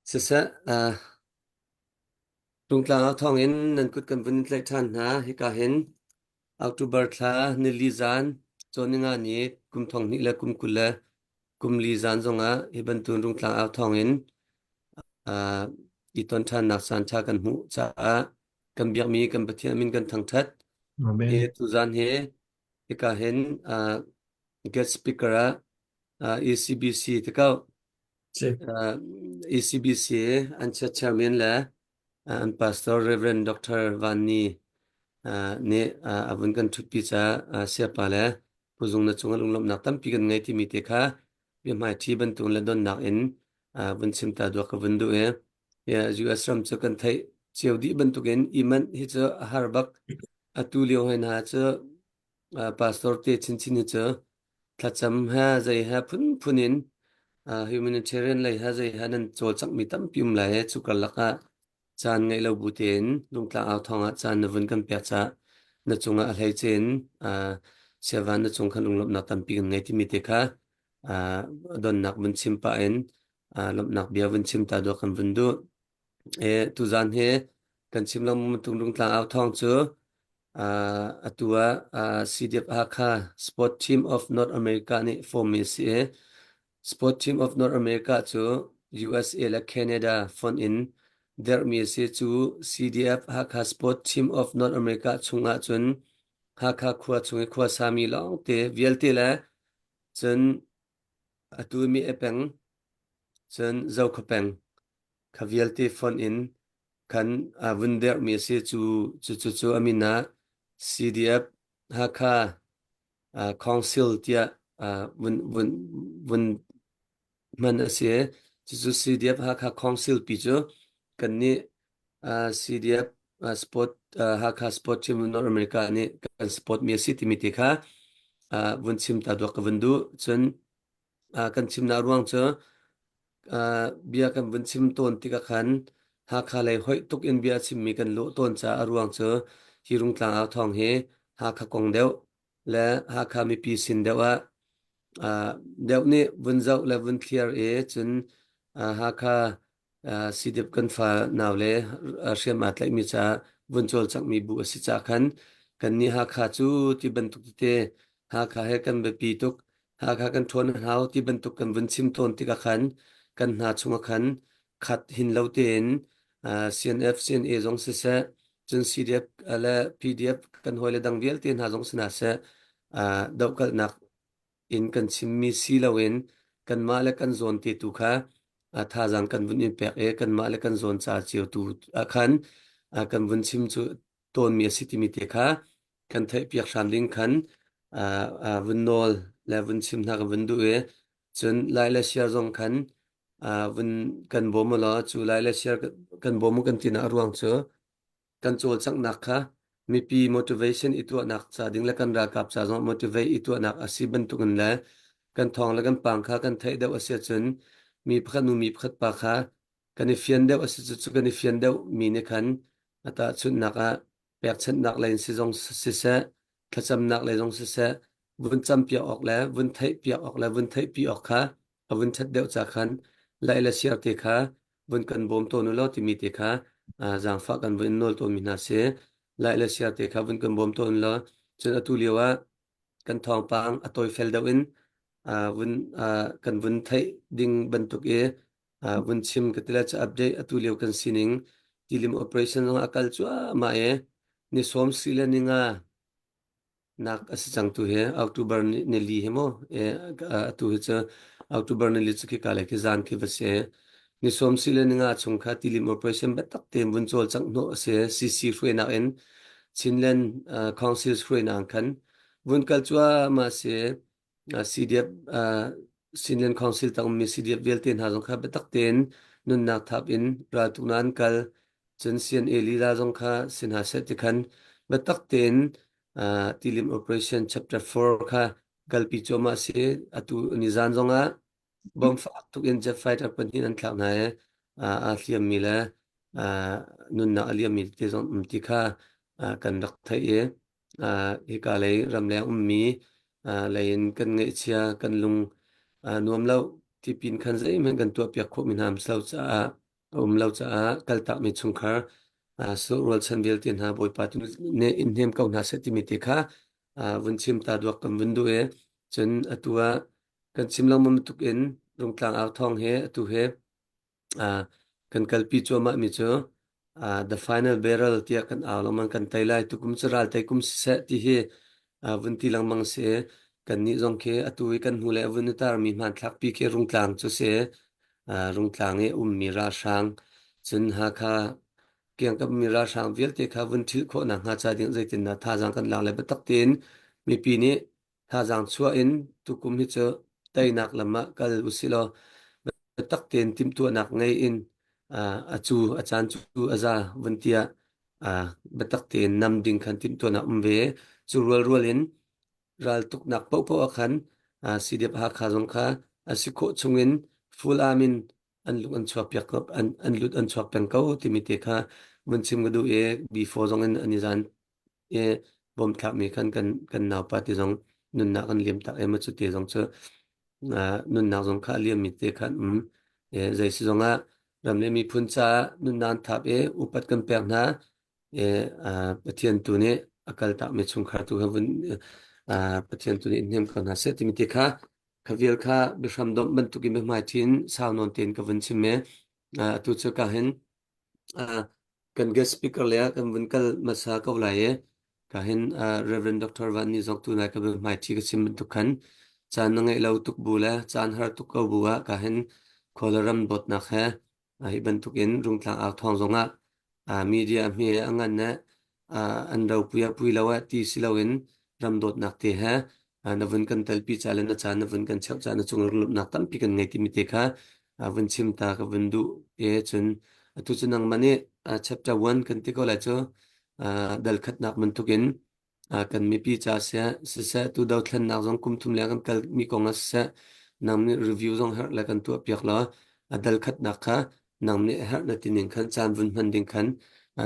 Siseh, Rungtlang ah thawngin nan kut kan vun in tlaih ṭhan hna. Hika hin October thla nili zan cawnninga ni kum 2000 le kum 20 le kum li zan zongah hi bantuk Rungtlang au thawngin i ton ṭhannak caan ṭha kan hmuh caah kan biakmi kan Pathian min kan thangṭhat. Amen. Hi tuzan hi hika hin guest speaker ah ECBC te ko Si. ECBC an chairman le an pastor Reverend Dr. Van Ni nih a vun kan ṭhutpi caah siapa le puzung na cungah lunglawmhnak tampi kan ngei timi te kha biahmaiṭhi bantuk le donnak in vun chim ta duak ka vun duh i US ram cu kan theih cio dih bantukin i manh hi cu a har bak. Atu lio hoi hna cu pastor te chinchin hi cu thlacam he zei he phunphun in humanitarian lei he zei he nan cawlcanghmi tampi um lai cu karlak ah caan ngeih lo bu tein lungtlang au thawng ah caan na vun kan pek caah na cungah a hleice in siavan na cung khan lunglawmhnak tampi kan ngei timi te kha donnak vun chim pah in lawmhnak bia vun chim ta dawh kan vun duh. E, tuzan hi kan chim lengmang tung lungtlang au thawng cu atu ah CDF Hakha Sport Team of North America nih form mi a si i Sport Team of North America cu USA le Canada fonh in derhmi a si. Cu CDF Hakha Sport Team of North America chung ahcun Hakha khua chung i khuasami lawngte vialte le cun atu mi e peng cun Zokhua peng kha vialte fonh in khan vun derhmi a si. Cu cu cu a min ah CDF Hakha Council tiah vun vun vun hman a si. Cucu CDF Hakha Council pi cu kannih CDF Sport Hakha Sport Team North America nih kan support mi a si timi te kha vun chim ta duak ka vun duh. Cun kan chimnak ruang cu bia kan vun chim tawn tikah khan Hakha lei hoih tuk in bia a chimmi kan lawh tawn caah a ruang cu hi Rungtlang au thawng hi Hakha kong deuh le Hakha mipi sin deuh ah deuh nih vun zoh le vun thliar i cun Hakha CDF kan fa nau le hriam aa tlaihmi caah vun cawlcanghmi bu a si caah khan kannih Hakha cu ti bantuk tete Hakha he kan biapi tuk Hakha kan ṭhawn a hau ti bantuk kan vun chim tawn tikah khan kan hna chungah khan khat hin lo tein CNF, CNA zong siseh, cun CDF le PDF kan hawile dang vialte hna zong si hna seh, dohkalhnak in kan chimmi si loin kanmah le kan zawn te tu kha thazaang kan vun in pek i kanmah le kan zawn ca cio tu ah khan kan vun chim cu tawnmi a si timi te kha kan theihpiak hram ding khan vun nawl le vun chim hna kan vun duh i cun lai le siar zong khan vun kan bawm law cu lai le siar kan bawm kan tinak a ruang cu kan cawlcanghnak kha mipi motivation i tuahnak ca ding le kan ralkap ca zong motivate i tuahnak a si bantukin le kan thawng le kan pang kha kan theih deuh a si ahcun mi pakhat nu mi pakhat pa kha kan i fian deuh a si cu kan i fian deuh mi nih khan a tahchunhnak ah pekchanhnak lei in si zong siseh thlacamnak lei zong siseh vun campiak awk le vun theihpiak awk le vun theihpi awk kha a vun ṭhat deuh ca khan laih le siar te kha vun kan bawm tawn u law timi te kha zaangfah kan vun in nawl tawnmi hna si. Laih le siar te kha vun kan bawm tawn law cun atu lio ah kan thawngpang a tawifel deuh in vun kan vun theih ding bantuk i vun chim ka ti le cu update atu lio kan sining tilim operation zong a kal cuahmah i ni sawm si le ni nga nak a si cang tu hi October ni li hi mu atu hi cu October ni li cu khika le khi zan khi va si ni sawm si le ni nga chung kha tilim operation biatak tein vun cawlcangh hnawh a si CC hruainak in Chinland Council hruainak khan vun kal cuahmah si CDF Chinland Council tang ummi CDF vialte hna zong kha biatak tein nunnak thap in raltuknak an kal cun CNA lila zong kha si hna seh ti khan biatak tein tilim operation chapter 4 kha kalpi cuahmah si atu nizan zong ah bomb fak tuk in jet fighter pahnih an thlak hna i aa hliammi le nunnak a liammi te zong um ti kha kan rak theih i hika lei ramleng ummi lei in kan ngaihchia kan lung nuam lo tipin khan zeihmanh kan tuahpiak khawhmi hna um lo caah. a um lo caah kaltakmi chungkhar rualchan vialte hna Bawipa tu nih in hnem ko hna seh timi te kha vun chim ta duak kan vun duh i cun atu ah kan chim lengmang bantuk in Rungtlang au thawng he atu he kan kalpi cuahmah mi cu the final barrel tiah kan au lengmang kan tei lai tukum cu ral tei kum siseh ti hi vun ti lengmang si kan nih zong khi atu i kan hnu le a vun i tarmi hmanthlak pi khi Rungtlang cu si Rungtlang i ummi ralhrang cun Hakha kiangkap mi ralhrang vialte kha vun ṭhilh khawh nakhnga ca ding zeitindah thazaang kan lak le biatak tein mipi nih thazaang chuah in tukum hi cu teinak lam ah kal usih law biatak tein timhtuahnak ngei in a cu a caan cu a za vun tiah biatak tein nam ding khan timhtuahnak um ve cu rualrual in raltuknak paohpaoh ah khan CDF Hakha zong kha a si khawh chungin full arm in an lung an chuak piak an, an lut an chuak peng ko timi te kha vun chim ka duh i before zong in an i zan i bom thlakmi khan kan kan naupa ti zong nunnak an liam tak em cu te zong cu nunnak zong kha a liammi te khan um zei si zong ah ram le miphun caah nunnak an thap i upat kan pek hna Pathian tu nih a kaltakmi chungkhar tu kha vun Pathian tu nih hnem ko hna seh timi te kha kha vial kha biahram domh bantukin biahmai ṭhin sau nawn tein ka vun chim i atu cu ka hin kan guest speaker le ah kan vun kal hmasa ko lai i ka hin Reverend Dr. Van Ni zong tu nai ka biahmai ṭhi ka chim bantuk khan caan na ngeih lo tuk bu le caan har tuk ko bu ah ka hin khualaram dawtnak he Hi bantukin Rungtlang au thawng zongah media hme a ngan le an ropui ah pui lo ah ti si loin ram dawtnak te he na vun kan telpi ca le na caan na vun kan cheuh ca na cung lunglawmhnak tampi kan ngei timi te kha vun chim ta ka vun duh e cun atu cu nangmah nih chapter 1 kan ti ko lai cu dal khatnak bantukin kan mipi ca siseh tu dothlennak zong kum thum leng kan kal mi kong ah siseh nang nih review zong herh le kan tuah piak law a dal khatnak kha nang nih herh na ti ning khan caan vun hman ding khan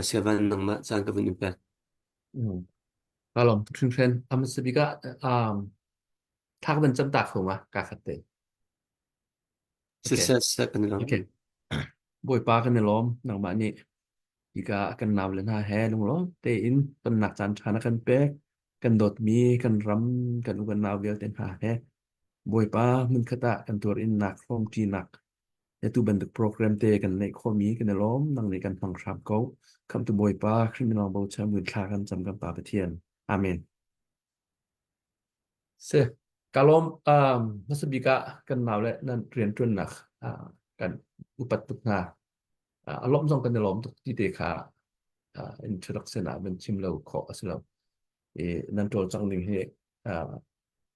siavan nangmah caan ka vun in pek. Ka lawm tuk hringhran. A hmasa bik ah um, thak van cam ta kho ma ka khat te. Okay. Siseh siseh kan i lawm. Okay. Bawipa kan i lawm nangmah nih Hika kan naule hna he lunglawm tein tonnak caan ṭha na kan pek. Kan dawtmi kan ram, kan u kan nau vialte hna he Bawipa hmunkhat ah kan tuarinnak, hrawmṭinak, atu bantuk program te kan neih khawhmi kan i lawm. Nang nih kan hmang hram ko. Khamhtu Bawipa, Khrih min lawng bochan buin thla kan cam kan Pa Pathian. Amen. Si, ka lawm. Um, hmasa bik ah kan naule nan rianṭuannak uh, kan upat tuk hna. A lawmh zong kan i lawm tuk ti te kha introduction ah van chim lo khawh a si lo. I nan cawlcangh ning hi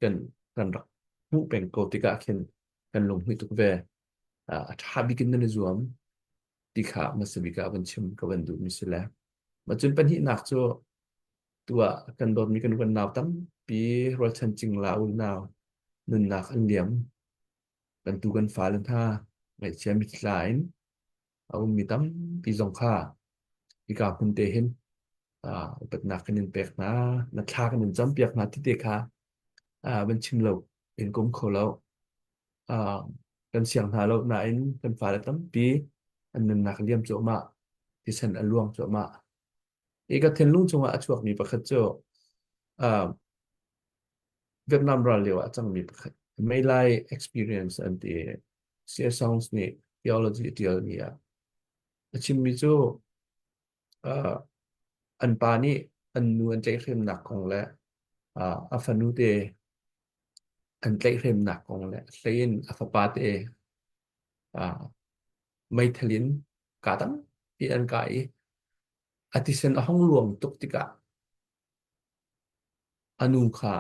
kan kan rak hmuh peng ko tikah khin kan lunghmuih tuk ve. A ṭha bik in nan i zuam ti kha hmasa bik ah van chim ka van duhmi si le. Mah cun pahnihnak cu tuah kan dawtmi kan kan nau tampi rualchan cingla unau nunnak an liam. Kan tu kan fale hna ngaihchia mitthla in a ummi tampi zong kha hika hmun te hin upatnak kan in pek hna, na thla kan in campiak hna ti te kha van chim lo in kum kho lo. Kan siang hna lo nain kan fale tampi an nunnak liam cuahmah, thisen a luang cuahmah. Hi ka thinlung chungah a chuakmi pakhat cu Vietnam ral lio ah a cangmi pakhat My Lai experience an ti. C.S. Songs nih theology a ṭialmi ah a chimmi cu uh, an pa nih an nu an tlaihhremnak kong le uh, a fanu te an tlaihhremnak kong le hlei in a fapa te uh, meithal in kaa tampi an kah i a thisen a hung luang tuk tikah a nu kha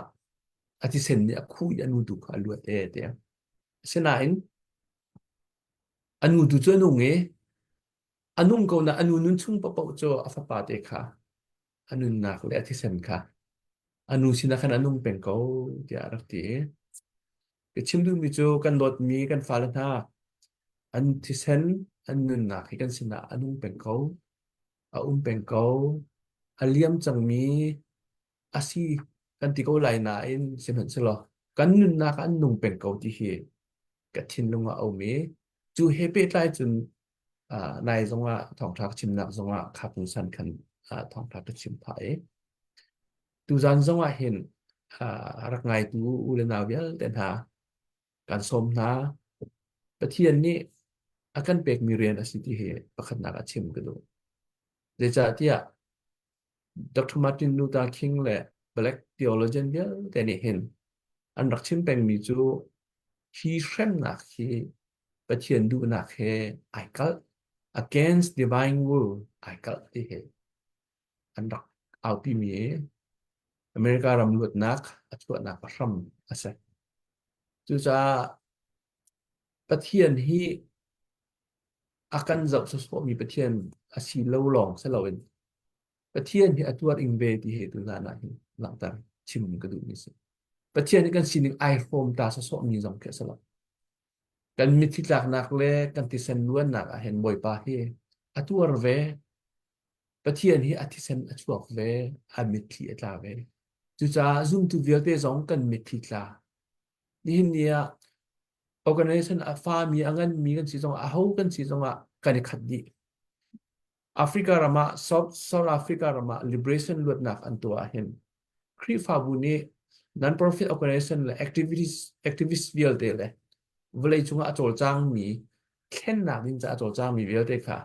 a thisen nih a khuh i a nu tu kha a luat ee tiah. Asinain a nu tu cu a nung i a nung ko na a nu nun chung paohpaoh cu a fapa te kha a nunnak le a thisen kha a nu sinah khan a nung peng ko tiah a rak ti i ka chim duhmi cu kan dawtmi kan fale hna an thisen an nunnak hi kan sinah a nung peng ko a um peng ko a liam cangmi a si kan ti ko lai nain sihmanhsehlaw kan nunnak ah an nung peng ko ti hi ka thinlung ah a um i cu he pehtlai cun. Nai zongah thawngṭha ka chimnak zongah kha pungsan khan thawngṭha ka chim phah i tuzan zongah hin rak ngaitu u le nau vialte hna kan sawm hna. Pathian nih a kan pekmi rian a si ti hi pakhatnak ah chim ka duh. Zeicahtiah Dr. Martin Luther King le Black theologian vialte nih hin an rak chim pengmi cu hi hremnak hi Pathian duhnak he ai kalh, against divine will ai kalh ti hi an rak aupimi i America ram luatnak a chuahnak a hram a si. Cucaah Pathian hi a kan zoh sawsawhmi Pathian a si lo lawng si loin Pathian hi a tuar ing ve ti hi tuzan ah hin langhter chim ka duhmi si. Pathian hi kan sining ai hrawm ta sawsawhmi zong khi a si lo. Kan mitthli tlaknak le kan thisen luannak ah hin Bawipa hi a tuar ve. Pathian hi a thisen a chuak ve, a mitthli a tla ve. Cucaah zumtu vialte zong kan mitthli tla. Nihin ni ah organization a fami a nganmi kan si zongah aho kan si zongah kan i khat dih. Africa ram ah South, South Africa ram ah liberation luatnak an tuah ahhin Khrihfabu nih non-profit organization le activities activists vialte le vawlei cungah a cawlcangmi thlennak ding caah a cawlcangmi vialte kha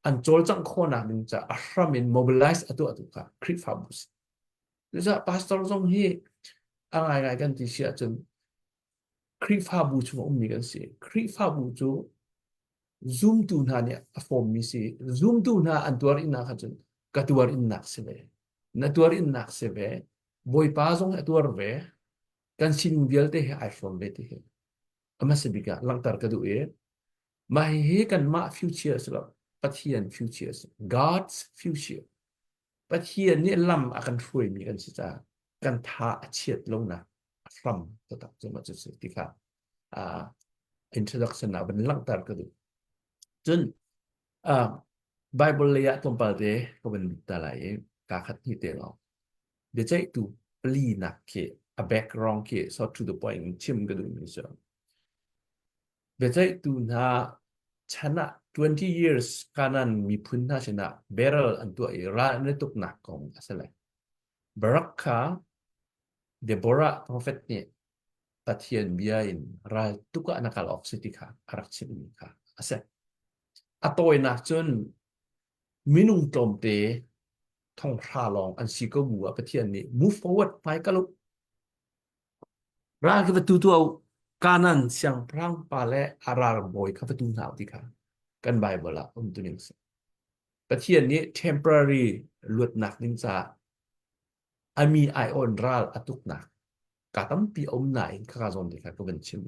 an cawlcangh khawhnak ding caah a hram in mobilize a tuahtu kha Khrihfabu si. Cucaah pastor zong hi a ngaingai kan ti si ahcun Khrihfabu chung a ummi kan si. Khrihfabu cu zumtu hna nih a fawmmi si. Zumtu hna an tuar innak ahcun ka tuar innak si ve. Na tuar innak si ve. Bawipa zong a tuar ve. Kan sining vialte he ai hrawm ve ti hi. A hmasa bik ah langhter ka duh i mah hihi kanmah future a si lo. Pathian future a si. God's future. Pathian nih lam a kan hruaimi kan si caah kan tha a chiat lonak a hram taktak cu mah cu si ti kha uh, introduction ah van langhter ka duh. Cun uh, Bible lei ah tlawmpal te ka van lut ta lai i ka khat hnih te lawng. Biaceihtu pali nak khi a background khi so to the point chim ka duhmi cu Biaceihtu hna chan ah 20 years Canaan miphun hna sinah barrel an tuah i ral an i tuknak kong a si lai. Barak kha Deborah profet nih Pathian bia in ral tuk ah na kal awk si ti kha a rak chimhmi kha a si. A tawinak cun minung tlawmte thonghra lawng an si ko bu ah Pathian nih move forward hmai kal u. Ral khi va tu tuah u. Kanaan siangpahrang pa le a ralbawi kha va tu hna u ti kha kan Baibal ah um tuning a si. Pathian nih temporary luatnak ding caah a mi aiawn ral a tuknak ka tampi a um nain khaka zawn te kha ka van chim.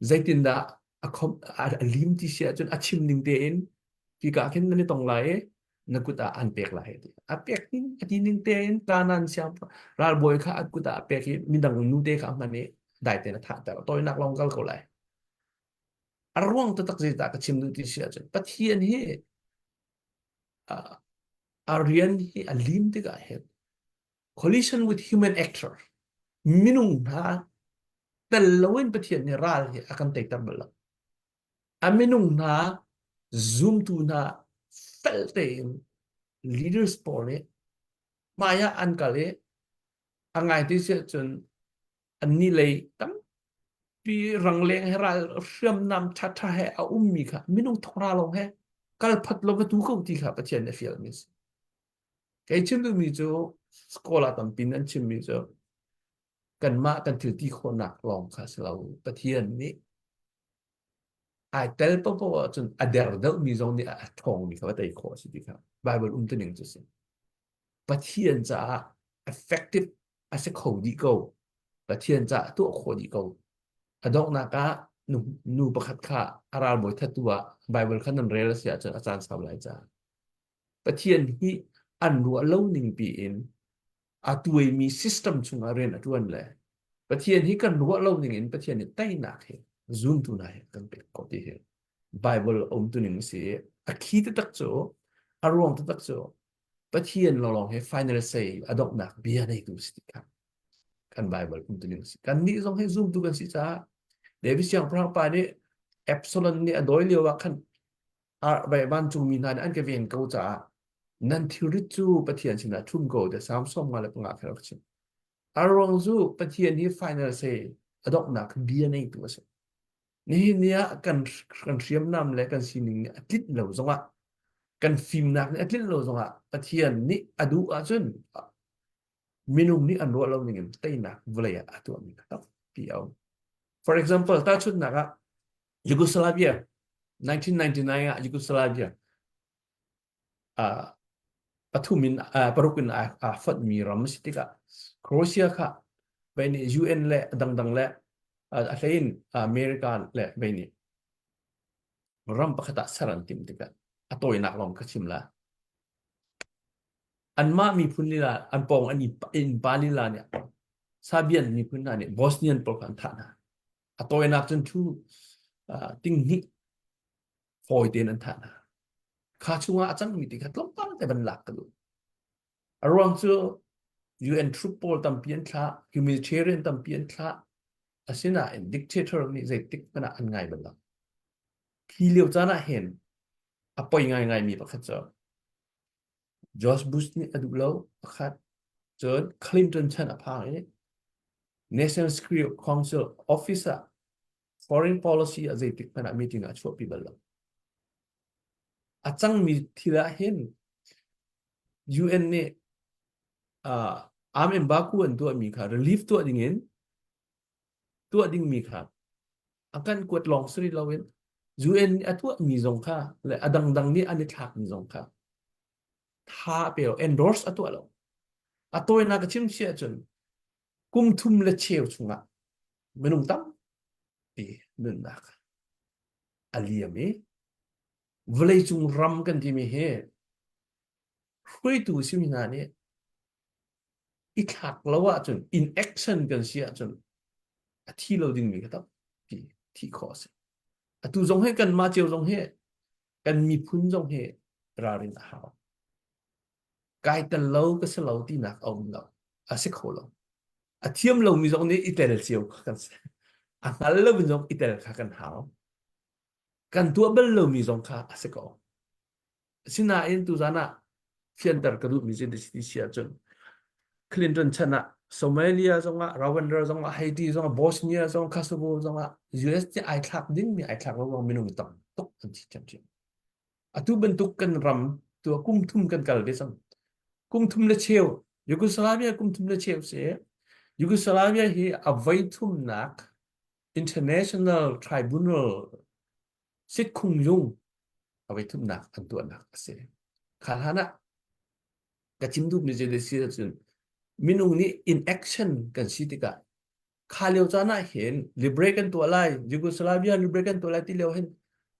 Zeitindah a khom a lim ti si ahcun a chim ning tein hika khin nan i tong lai i na kut ah an pek lai ti. A pek ning a ti ning tein Kanaan siang ralbawi kha a kut ah a pek i midang nute kha a hman i dai tein a thahter. Tawinak lawng kal ko lai. A ruang taktak zeidah ka chim duh ti si ahcun Pathian hi a rian hi a lim tikah hin collision with human actor minung hna tel loin Pathian nih ral hi a kan teiter bal lo. A minung hna zumtu hna fel tein leaders pawl nih hmai ah an kal i a ngai ti si ahcun annih lei tampi rangleng he ral hriamnam ṭhaṭha he a ummi kha minung thongra lawng he kal phat lo va tu ko ti kha Pathian nih a fialmi a si. Kei chim duhmi cu school ah tampi in an chimmi cu kanmah kan thil ti khawhnak lawng kha si lo Pathian nih ai tel paohpaoh ahcun a der deuhmi zong nih a ṭhawngmi kha va tei khawh a si ti kha Bible umtuning cu a si. Pathian caah effective a si kho dih ko. Pathian caah tuah khawh dih ko. A donghnak ah nu, nu pakhat kha a ralbawi thattu ah Bible kha nan rel a si ahcun a caan sau lai caah Pathian hi an ruah lo ning piin a tuaimi system chungah rian a ṭuan le Pathian hi kan ruah lo ning in Pathian nih teinak hi zumtu hna hi kan pek ko ti hi Bible um tu ning si a khi taktak cu a ruang taktak cu Pathian lawng hi final say a donghnak bia neitu si ti kha kan Bible um tu ning si kan nih zong hi zumtu kan si caah David siangpahrang pa nih Absalom nih a dawi lio ah khan. Vancungmi hna nih an ka ven ko caah nan thilrit cu Pathian sinah ṭhum ko tiah Salm 55 kha rak chim. A ruang cu Pathian hi final say a donghnak bia neitu a si. Nihin ni ah kan kan hriamnam le kan sining nih a tlinh lo zongah kan fimnak nih a tlinh lo zongah Pathian nih a duh ahcun minung nih an ruah lo ning in teinak vawlei ah a tuahmi tampi a um. For example, tahchunhnak ah Yugoslavia 1999 ah Yugoslavia uh, pathum in uh, paruk in aa aa fonhmi ram a si tikah Croatia kha vei nih UN le dangdang le a hlei in America le vei nih ram pakhat ah ser an timh tikah a tawinak lawng ka chim la. Anmah miphun lila an pawng an innpa lila nih Serbian miphun hna nih Bosnian pawl kha an thah hna. A tawinak cun thu ting hnih fawi tein an thah hna. Kha chungah a cangmi ti kha tlawmpal te van lak ka duh. A ruang cu UN troop pawl tampi an thlah, humanitarian tampi an thlah. Asinain dictator nih zeitik hmanh ah an ngai bal lo. Hi lio caan ah hin a poi ngaingaimi pakhat cu George Bush nih a duh lo pakhat. Cun Clinton chan a phang i National Security Council office ah foreign policy ah zeitik hmanh ah meeting ah a chuahpi bal lo. A cangmi thil ah hin UN nih uh, arm embargo an tuahmi kha relief tuah dingin tuah dingmi kha a kan kuat lawng si rih loin UN nih a tuahmi zong kha le a dangdang nih an i thlakmi zong kha tha a pe lo endorse a tuah lo. A tawinak ka chim si ahcun kum thum le cheu chungah minung tampi nunnak a liam i vawleicung ram kan timi hi hruaitu simi hna nih i thlak lo ahcun in action kan si ahcun a thi lo dingmi kha tampi thi khawh a si. Atu zong hi kanmah cio zong hi kan miphun zong hi ralrin a hau. Kai tel lo ka si lo tinak a um lo. A si kho lo. A thiam lomi zong nih i tel cio kha kan si. A hngal lomi zong i tel kha kan hau. Kan tuah bal lomi zong kha a si ko. Asinain tuzan ah fianter ka duhmi cu ti si ahcun Clinton chan ah Somalia zongah, Rwanda zongah, Haiti zongah, Bosnia zong, Kosovo zongah US nih ai thlak dingmi ai thlak lo minung tam tuk an thi ṭhiamṭhiam. Atu bantuk kan ram tu kum thum kan kal ve cang. Kum thum le cheu, Yugoslavia kum thum le cheu si. Yugoslavia hi a voi thumnak International Tribunal Sitkhung zung a voi thumnak an tuahnak a si. Kha hlan ah ka chim duhmi cu si ahcun minung nih in action kan si tikah kha lio caan ah hin liberate kan tuah lai Yugoslavia liberate kan tuah lai ti lio hin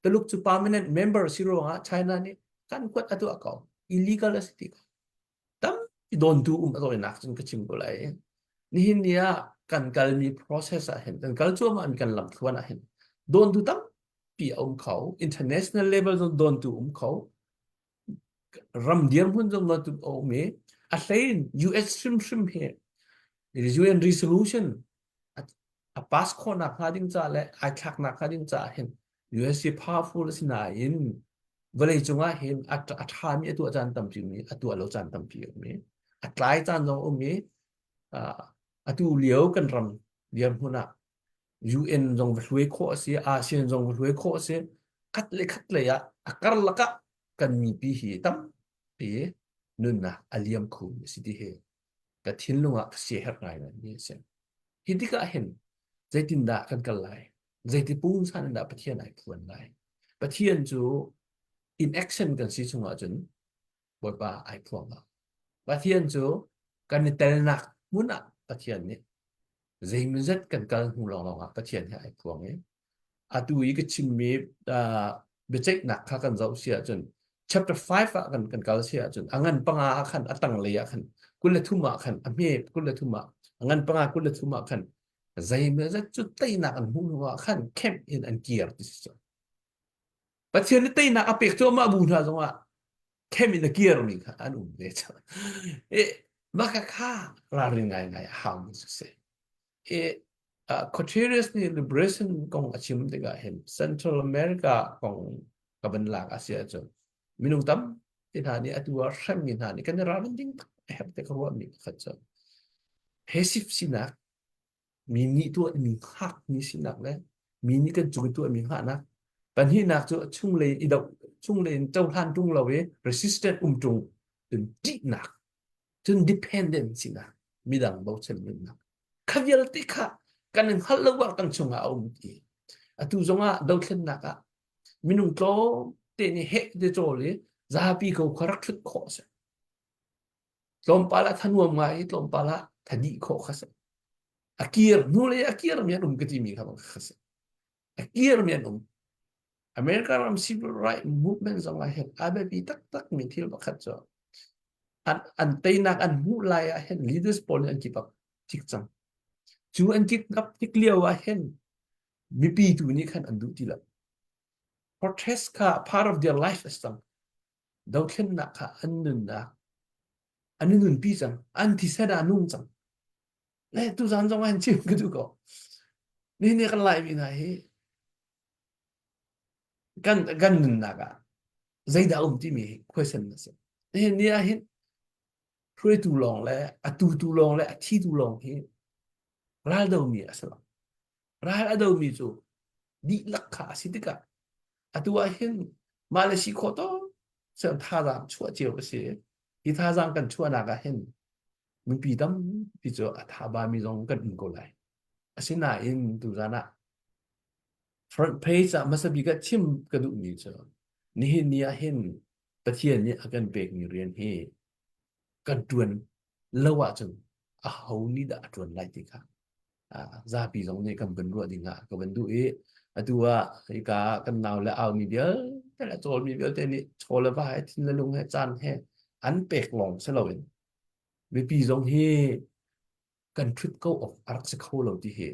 Tuluk cu permanent member si ruangah China nih kan kuat a tuah ko illegal a si ti ko tampi dawntu um a tawinak cun ka chim ko lai. Nihin ni ah kan kalmi process ah hin kan kal cuahmah mi kan lamthluan ah hin dawntu tampi a um kho international level zong dawntu um kho ram dirhmun zong dawntu a um i a hlein US hrimhrim hi UN resolution a pass khawhnak hnga ding ca le ai thlaknak hnga ding caah hin US hi powerful a si nain vawleicung ah hin a ṭhami a tuah caan tampi um i a tuah lo caan tampi um i a tlai caan zong um i atu lio kan ram dirhmun ah UN zong va hluai khawh a si ASEAN zong va hluai khawh a si khat le khat lei ah a karlak ah kan mipi hi tampi nunnak a liam kho mi a si ti hi ka thinlung ah ka siaherh ngai mi a si. Hi tikah hin zeitindah kan kal lai? Zeiti pungsan in dah Pathian ai phuan lai? Pathian cu in action kan si chungah cun Bawipa ai phuang lo. Pathian cu kan i telnak hmun ah Pathian nih zeimawzat kan kal hnu lawnglawng ah Pathian he ai phuang i atu i ka chimmi uh, biaceihnak kha kan zoh si ahcun chapter 5 ah kan kan kal si ahcun a ngan panga ah khan a tanglei ah khan 23 ah khan a hme 23 ah a ngan panga 23 ah khan zeimawzat cu teinak an hmuh hnu ah khan camp in an kir ti si cu Pathian nih teinak a pek cuahmah bu hna zongah camp in a kirmi kha an um ve cu e mah kha kha ralrin ngaingai a haumi cu si e uh, Guterres nih liberation kong a chim tikah hin Central America kong. Ka van lak a si ahcun minung tam ti hna nih atu ah hremmi hna nih kan i ralrin ding a herh te ka ruahmi pakhat cu passive sinak mi nih tuahmi hngakmi sinak le mi nih kan cung i tuahmi hngahnak pahnihnak cu chunglei i doh chunglei in cohlan ṭung lo i resistant um ṭung cun ṭihnak cun dependent sinak midang bochan nunnak kha vialte kha kan in hngalh lo ah kan chungah a um ti atu zongah dothlennak ah minung tlawm te nih heh te cawl i zapi ko kha rak ṭhut khawh a si tlawmpal ah thanuam ngai i tlawmpal ah thadih khawh kha si a kir hnu le a kir mi an um ka timi kha kha si a kir mi an um America ram civil right movement zong ah hin a biapi taktak mi thil pakhat cu an an teinak an hmuh lai ah hin leaders pawl nih an keep up tik cang cu an keep up tik lio ah hin mipi tu nih khan an duh ti lo protest kha part of their life a si cang dothlennak kha an nunnak an i nunpi cang an thisen ah nung cang le tuzan zong ah chim ka duh ko ni ni kan laimi hna hi kan kan nunnak ah zeidah um timi hi question na si nihin ni ah hin hruaitu lawng le a tutu lawng le a thitu lawng hi ral domi a si lo ral a domi cu dihlak kha a si tikah atu ah hin mah le si khawh tawk siang thazaang chuah cio a si hi thazaang kan chuahnak ah hin mipi tampi cu a thaba mi zong kan um ko lai asinain tuzan ah front page ah hmasa bik ah chim ka duhmi cu nihin ni ah hin Pathian nih a kan pekmi rian hi kan ṭuan lo ahcun aho nih dah a ṭuan lai ti kha zapi zong nih kan van ruah ding ah ka van duh i atu ah hika kan nau le au mi vialte le cawl mi vialte nih chaw le va he thin le lung he caan he an pek lawng si loin mipi zong hi kan ṭhut ko awk a rak si kho lo ti hi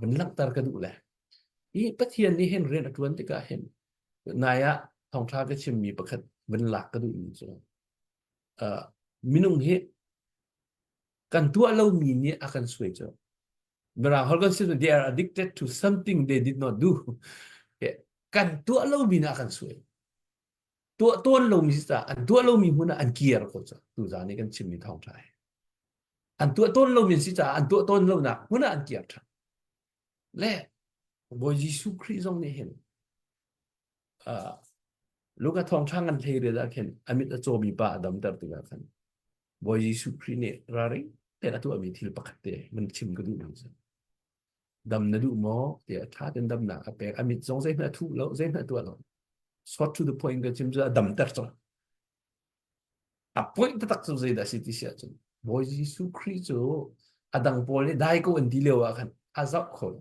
van langhter ka duh le hi Pathian nih hin rian a ṭuan tikah hin nai ah thawngṭha ka chimmi pakhat van lak ka duhmi cu minung hi kan tuah lomi nih a kan suai cu Mirang holh kan sim they are addicted to something they did not do kan tuah lomi nih a kan suai tuah tawn lomi si caah an tuah lomi hmun ah an kir ko cu tuzaan i kan chimmi thawngṭha hi an tuah tawn lomi si caah an tuah tawn lonak hmun ah an kir ṭhan le Bawi Jesuh Khrih zong nih hin uh, Luka thawngṭha ngan hlei rel ah khin a mit a cawmi pa a damter tikah khan Bawi Jesuh Khrih nih ralring tein a tuahmi thil pakhat te man chim ka duh mi cu dam na duh maw tiah ṭha tein damnak a pek a mit zong zeihmanh a thuh lo zeihmanh a tuah lo short to the point ka chim cu a damter cang a point taktak cu zeidah si ti si ahcun Bawi Jesuh Khrih cu a dang pawl nih dai ko an ti lio ah khan a zoh kho lo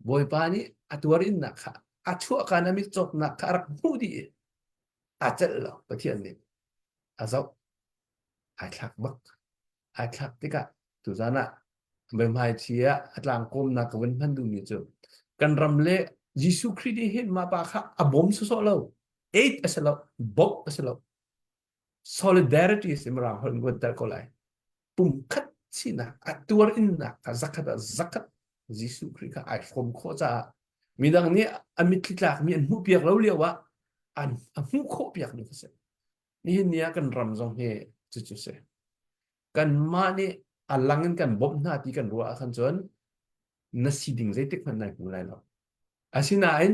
Bawipa nih a tuar innak kha a chuahka na mit cawknak kha a rak hmuh dih i a celh lo Pathian nih a zoh ai thlak bak ai thlak tikah tuzan ah hmaithli ah a tlangkawmnak ka vun hman duhmi cu kan ram le Jesuh Khrih nih hin mah pa kha a bawm sawsawh lo aid a si lo bawmh a si lo solidarity si mirang holh in kan tel ko lai pumkhat sinak a tuar innak kha zakhat ah zakhat Jesuh Khrih kha ai hrawm khawh caah midang nih a mitthli tlakmi an hmuh piak lo lio ah an a hmuh khawh piak mi kha si nihin ni ah kan ram zong hi cucu si kanmah nih a lang in kan bawmh hna ti kan ruah ah khan cun na si ding zeitik hmanh nai hmu lai lo asinain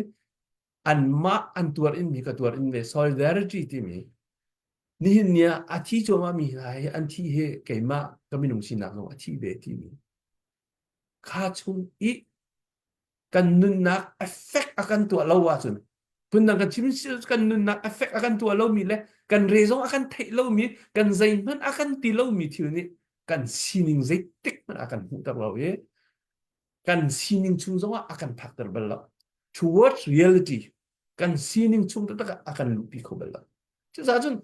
anmah an tuar in mi ka tuar in ve solidarity timi nihin ni ah a thi cuahmah mi hna hi an thi hi keimah ka minung sinak zong a thi ve timi kha chung i kan nunnak effect a kan tuah lo ahcun phundang kan chim kan nunnak effect a kan tuah lomi le kan re zong a kan theih lomi kan zeihmanh a kan ti lomi thil nih kan sining zeitik hmanh a kan hmuhter lo i kan sining chung zongah a kan phakter bal lo towards reality kan sining chung taktak ah a kan luhpi kho bal lo cucaah cun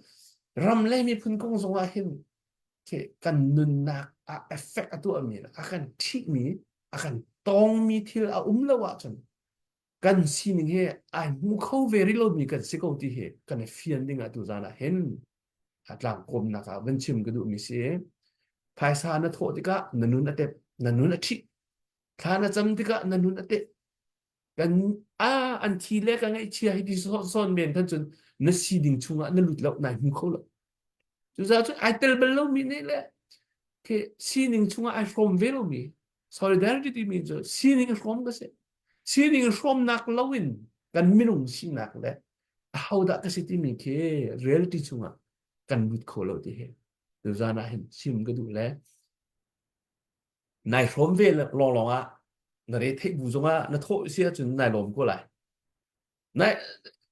ram le miphun kong zongah hin kan nunnak ah effect a tuahmi a kan ṭhihmi a kan tawngmi thil a um lo ahcun kan sining hi ai hmu kho ve rih lomi kan si ko ti hi kan i fian ding ah tuzan ah hin a tlangkawmnak ah van chim ka duhmi si phaisa na thawh tikah na nun a tep na nun a ṭhih thla na cam tikah na nun a tep. Kan a an thi le ka ngaihchia hi ti sawn men khan cun na sining chungah na lut lo nai hmu kho lo. Cucaah cun ai tel bal lomi nih le khi sining chungah ai hrawm ve lomi solidarity timi cu sining i hrawm ka si. Sining i hrawmnak loin kan minung sinak le ahodah ka si timi khi reality chungah kan lut kho lo ti hi tuzan ah hin chim ka duh le nai hrawm ve lawnglawng ah na re theih bu zongah na thawh si ahcun nai lawm ko lai. Na,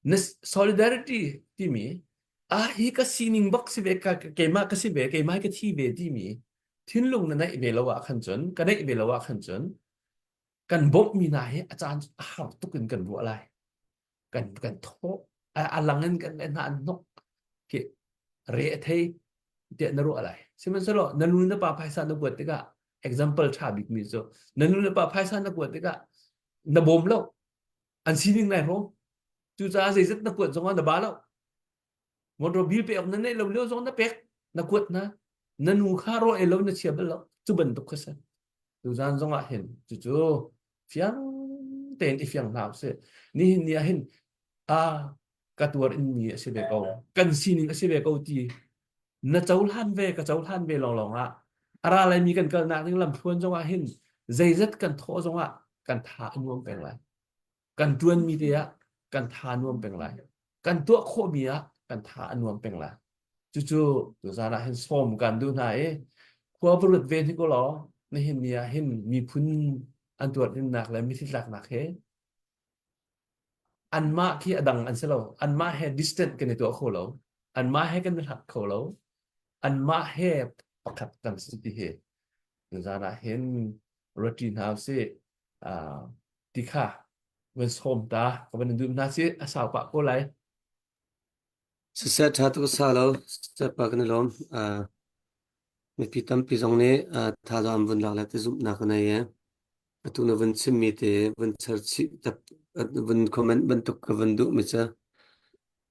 na solidarity timi ah hi ka sining bak si ve ka keimah ka si ve keimah ka thi ve timi thinlung na neih ve lo ah khan cun ka neih ve lo ah khan cun kan bawmhmi hna hi a caan a har tuk in kan ruah lai kan kan thawh a lang in kan hna an hnok khi re a thei tiah na ruah lai sihmanhsehlaw na nu na pa phaisa na kuat tikah example tha bik mi cu na nu na pa phaisa na kuat tikah na bawm lo an sining nai hrawm cucaah zeizat na kuat zongah na ba lo motor bill pe awk na neih lo lio zong na pek na kuat na na nu kha ro e lo na chia bal lo cu bantuk kha si tuzan zongah hin cucu fiang tein i fiang hna usih nihin ni ah hin a ka tuar in mi a si ve ko kan sining a si ve ko ti na cohlan ve ka cohlan ve lawnglawng ah a ra laimi kan kalnak ding lamthluan zongah hin zeizat kan thawh zongah kan tha a nuam peng lai kan ṭuanmi te ah kan tha nuam peng lai kan tuah khawhmi ah kan tha a nuam peng lai cucu tuzan ah hin sawm kan duh hna i khua va ruat ve hnik law nihin ni ah hin miphun an tuar nak le mithi tlaknak he anmah khi a dang an si lo anmah he distant kan i tuah kho lo anmah he kan i hlat kho lo anmah he pakhat kan si ti hi tuzan ah hin rati hna usih ti kha van sawm ta ka van duh hna si a sau pah ko lai. Siseh ṭha tuk sa lo step pa kan i lawm. Mipi tampi zong nih thazaang an vun lak le ti zumhnak ka nei i atu na vun chimmi te vun char chih vun comment bantuk ka vun duhmi cu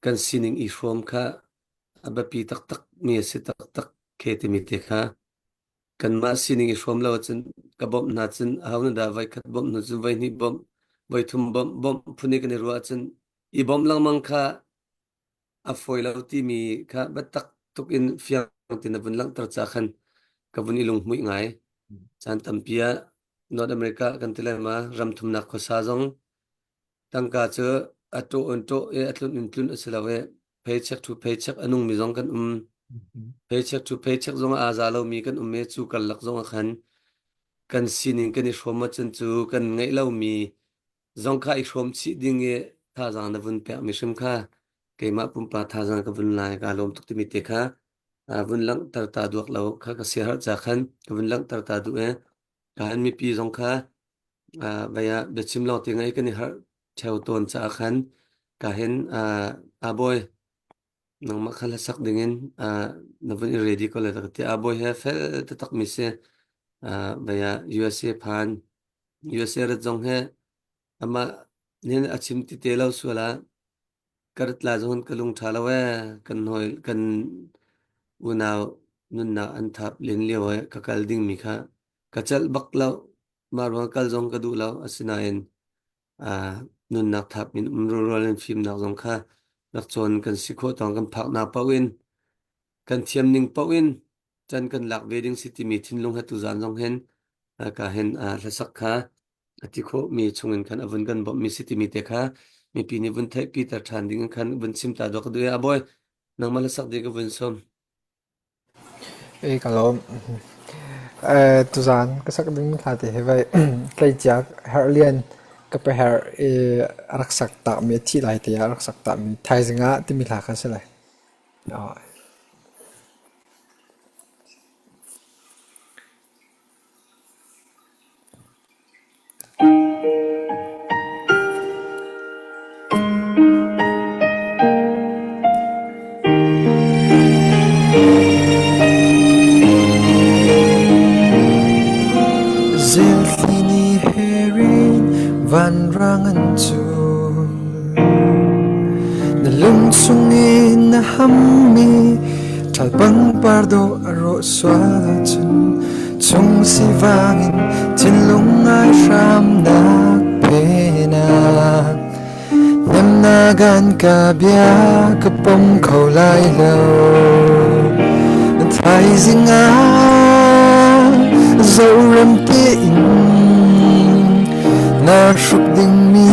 kan sining i hrawm kha a biapi taktak mi a si taktak khe timi te kha Kanmah sining i hrawm lo ahcun ka bawmh hna cun aho nih dah voikhat bawmh hnu cun voihnih bawmh, voithum bawmh, bawmh phun i kan i ruah ahcun i bawmh lengmang kha a fawi lo timi kha biatak tuk in fiang tein na vun langhter ca khan ka vun i lunghmuih ngai. Caan tampi ah North America kan ti lai ma ram thumnak khuasa zong Tangka cu a ṭawh in ṭawh i a tlunh in tlunh a si lo i paycheck to paycheck a nungmi zong kan um. Paycheck to paycheck zong aa za lomi kan um i cu karlak zong ah khan kan sining kan i hrawm ahcun cu kan ngeih lomi zong kha i hrawm chih ding i thazaang na vun pekmi hrim kha keimah pumpak thazaang ka vun lai kaa lawm tuk timi te kha vun langhter ta duak lo kha ka siaherh ca khan ka vun langhter ta duh i kan mipi zong kha Vai ah biachim lawng te ngai kan i harh ṭheo tawn caah khan ka hin aa bawi nangmah kha hlasak dingin na vun i ready ko lai ka ti. Aa bawi he fel taktak mi si. Vai ah USA phan USA rat zong he amah nih a chim ti te lo sual ah ka rat lai zong ka lung ṭha lo ee kan hawi kan unau nunnak an thap len lio eh ka kal ding mi kha ka celh bak lo. Mah ruang kal zong ka duh lo. Asinain nunnak thap in um rual in fimnak zong kha rak cawn kan si khawh tawng kan phaknak paoh in kan thiam ning paoh in can kan lak ve ding si timi thinlung he tuzaan zong hin ka hin hlasak kha a ti khawhmi chungin khan a vun kan bawmhmi si timi te kha mipi nih vun theihpi ter ṭhan ding in khan vun chim ta dawh ka duh i a bawi nangmah hlasak ding ka vun sawm. Ei ka lawm. Tuzaan ka sak ding hla te hi vai tleicia herhlian ka paherh i a rak sak takmi a thih lai te ah a rak sak takmi thaizing ah timi hla kha a si lai. Zilthli nih herin vanrang an cul. Na lung chungin na hammi ṭhal pangpar dawh a rawh sual ahcun chung sivang in thinlung ngai hramnak phen ah. Hnemhnak an ka bia ka pom kho lai lo. Thaizing ah zohrem tein naa hruk dingmi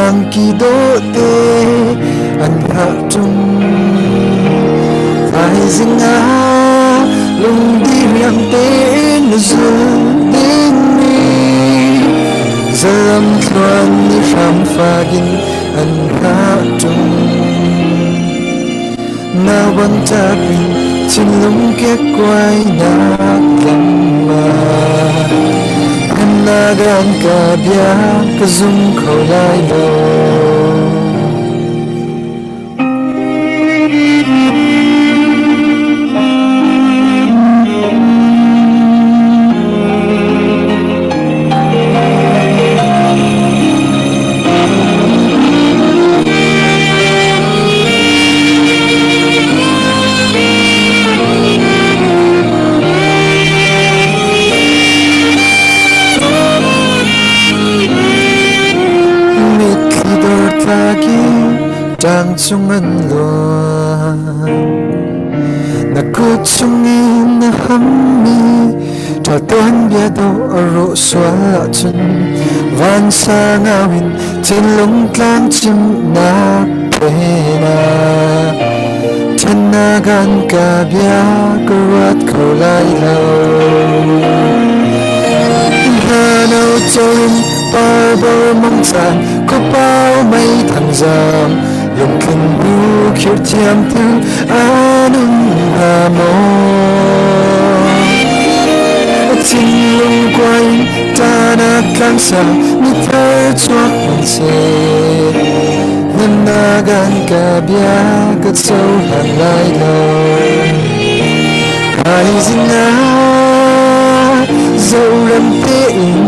angki dawhte an hngah ṭung. Thaizing ah lungdi riang tein na zul dingmi zalam thluan ni hram fak in an hngah ṭung. Na bantuk in thinlung kekkuainak lam ah hnemhnak an ka bia ka zum kho lai lo. Mitthli dor tlak in ṭang cung an luan. Na kut chungin na hammi ṭha bia dawh a rawh sual ahcun vansang au in thinlung tlang chimnak phen ah ṭhennak an ka bia ka ruat kho lai lo. Hna in parbo mang caan khuapau mei thangzam lungthin bu khirh thiam thil an um hnga maw? Thinlung kuai in ṭahnak tlangsang ni thar chuak hmanhseh hnemhnak an ka bia ka cohlang lai lo. Thaizing ah zohrem tein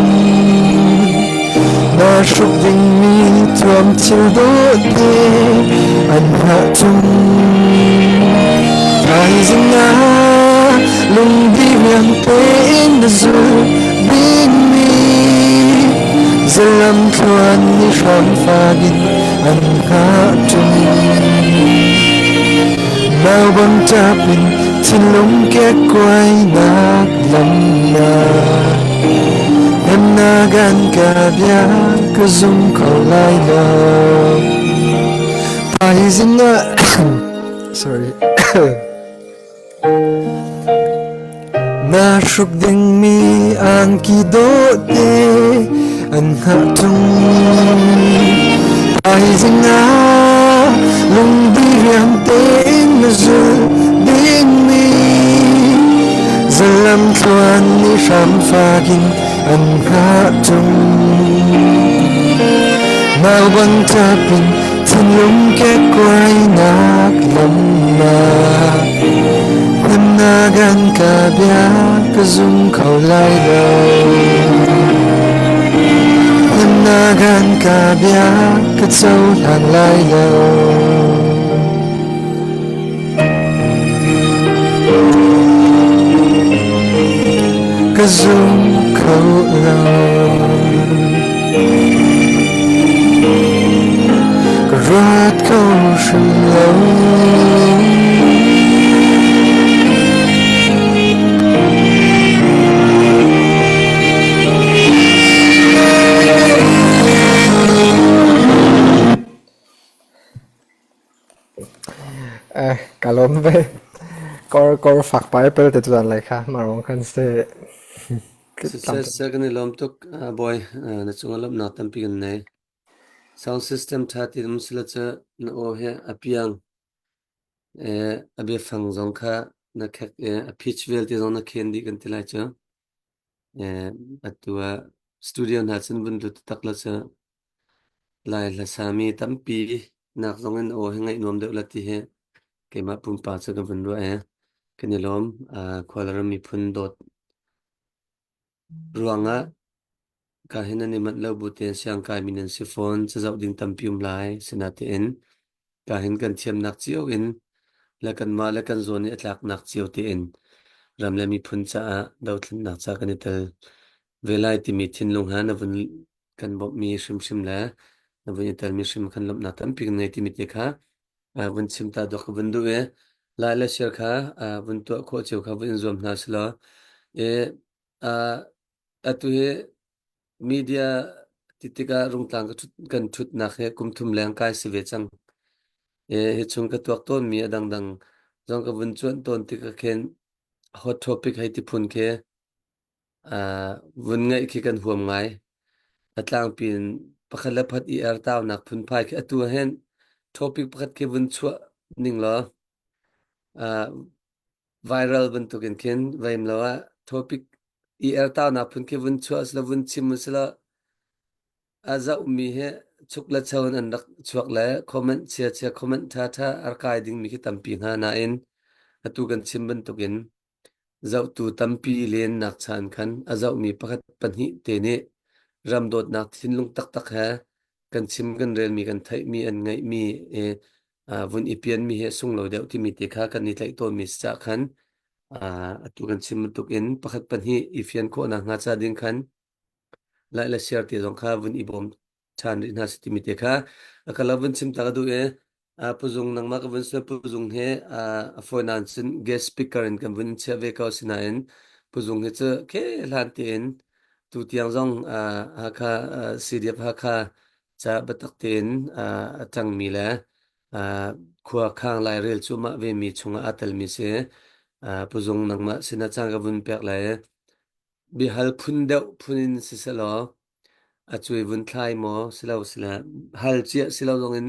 naa hruk dingmi thuam thil dawh te an hngah ṭung. Thaizing ah lungdi riang tein na zul dingmi zalam thluan ni hram fak in an hngah ṭung. Nau bang ṭap in thinlung kekkuainak lam ah hnemhnak an ka bia ka zum kho lai lo. Thaizing ah sorry Na hruk dingmi angki dawhte an hngah ṭung. Thaizing ah lungdi riang tein na zul dingmi zalam thluan ni hram fak in an hngah ṭung. Nau bang ṭap in thinlung kekkuainak lam ah hnemhnak an ka bia ka zum kho lai lo. Hnemhnak an ka bia ka cohlang lai lo. Ka zum kho lo. Ka ruat kho hrim lo. Eh, ka lawm ve. Kor kor fak pai pel te tuan lai kha marong khan se. Siseh seh kan i lawm tuk bawi na cungah lawmhnak tampi kan nei. Sound system ṭha ti um sila cu na aw hi a piang a biafang zong kha na khek i a pitch vialte zong na khen dih kan ti lai cu. Atu ah studio hna cun vun lut tak la cu Lai hlasami tampi nak zong in aw hi ngaih nuam deuh la ti hi keimah pumpak cu ka vun ruah i kan i lawm. Khualram miphun dawt ruangah ka hin an i manh lo bu tein siangkaimi nan si fawn. Cazoh ding tampi um lai. Sinatein ka hin kan thiamnak cio in le kanmah le kan zawn i a tlaknak cio tein ram le miphun caah dothlennak ca kan i tel ve lai timi thinlung ha na vun kan bawmhmi hrimhrim le Na vun i telmi hrim khan lawmhnak tampi kan ngei timi te kha vun chim ta dawk ka vun duh i lai le share kha vun tuah khawh cio kha vun in zuam hna silaw i atu hi media ti tikah rungtlang ka ṭhut, kan ṭhutnak hi kum thum leng kai si ve cang. I hi chung ka tuak tawnmi a dangdang zong ka vun cuanh tawn tikah khin hot topic hei ti phun khi vun ngaih khi kan huam ngai. A tlangpi in pakhat le pakhat i ertaunak phunphai khi atu ah hin topic pakhat khi vun chuah ning law viral bantukin khin veim lo ah topic i ertaunak phun khi vun chuah sila vun chim sila a zohmi hi chuk le cho in an rak chuak le comment chia chia comment tha tha ar kai dingmi khi tampi hnga nain atu kan chim bantukin Zohtu tampi lennak chan khan a zohmi pakhat pahnih te nih ram dawtnak thinlung taktak he kan chim kan relmi kan theihmi an ngeihmi i vun i pianmi hi a sunglawi deuh timi te kha kan i tlaih tawnmi si caah khan atu kan chim bantuk in pakhat pahnih i fian khawhnak hnga ca ding khan lai le siar te zong kha vun i bawm ṭhan rih hna si timi te kha a ka lo vun chim ta ka duh i puzung nangmah ka vun sual puzung he a fawinan cun guest speaker in kan vun chiah ve ko sinain puzung hi cu khe hlan tein tu tiang zong Hakha CDF Hakha ca biatak tein a ṭangmi le khua khang lairel cu mah ve mi chungah aa telmi si puzung nangmah sinah cang ka vun pek lai biahal phun deuh phun in sisehlaw A cuai vun thlai maw silo sile hal cia silo zongin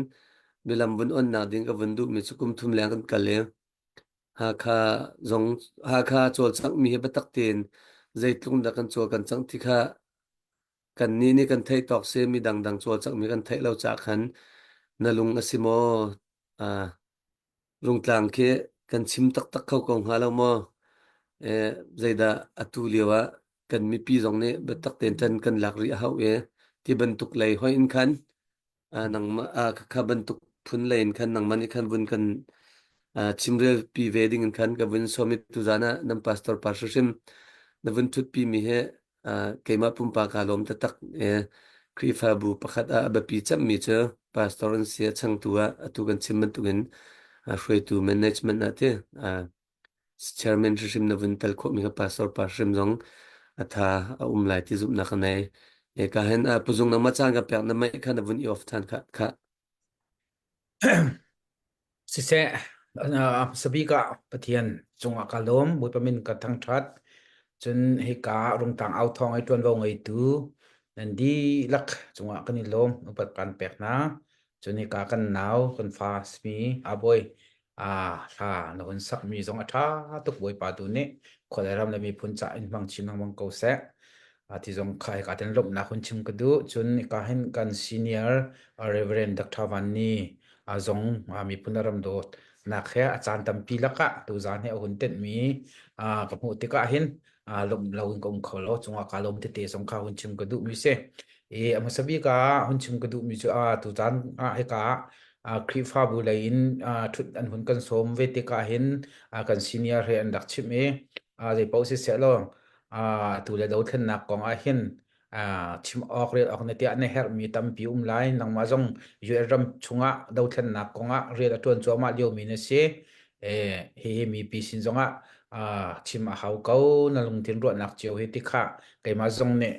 bilam vun onnak ding ka vun duhmi cu kum thum leng kan kal i Hakha zong Hakha cawlcanghmi hi biatak tein zeitluk dah kan cawl kan cangh ti kha kannih nih kan theih tawk si mi dangdang cawlcanghmi kan theih lo caah khan na lung a si maw ah Rungtlang khi kan chim taktak kho ko hnga lo maw? Eh, zeidah atu lio ah kan mipi zong nih biatak tein ṭan kan lak rih a hau i ti bantuk lei hoi in khan ah, nangmah ah, kha bantuk phun lei in khan nangmah nih khan vun kan ah, chimrel pi ve ding in khan ka vun sawm i tuzan ah nan pastor pa hrimhrim na vun ṭhutpi mi hi keimah pumpak kaa lawm taktak. Khrihfabu pakhat ah a biapi cemmi cu pastor an si a changtu ah atu kan chim bantukin hruaitu management ah ti chairman hrimhrim na vun tel khawhmi kha pastor pa hrim zong a tha a um lai ti zumhnak ka nei. Ka hin puzung nangmah caan ka pek na mei kha na vun i off than kha kha. Siseh, sabik ah Pathian cungah ka lawm, Bawipa min ka thangṭhat. Cun hika rungtang au thawng i ṭuanvo ngeitu nan dihlak cungah kan i lawm, upat kan pek hna. Cun hika kan nau, kan fa simi Abawi hla na hun sakmi zong a ṭha tuk Bawipa tu nih khua le ram le miphun ca in hmang chin lengmang ko seh. Ti zong kha hika ten lawmhnak hun chim ka duh. Cun hika hin kan senior Reverend Dr. Van Ni zong miphun le ram dawtnak he a caan tampi lakah tuzaan he a hun tenhmi ka hmuh tikah hin lawmh lo in ka um kho lo cungah kaa lawm tete zong kha hun chim ka duhmi si. I a hmasa bik ah hun chim ka duhmi cu tuzaan ah hika Khrihfabu lei in ṭhut an hun kan sawm ve tikah hin kan senior he an rak chimh i zei paoh siseh law atu le dothlennak kong ah hin chim awk rel awk na tiah na herhmi tampi um lai nangmah zong US ram chungah dothlennak kongah rian a ṭuan cuahmah liomi na si hihi mipi sin zongah chim a hau ko na lungthin ruahnak cio hi ti kha keimah zong nih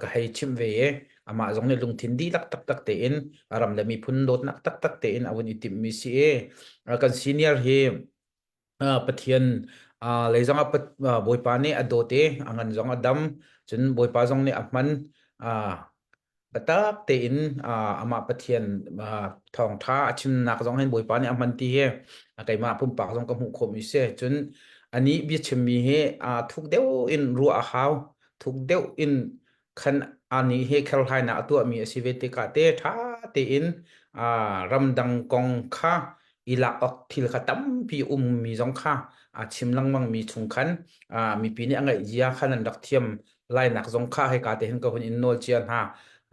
ka hei chimh ve i amah zong nih lungthin dihlak taktak tein ram le miphun dawtnak taktak tein a vun i timhmi si i kan senior hi Pathian lei zongah Bawipa nih a dawt i a ngan zong a dam cun Bawipa zong nih a hman biatak tein amah Pathian thawngṭha a chimnak zong hin Bawipa nih a hman ti hi keimah pumpak zong ka hmuh khawhmi si cun anih biachimmi hi thuk deuh in ruah a hau thuk deuh in khan anih hi kherhlainak a tuahmi a si ve tikah te ṭha tein ramdang kong kha i lak awk thil kha tampi ummi zong kha a chim lengmangmi chung khan mipi nih a ngaih zia khan an rak thiam lainak zong kha hika te hin ka hun in nawl cia hna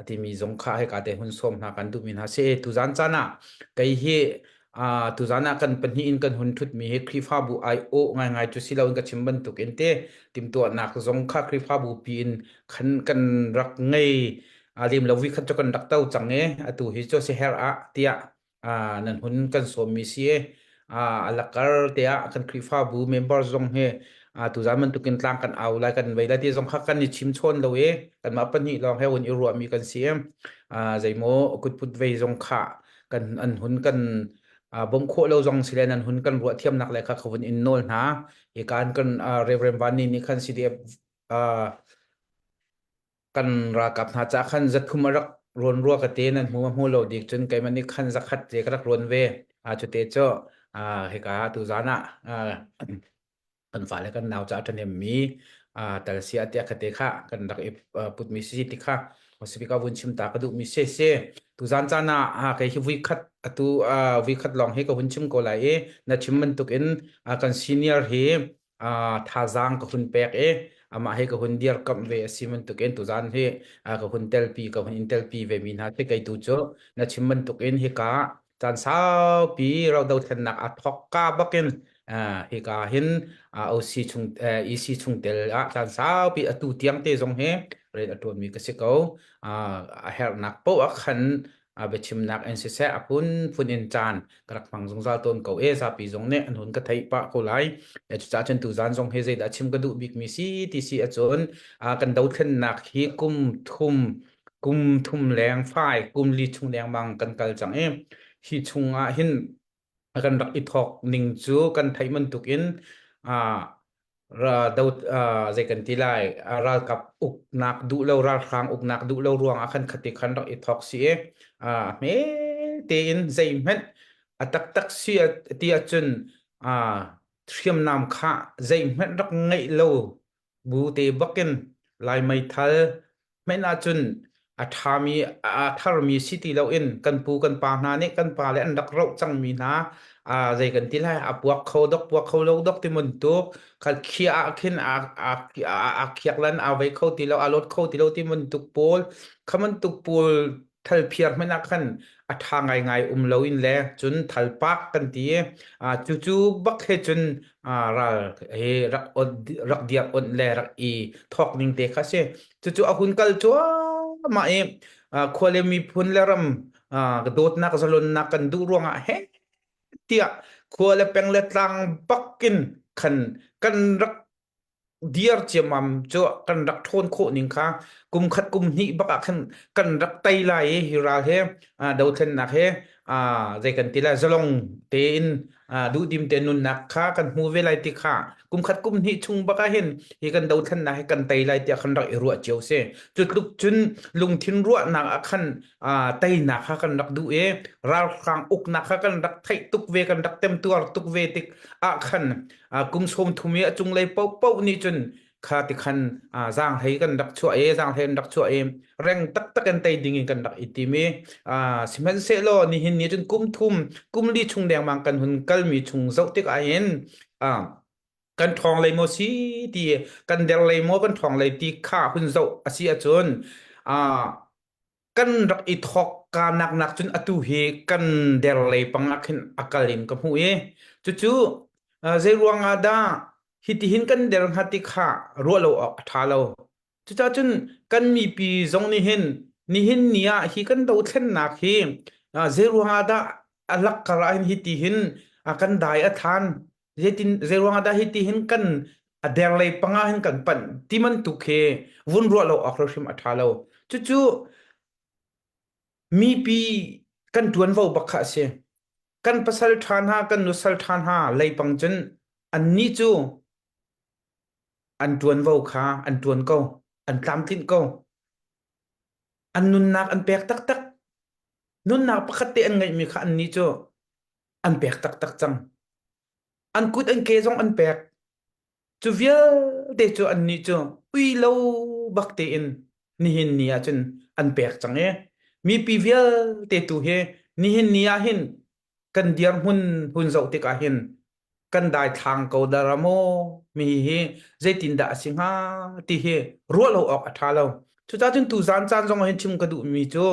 a timi zong kha hika te hun sawm hna kan duhmi hna si tuzan caan ah kei hi tuzan ah kan pahnih in kan hun ṭhutmi hi Khrihfabu ai-awh ngaingai cu si loin ka chim bantuk in te timhtuahnak zong kha Khrihfabu pi in khan kan rak ngei. Lim lo vi khat cu kan rak to cang i atu hi cu si her ah tiah nan hun kan sawmmi si i a lakar tiah kan Khrihfabu member zong hi tuzan bantukin tlang kan au lai kan vei lai ti zong kha kan i chim chawn lo i kanmah pahnih lawng he hun i ruahmi kan si i zeimaw kutput vei zong kha kan an hun kan bawmh khawh lo zong si le nan hun kan ruah thiamnak le kha ka vun in nawl hna hi kan kan Reverend Vani nih khan CDF kan ralkap hna ca khan zathum a rak rawn rua ka te nan hmu ma hmu lo dik cun keimah nih khan zakhat te ka rak rawn ve a cu te cu hika tu zan ah kan fale kan nau ca ṭhahnem mi tal sia tiah ka te kha kan rak i put mi si ti kha speaker vun chim ta ka duh mi se se tu zan caan ah kei hi vui khat atu vui khat lawng hi ka hun chim ko lai i na chim bantuk in kan senior hi thazaang ka hun pek i amah hi ka hun dirkamh ve a si bantukin tuzan hi ka hun telpi ka hun in telpi ve mi hna khi kei tu cu na chim bantukin hika caan saupi ro dothlennak a thok ka bakin hika hin OC chung EC chungtel ah caan saupi atu tiang te zong hi rian a tuan mi ka si ko a herhnak poh ah khan biachimnak in siseh a phunphun in caan ka rak hmang zungzal tawn ko e zapi zong nih an hun ka theih pah ko lai. Cucaah cun tuzaan zong hi zeidah chim ka duh bikmi si ti si ahcun kan dothlennak hi kum thum kum thum leng fai kum li chung lengmang kan kal cang i hi chung ah hin kan rak i thawk ning cu kan theih bantuk in do zei kan ti lai ralkap uknak duh lo ralhrang uknak duh lo ruang ah khan khati khan rak i thawk si i hme tein zeihmanh a taktak si ti ahcun hriamnam kha zeihmanh rak ngeih lo bu te bakin Lai meithal hmenh ahcun a ṭhami a tharmi si ti loin kan pu kan pa hna nih kan pa le an rak roh cangmi hna zei kan ti lai a puak kho dok puak kho lo dok ti bantuk kha khia ah khin a a a khiak lan a vei kho ti lo a lot kho ti lo ti bantuk pawl kha bantuk pawl thal phiar hmanh ah khan a ṭha ngaingai um loin le cun thal pak kan ti i cucu bak he cun ral he rak rak diak onh le rak i thawk ning te kha si. Cucu a hun kal cuahmah i khua le miphun le ram dawtnak zalonnak kan duh ruangah he tiah khua le peng le tlang bakin khan kan rak diar ciammam cu kan rak ṭhawn khawh ning kha kum khat kum hnih bak ah khan kan rak tei lai i hi ral he dothlennak he zei kan ti lai zalong tein duhdim te nunnak kha kan hmu ve lai ti kha kum khat kum hnih chung bak ah hin hi kan dothlennak hi kan tei lai tiah kan rak i ruah cio si. Cu tluk cun lungthin ruahnak ah khan teinak kha kan rak duh i ralhrang uknak kha kan rak theih tuk ve kan rak temtuar tuk ve tik ah khan kum 30 i a cunglei paohpaoh nih cun kha ti khan zaanghlei kan rak chuah i zaanghlei an rak chuah i reng taktak in tei ding in kan rak i tim i sihmanhsehlaw nihin ni cun kum thum kum li chung dengmang kan hun kalmi chung zoh tik ahhin kan ṭhawng lei maw si ti kan der lei maw kan ṭhawng lei ti kha hun zoh a si ahcun kan rak i thawk ka nak nak cun atu hi kan der lei pang ah khin a kal in ka hmuh i cucu zei ruang ah dah hitihin kan der hnga ti kha ruah lo awk a ṭha lo. Cucaah cun kan mipi zong nih hin nihin ni ah hi kan dothlennak hi zei ruang ah dah a lakkar ah hin hiti hin kan dai a than zeitin zei ruang ah dah hiti hin kan a der lei pang ah hin kan panh ti bantuk khi vun ruah lo awk hrim a ṭha lo. Cucu mipi kan ṭuanvo bak kha a si. Kan pasal ṭha hna, kan nusal ṭha hna leipang cun annih cu an ṭuanvo kha an ṭuan ko, an tlamtlinh ko. An nunnak an pek taktak. Nunnak pakhat te an ngeihmi kha annih cu an pek taktak cang. An kut an ke zong an pek. Cu vialte cu annih cu ui lo bak tein nihin ni ah cun an pek cang i mipi vialte tu hi nihin ni ah hin kan dirhmun hun zoh tikah hin kan daithlang ko dara maw mi hi zeitindah a si hnga ti hi ruah lo awk a ṭha lo. Cucaah cun tuzaan caan zong ah hin chim ka duhmi cu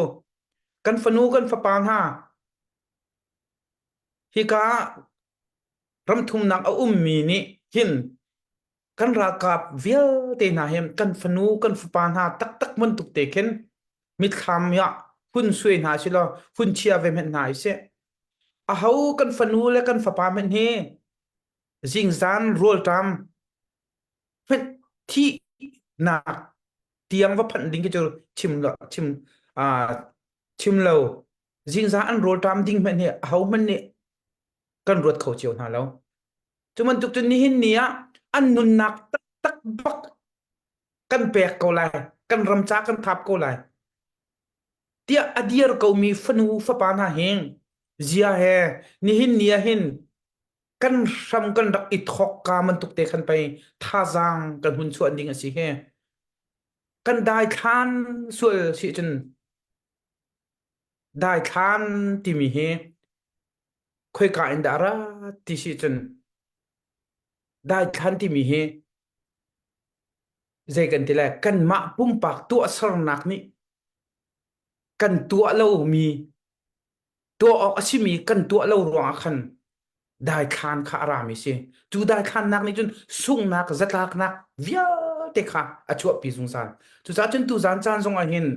kan fanu kan fapa hna hika ah ramthumnak a ummi nih hin kan ralkap vialte hna hi kan fanu kan fapa hna taktak bantuk te khin. Mitthlam ah hun suai hna si law hun chia ve hmenh hna sih. Aho kan fanu le kan fapa hmenh hi zingzan rawlṭam hmenh thihnak tiang va phanh ding khi cu chim lo chim chim lo zingzan an rawlṭam ding hmenh hi aho hmanh nih kan ruat kho cio hna lo. Cu bantuk cun nihin ni ah an nunnak taktak bak kan pek ko lai, kan ram ca kan thap ko lai tiah a dir komi fanu fapa hna hi zia he nihin ni ah hin kan hram kan rak i thawk ka bantuk te khan pei thazaang kan hun chuah ding a si hi. Kan daithlan sual si cun daithlan timi hi khoika in dah ra ti si cun daithlan timi hi zei kan ti lai kanmah pumpak tuahsernak nih kan tuah lomi tuah awk a simi kan tuah lo ruangah khan daithlan kha a rami si. Cu daithlannak nih cun sunghnak, zatlaknak vialte kha a chuahpi zungzal. Cucaah cun tuzan caan zong ah hin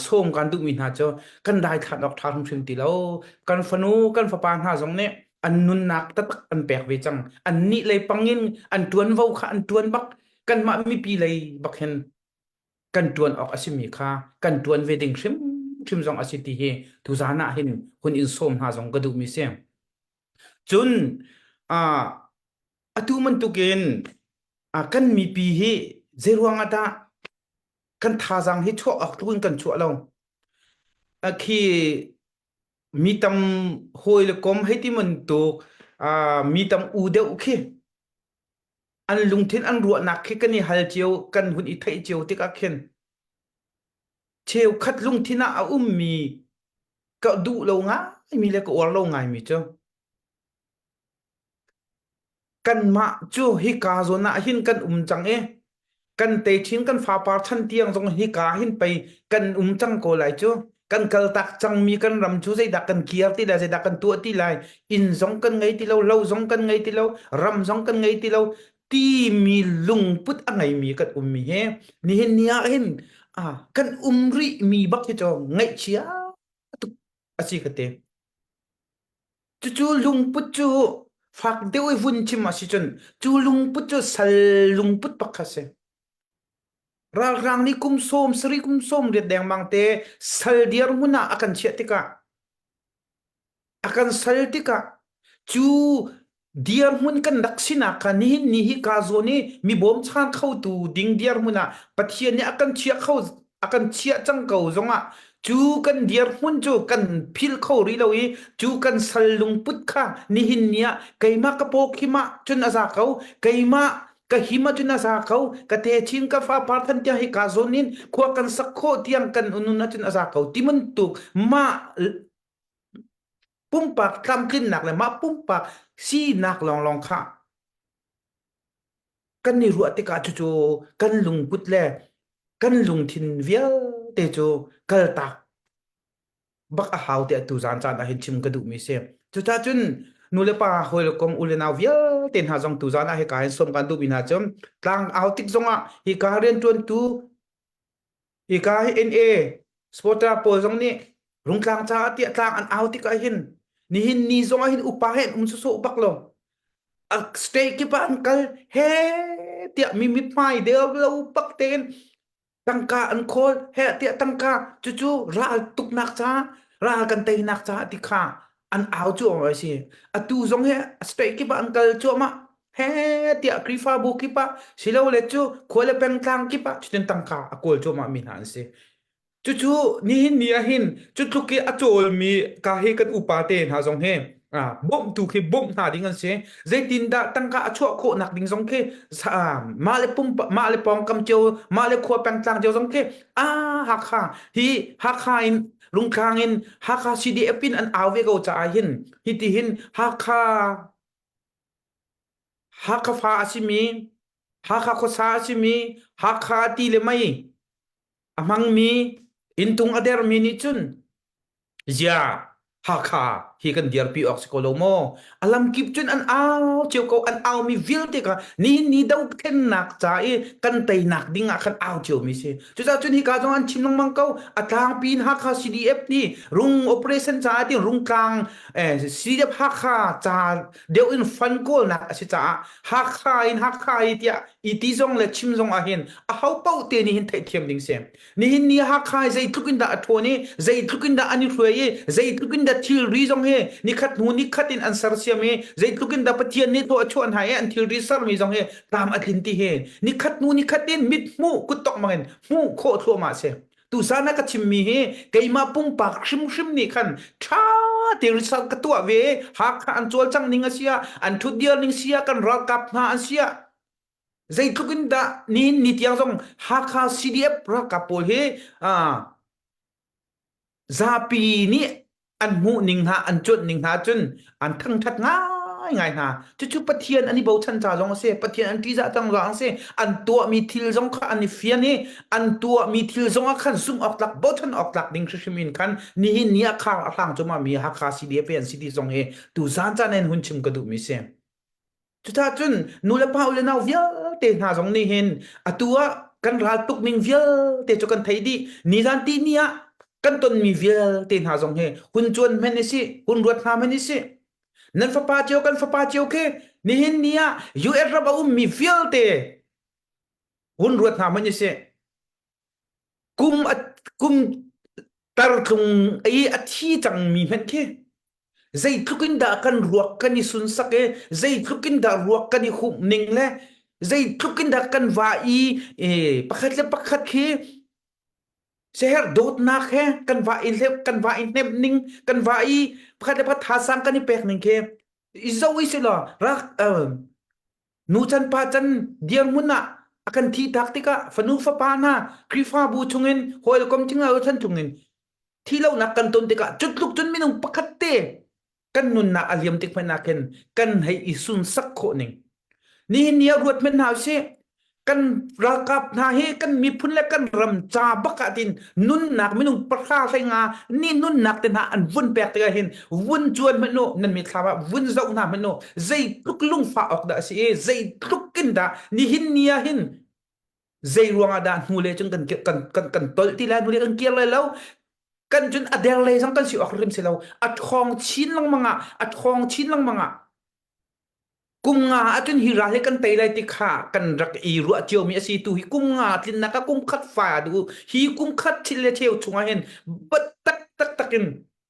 sawm kan duhmi hna cu kan daithlan awk ṭha hrimhrim ti lo. Kan fanu, kan fapa hna zong nih an nunnak taktak an pek ve cang. Annih lei pangin an ṭuanvo kha an ṭuan bak. Kanmah mipi lei bak hin kan ṭuan awk a simi kha kan ṭuan ve ding hrimhrim zong a si ti hi tuzan ah hin hun in sawm hna zong ka duhmi si. Cun atu bantukin kan mipi hi zeiruang ah dah kan thazaang hi chuah awk tluk in kan chuah lo. Khi mi tam hawi le kom hei ti bantuk mi tam u deuh khi an lungthin an ruahnak khi kan i hal cio kan hun i theih cio tikah khin cheukhat lungthin ah a ummi ka duh lo ngaimi le ka uar lo ngaimi cu kanmah cu hika zawn ah hin kan um cang i kan techin kan fapar chan tiang zong hika hin pei kan um cang ko lai cu kan kaltak cangmi kan ram cu zeidah kan kir ti lai zeidah kan tuah ti lai inn zong kan ngei ti lo lo zong kan ngei ti lo ram zong kan ngei ti lo timi lungput a ngeimi kan ummi he nihin ni ah hin kan um rih mi bak hi cu ngaihchia tuk a si ka ti Cucu lungput cu fak deuh i vun chim a si cun cu lungput cu sal lungput bak kha si. Ralhrang nih kum sawm sarih kum sawm riat dengmang te sal dirhmun ah a kan chiah tikah a kan sal tikah cu dirhmun kan rak sinak kha nihin ni hi ka zawn i mi bawmchan khotu ding dirhmun ah Pathian nih a kan chiah kho a kan chiah cang ko zongah cu kan dirhmun cu kan phil kho rih lo i cu kan sal lungput kha nihin ni ah keimah ka paw khim ah cun a za ko keimah ka him ah cun a za ko ka techin ka fa par than tiang hi ka zawn in khua kan sak khawh tiang kan unun ah cun a za ko ti bantuk mah pumpak tlamtlinnak le mah pumpak sinak lawnglawng kha kan i ruah tikah cucu kan lungput le kan lungthin vialte cu kaltak bak a hau tiah tuzaan caan ah hin chim ka duhmi si. Cucaah cun nu le pa hawi le kom u le nau vialte hna zong tuzaan ah hika hin sawm kan duhmi hna cu tlang au tik zongah hika rianṭuantu Hika hi NA supporter pawl zong nih Rungtlang caah tiah tlang an au tikah hin nihin ni zong ah hin upa he an um sawsawh bak lo. A state kip ah an kal he tiah mi mithmai deu lo bak tein tangka an khawl he tiah tangka cucu ral tuknak caah ral kan teinak caah ti kha an au cu a si. Atu zong hi state kip ah an kal cuahmah. He tiah Khrihfabu kip ah silole cu khua le pengtlang kip ah cutin tangka a kawl cuahmah mi hna an si. Cucu nihin ni ah hin cu tluk i a cawlmi ka hi kan upa te hna zong hi bawmhtu khi bawmh hna ding an si. Zeitindah tangka a chuah khawhnak ding zong khi mah le pumpa mah le pawngkam cio mah le khua pengtlang cio zong khi ah Hakha hi Hakha in Rungtlang in Hakha CDF in an au ve ko caah hin hiti hin Hakha Hakha fa a simi Hakha khuasa a simi Hakha ti le mei a hmangmi inntung a dermi nih cun zia Hakha. hi kan dirpi awk si ko lo maw? A lamkip cun an au cio ko, an aumi vialte kha nihin ni dothlennak ca i kan teinak ding ah khan au ciomi si. Cucaah cun hika zong an chim lengmang ko, a tlangpi in Hakha CDF nih rung operation caah ti rungtlang eh, CDF Hakha ca deuh in fund kawlnak a si caah Hakha in Hakha i tiah i ti zong le chim zong ah hin a ho paoh te nih hin theihthiam ding si. Nihin ni Hakha hi zeitluk in dah a ṭhawn i zeitluk in dah an i hruai i zeitluk in dah thilri zong hi nikhat hnu nikhat in an sersiam i zeitluk in dah Pathian nih thaw a chuah hna i an thilri sermi zong hi tlam a tlin ti hi nikhat hnu nikhat in mit hmuh kuttok bangin hmuh khawh thluahmah a si. Tusan ah ka chimmi hi keimah pumpak hrimhrim nih khan ṭha te research ka tuah ve Hakha an cawlcang ning a si ah an ṭhutdir ning si ah kan ralkap hna an si ah Zeitluk in dah nihin ni tiang zong Hakha CDF ralkap pawl hi uh, zapi nih an hmuh ning hna an cuanh ning hna cun an thangthat ngai ngai hna cucu Pathian an i bochan ca zong a si Pathian an ṭihzah cang zong a si an tuahmi thil zong kha an i fian i an tuahmi thil zong ah khan zumh awk tlak bochan awk tlak ding hrimhrim in khan nihin ni ah khar a hlang cuma mi Hakha CDF an si ti zong hi tu zan caan in hun chim ka duhmi si Cucaah nulepa u le nau vialte hna zong nih hin atu ah kan ral tuk ning vialte cu kan thei dih. Nizan ti ni ah kan tonmi vialte hna zong hi hun cuan hmenh i si, hun ruat hna hmenh i si. Nan fapa cio kan fapa cio khi nihin ni ah US ram a ummi vialte hun ruat hna hmenh i si. Kum a kum tartlung i a thi cangmi hmanh khi zeitluk in dah kan ruak kan i sunsak i zeitluk in dah ruak kan i humh ning le zeitluk in dah kan va i pakhat le pakhat khi seher dawtnak he kan va i kan va i hnemh ning kan va i pakhat le pakhat thasang kan i pek ning khi i zo i si law rak Nu can pa can dirhmun ah a kan thihtak tikah fanu fapa hna Khrihfabu chungin hawikom cingla chan chungin thihlohnak kan ton tikah cutluk cun minung pakhat te kan nunnak a liam tik hmanh ah khin kan hei i sunsak khawh ning nihin ni ah ruat hmanh hna usih kan ralkap hna hi kan miphun le kan ram ca bak ah tin nunnak minung pahra hlei nga ni nunnak te hna an vun pek tikah hin vun cuan hmanh u nan mitthlam ah vun zoh hna hmanh u zeitluk lungfah awk dah a si i zeitluk in dah nihin ni ah hin zei ruangah dah hnu le cun kan kan kan kan tolh ti lai hnu le kan kir lai lo kan cun a der lei zong kan si awk hrim si lo a ṭhawng chin lengmang ah a ṭhawng chin lengmang ah Kum nga ahcun hi ral hi kan tei lai ti kha kan rak i ruah ciomi a si tu hi kum nga tlinnak ah kum khat fa duh hi kum khat thil le cheu chungah hin bat tak tak tak in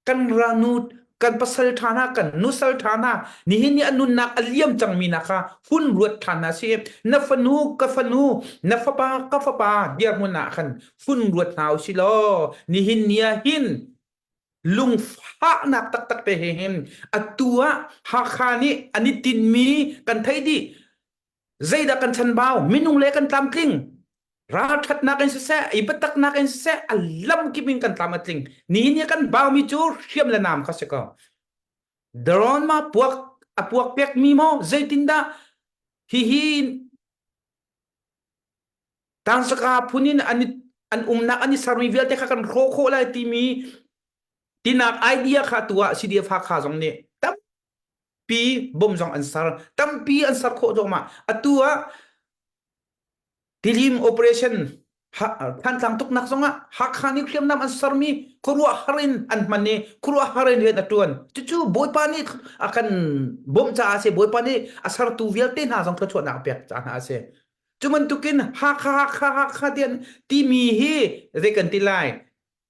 kan ranu kan pasal ṭha hna kan nusal ṭha hna nihin ni a nunnak a liam cangmi na kha hun ruat ṭhan hna si na fanu ka fanu na fapa ka fapa dirhmun ah khan hun ruat hna u si law nihin ni ah hin lungfahnak taktak te he hin atu ah Hakha nih an i tinmi kan thei dih zeidah kan chanbau minung le kan tlamtling ralṭhatnak in siseh i biataknak in siseh a lamkip in kan tlam a tling nihin ni kan baumi cu hriam le nam kha si ko drone ma puak a puak pekmi maw zeitindah hihi Tangsaka phun in an an umnak an i sermi vialte kha kan hrawh khawh lai timi tinak idea kha tu ah CDF Hakha zong nih tampi bom zong an ser tampi an ser khawh zong ma atu ah Tilim operation Thantlang tuknak zong ah Hakha nih hriamnam an sermi khuaruahhar in an hman i khuaruahhar in rian a ṭuan cucu Bawipa nih a kan bawmh caah a si Bawipa nih a sertu vialte hna zong thluachuahnak a pek caah hna a si Cu bantukin Hakha Hakha Hakha tian timi hi zei kan ti lai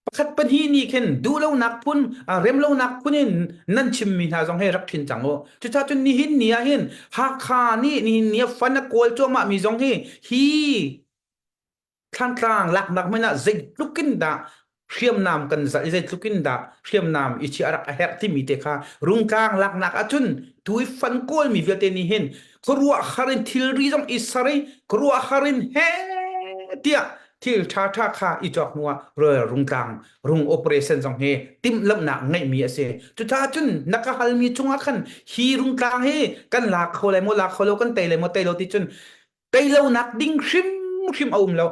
pakhat pahnih nih khin duhlonak phun remlonak phun in nan chimmi hna zong hi rak thin cang u cucaah cun nihin ni ah hin Hakha nih nihin ni ah fan a kawl cuahmah mi zong hi hi Thlantlang laknak hmanh ah zeitluk in dah hriamnam kan zalh i zeitluk in dah hriamnam i chiah rak a herh timi te kha rungtlang laknak ahcun tu i fan kawlmi vialte nih hin khuaruahhar in thilri zong i ser i khuaruahhar in he tiah thil ṭhaṭha kha i cawk hnu ah Royal Rungtlang rung operation zong hi timhlamhnak ngeihmi a si. Cucaah cun na ka halmi cungah khan hi rungtlang hi kan la kho lai maw la kho lo kan tei lai maw tei lo ti cun tei lonak ding hrimhrim a um lo.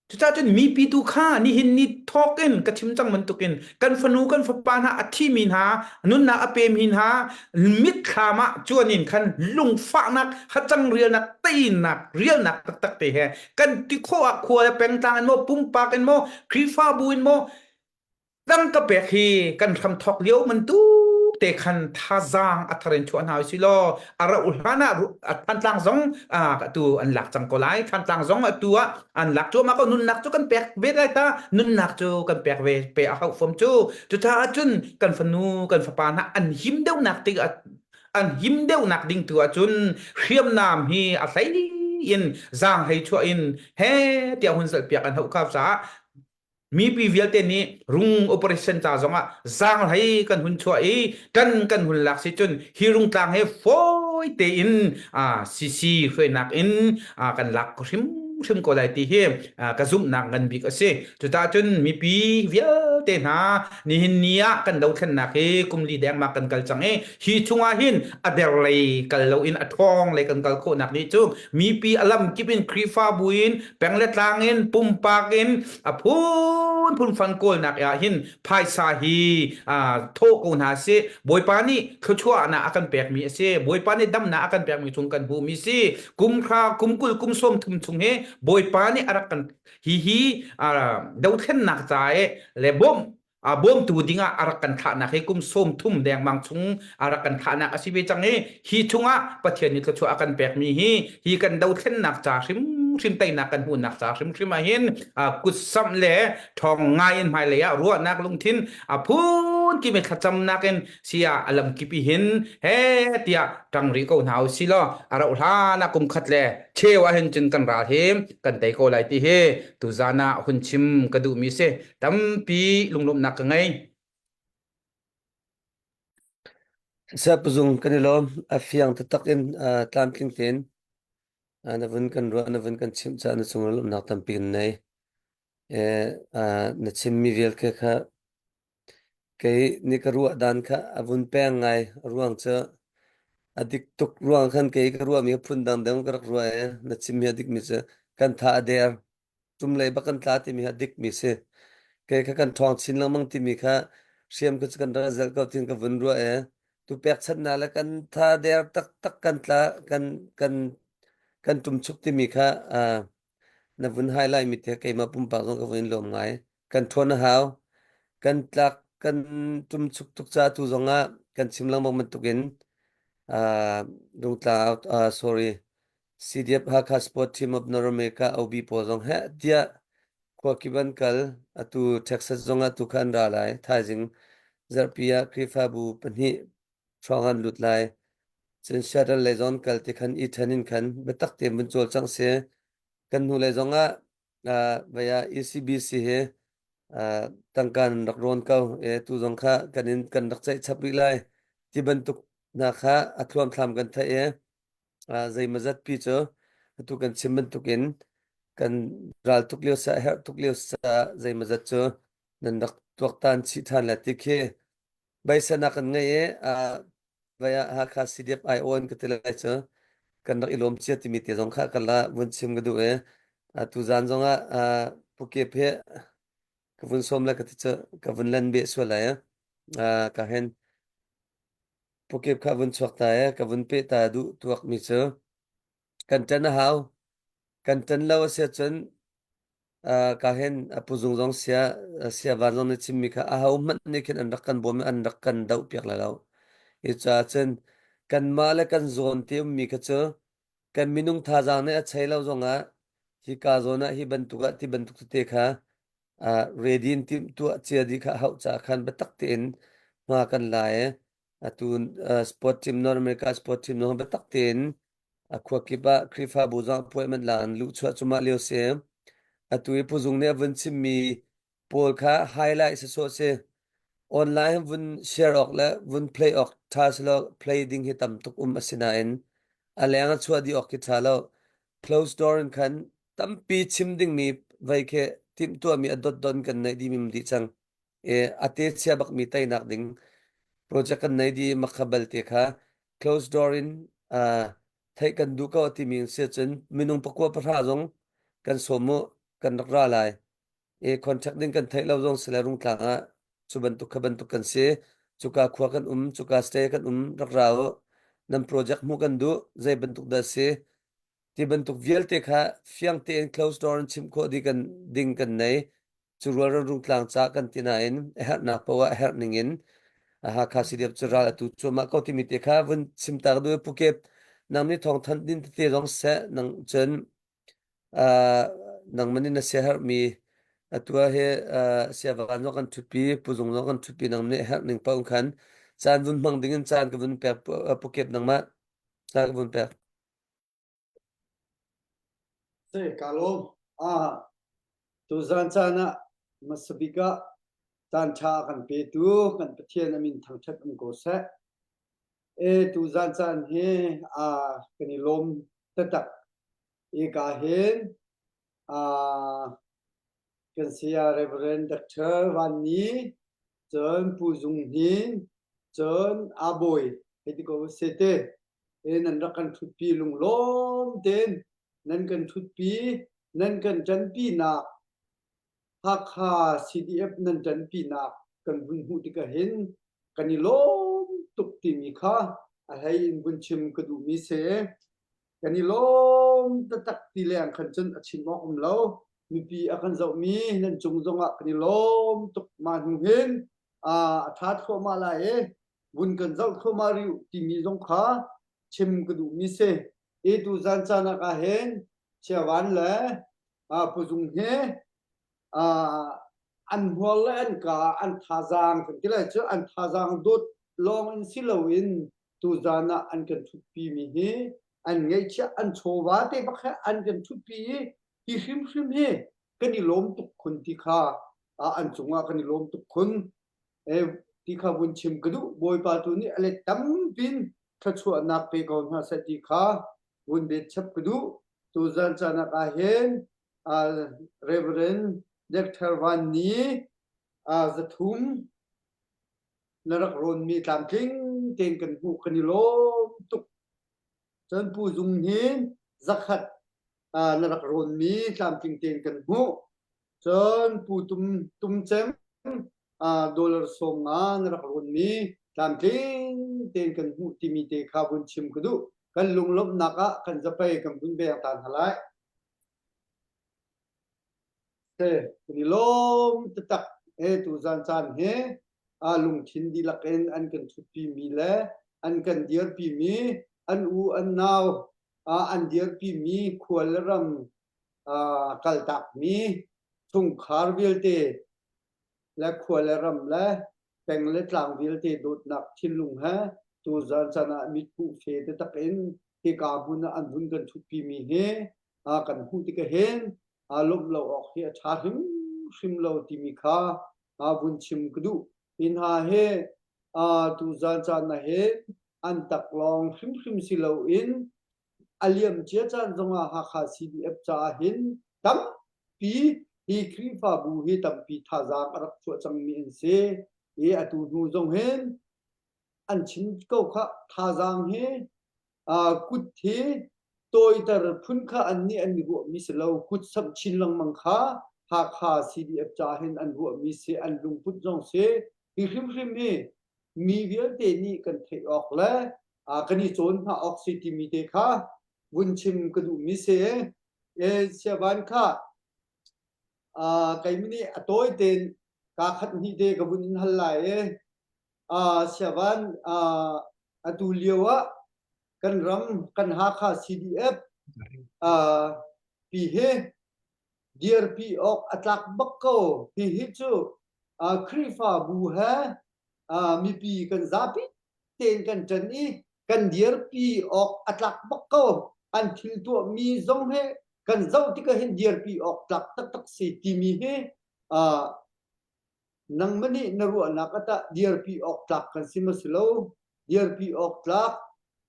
Cucaah cun mipi tu kha nihin ni thawk in ka chim cang bantukin kan fanu kan fapa hna a thimi hna nunnak a pemi hna mitthlam ah cuan in khan lungfahnak hacang rialnak teinak rialnak taktak te he kan ti khawh ah khua le pengtlang in maw pumpak in maw Khrihfabu in maw Tangka pek hi kan hramthawk lio bantuk te khan thazaang a thar in chuah hna usih law a rauh hlan ah Thantlang zong atu an lak cang ko lai. Thantlang zong atu ah an lak cuahmah ko. Nunnak cu kan pek ve lai ta. Nunnak cu kan pek ve pe a hauh fom cu. Cucaah cun kan fanu kan fapa hna an him deuhnak tik an him deuhnak ding tu ahcun hriamnam hi a hlei in zaang hlei chuah in he tiah hun zalhpiak an hauh kha caah Mipi vialte nih rung operation ca zongah zaanghlei kan hun chuah i ṭan kan hun lak si cun hi rungtlang he fawi tein CC hruainak in kan lak hrimhrim ko lai ti hi ka zumhnak ngan bik a si. Cucaah cun mipi vialte hna nihin ni ah kan dothlennak hi kum li dengmang kan kal cang i hi chungah hin a der lei kal loin a ṭhawng lei kan kal khawhnak nih cu mipi a lam kip in Khrihfabu in peng le tlang in pumpak in a phunphun fan kawlnak ah hin phaisa hi thawh ko hna si Bawipa nih thluachuahnak a kan pekmi a si Bawipa nih damnak a kan pekmi chung kan hmuhmi si kum hra kum kul kum sawm thum chung hi Bawipa nih a rak kan hi hi dothlennak ca e le bawmh a bawmtu dingah a rak kan thlahnak hi kum 30 dengmang chung a rak kan thlahnak a si ve cang i hi chungah Pathian nih thluachuah a kan pekmi hi hi kan dothlennak ca hrimhrim teinak kan hmuhnak ca hrimhrim ah hin kutsamh le ṭhawng ngai in hmailei ah ruahnak lungthin a phun kimi thlacamnak in sia a lamkip i hin he tiah ṭang rih ko hna u si law a rauh hlan ah kum khat le cheu ah hin cun kan ral hi kan tei ko lai ti hi tuzan ah hun chim ka duhmi si. Tampi lunglawmhnak ka ngei. Siapuzung kan i lawm. A fiang taktak in tlamtling tein na vun kan ruah, na vun kan chimh caah na cung lawmhnak tampi kan nei. Na chimmi vialte kha kei nih ka ruah dan kha a vun peng ngai. A ruang cu a dik tuk ruang khan kei ka ruahmi kha phun dang deuh ka rak ruah i na chimmi a dikmi cu kan tha a der. Cumlei bak kan tla timi kha dikmi si. Kei kha kan ṭhawng chin lengmang timi kha hriam kha cu kan rak zelh ko tin ka vun ruah e. Tu pekchanhnak le kan tha der taktak kan tla kan kan kan ṭumchuk timi kha uh, na vun highlight mi te keimah pumpak zong ka vun in lawm ngai. Kan ṭhawn a hau. Kan tlak kan ṭumchuk tuk ca tu zongah kan chim lengmang bantukin uh, Rungtla uh, sorry CDF Hakha Sport Team of North America OB pawl zong heh tiah khuakip an kal. Atu Texas zong ah tukha an ra lai. Thaizing zarhpi ah Khrihfabu pahnih hrawng an lut lai. Cun Seattle lei zong kal ti khan i ṭhen in khan biatak tein vun cawlcangh si. Kan hnu lei zong ah uh, vei ah ECBC hi uh, tangka nan rak rawn ko. E tu zong kha kan in kan rak ceih chap rih lai. Ti bantuk hna kha a thluamthlam kan theih i zeimawzat pi cu atu kan chim bantukin kan ral tuk lio sa herh tuk lio sa zeimawzat cu nan rak tuaktan chih ṭhan le ti khi beisanak kan ngei i vai ah Hakha CDF IO an ka ti lai cu kan rak i lawm cia timi te zong kha kan la vun chim ka duh i tu zan zong ah Pukep he ka vun sawm le ka ti cu ka vun lan beh sual lai ka hen Pukep kha vun chuak ta i ka vun peh ta duh tuakmi cu kan ṭan a hau. Kan ṭan lo a si ahcun uh, ka hin a puzung zong sia sia van zong nih chimmi kha aho hmanh nih khin an rak kan bawm i an rak kan doh piak lai lo. Hi caah cun kanmah le kan zawn te ummi kha cu kan minung thazaang nih a chei lo zongah hika zawn ah hi bantuk ah ti bantuk tete kha uh, ready in timhtuah cia dih kha hauh caah khan biatak tein hma kan la i atu uh, sport team North America sport team zong biatak tein a khua kip ah Khrihfabu zong appointment la an luhchuah cumah lio si. Atu i puzung nih a vun chimmi pawl kha highlight sawsawh si. Online vun share awk le vun play awk ṭha silo play ding hi tam tuk um asinain a leng a chuah dih awk khi ṭha lo. Closed door in khan tampi chim dingmi vei khi timhtuahmi a dotdon kan neih dih mim dih cang. E, a te chia bakmi teinak ding project kan nei di makha balte kha closed door in uh, theih kan duh ko timi si cun minung pakua pahra zong kan sawm mu. kan rak ra lai. I contact ding kan theih lo zong si le Rungtlang ah cu bantuk kha bantuk kan si. Cuka khua kan um, cuka stay kan um, rak ra u. Nan project hmuh kan duh, zei bantuk dah si. Ti bantuk vialte kha fiang tein close door in chimh khawh dih kan ding kan nei. Cu rualrang Rungtlang ca kan ti nain a herhnak poah a herh ning in Hakha CDF cu ral atu cuahmah ko timi te kha vun chim ta ka duh i Pukep nang nih thawng thanh din tete zong seh nang cun nangman in na siaherhmi atu ah hi siavan zong kan ṭhutpi puzung zong kan ṭhutpi nang nih herh ning paoh khan caan vun hmang ding in caan ka vun pek Pukep nangmah caan ka vun pek. Se ka lawm. Ah, tuzan caan ah hmasa bik ah caan ṭha a kan petu kan Pathian a min thangṭhat um ko seh. E tuzan caan hi ah kan i lawm taktak. Ika hin ah kan saya Reverend Dr. Van Ni, cun Pu Zung Hnin, cun Abawi hei ti ko usih te. E nan rak kan ṭhutpi lunglawm tein nan kan ṭhutpi, nan kan ṭanpinak Hakha CDF nan ṭanpinak kan vun hmuh tikah hin kan i lawm tuk timi kha a hlei in vun chim ka duhmi si. Kan i lawm taktak ti leng khan cun a chim awk um lo. Mipi a kan zohmi nan cung zongah kan i lawm tuk. Mah hnu hin a ṭha thluahmah lai i vun kan zoh thluahmah rih u timi zong kha chim ka duhmi si. I tuzan caan ah hin Chiavan le Puzung hi an hmual le an ka an thazaang kan ti lai cu an thazaang dawt lawng in si loin tuzan ah an kan ṭhutpi mi hi an ngeihchiah an chawva te bak he an kan ṭhutpi i hi hrimhrim hi kan i lawm tuk khun ti kha an cungah kan i lawm tuk khun ti kha vun chim ka duh Bawipa tu nih a let tampin thluachuahnak pe ko hna seh ti kha vun bet chap ka duh tuzan caan ah hin Reverend Dr. Van Ni zathum na rak rawnmi tlamtling tein kan hmuh kan i lawm tuk cun Pu Zung hi zakhat na rak rawnmi tlamtling tein kan hmuh Cun Pu Tum, Tum Cem dollar 50 na rak rawnmi tlamtling tein kan hmuh timi te kha vun chim ka duh. Kan lunglawmhnak ah kan zapei kan vun beng ta hna lai. Te, kan i lawm taktak e tuzan caan hi a lungthin dihlak in an kan ṭhutpi mi le an kan dirpi mi an u an nau an dirpi mi khual le ram kaltakmi chungkhar vialte le khua le ram le peng le tlang vialte dawtnak thinlung he tuzan chan ah mitkuh fe taktak in hika hmun ah an hun kan ṭhutpi mi hi kan hmuh tikah hin lawmh lo awk hi a ṭha hrimhrim lo timi kha vun chim ka duh. Hi hna hi tuzan caan ah hin an taklawng hrimhrim si loin A liamcia caan zongah Hakha CDF caah hin tampi hi Khrihfabu hi tampi thazaang a rak chuah cangmi an si. I atu hnu zong hin an chim ko khah thazaang hi kut hi tawiter phun kha an nih an i ruahmi si lo kut samh chin lengmang kha Hakha CDF caah hin an ruahmi si an lungput zong si hi hrimhrim hi mi vialte nih kan theih awk le kan i cawn hna awk si timi te kha vun chim ka duhmi si. E siavan kha keimah nih a tawi tein kaa khat hnih te ka vun in hal lai i siavan atu lio ah kan ram kan Hakha CDF pi hi dirpi awk a tlak bak ko. Hihi cu Khrihfabu he mipi kan zapi tein kan ṭan i kan dirpi awk a tlak bak ko. An thil tuahmi zong hi kan zoh tikah hin dirpi awk tlak taktak si timi hi nangmah nih na ruahnak ah tah dirpi awk tlak kan si maw si lo? Dirpi awk tlak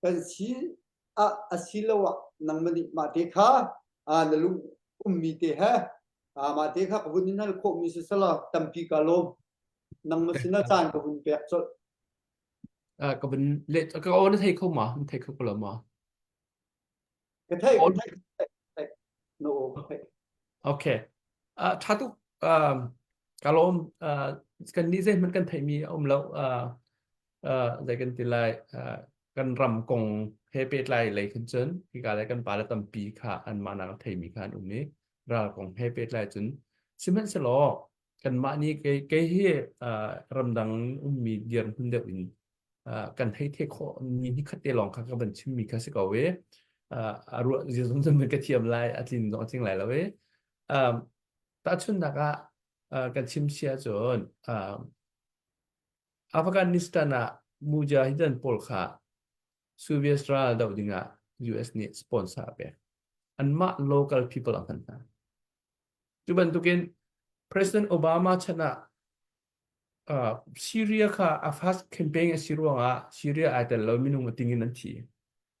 kan si ah asiloah nangmah nih mah te kha na lung ummi te he mah te kha ka vun in hal khawhmi si selaw tampi ka lawm. Nangmah sinah caan ka vun pek colh. Ka vun let ka aw na thei kho ma? Na thei kho ko lo ma? Ka thei, ka thei, ka thei. No, ka thei. Okay. Uh, ṭha tuk. Um, ka lawm. Uh, kan nih zeihmanh kan theihmi a um lo. Uh, uh, zei kan ti lai. Uh, kan ram kong he pehtlai lei khin cun hika le kan pale tampi kha anmah nak theimi kha an um i ral kong he pehtlai cun sihmanhsehlaw kanmah nih kei, kei hi uh, ramdang ummi dirhmun deuh in uh, kan hei the khawh mi ni khat te lawng kha ka van chimmi kha si ko i uh, a ruah zia zong cun ka thiam lai a tlin zong a tling lai lo i um, tahchunhnak ah uh, kan chim sia cun um, Afghanistan ah mujahideen pawl kha Soviet ral doh dingah US nih sponsor a pek. Anmah local people a hman hna. Cu bantukin President Obama chan ah uh, Syria kha a first campaign a si ruangah Syria ai tel lo minung a ting in an thi.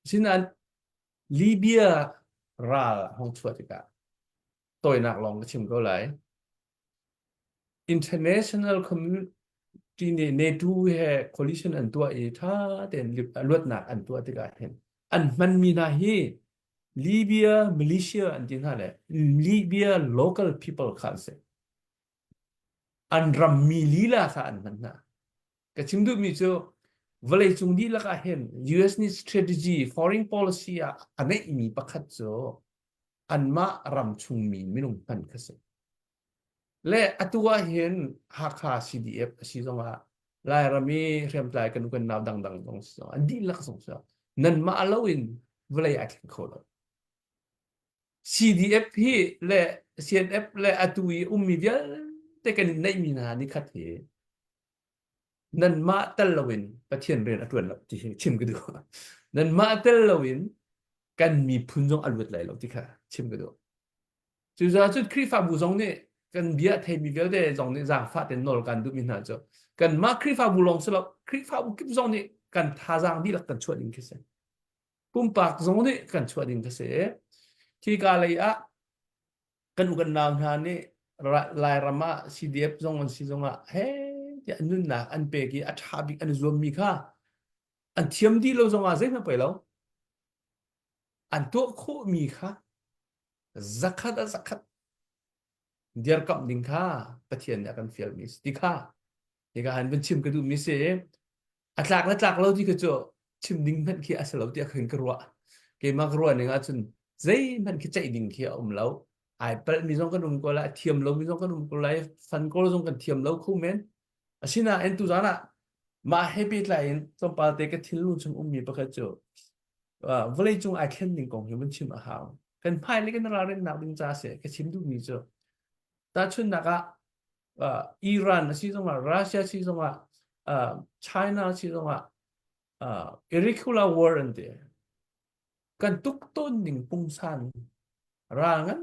Asinain Libya ral hong chuah tikah tawinak lawng ka chim ko lai. International community nih NATO he coalition an tuah i ṭha tein luatnak an tuah tikah hin an hmanmi hna hi Libya militia an ti hna le Libya local people kha an si. An rammi lila kha an hman hna. Ka chim duhmi cu vawleicung dihlak ah hin US nih strategy foreign policy ah a neihmi pakhat cu anmah ram chungmi minung hman kha si. Le atu ah hin Hakha CDF a si zongah Lairam i hriamtlai kan kan nau dangdang zong si zong an dihlak zong si nanmah lo in vawlei ai thleng kho lo. CDF hi le CNF le atu i ummi vialte kan in neihmi hna ni khat hi nanmah tel loin Pathian rian a ṭuan lo ti hi chim ka duh. Nanmah tel loin kan miphun zong a luat lai lo ti kha chim ka duh. Cucaah cun Khrihfabu zong nih kan bia theimi vialte zong nih zaangfah tein nawl kan duhmi hna cu kanmah Khrihfabu lawng si lo Khrihfabu kip zong nih kan thazaang dihlak kan chuah ding khi si. Pumpak zong nih kan chuah ding khi si. Khika lei ah kan u kan nau hna nih Lairam ah CDF zong an si zong ah he tiah nunnak an pek i a ṭha bik an i zuammi kha an thiam dih lo zong ah zeihmanh poi lo. An tuah khawhmi kha zakhat a zakhat dirkamh ding kha Pathian nih a kan fialmi si ti kha hika han vun chim ka duhmi si a tlak le tlak lo ti kha cu chim ding hmanh khi a si lo tiah khin ka ruah keimah ka ruah ning ahcun zeihmanh khi ceih ding khi a um lo ai palh mi zong kan um ko lai thiam lo mi zong kan um ko lai fan kawl zong kan thiam lo kho men asinain tuzan ah mah he pehtlai in tlawmpal te ka thinlung chung ummi pakhat cu vawleicung ai thlen ning kong hi vun chim a hau kan hmai le kan ralrinnak ding ca si ka chim duhmi cu tahchunhnak ah Iran a si zongah Russia si zongah China si zongah irregular war an ti kan tuk tawn ning pungsan ral ngan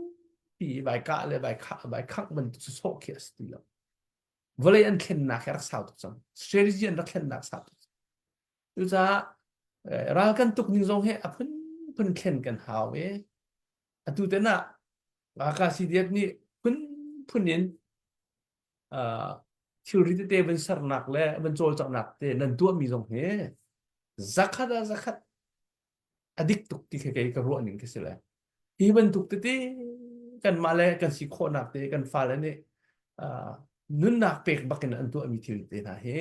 pi vai kah le vai khah vai khangh bantuk sawh khi a si ti lo vawlei an thlennak hi rak sau tuk cang strategy an rak thlennak sau tuk Cucaah ral kan tuk ning zong hi a phunphun thlen kan hau i atu ten ah Ralkap CDF nih phunphun in thilri tete van sernak le van cawlcanghnak te nan tuahmi zong hi zakhat ah zakhat a dik tuk ti khi kei ka ruah ning khi si le hi bantuk tete kanmah le kan si khawhnak te kan fale nih nunnak pek bakin an tuahmi thil te hna hi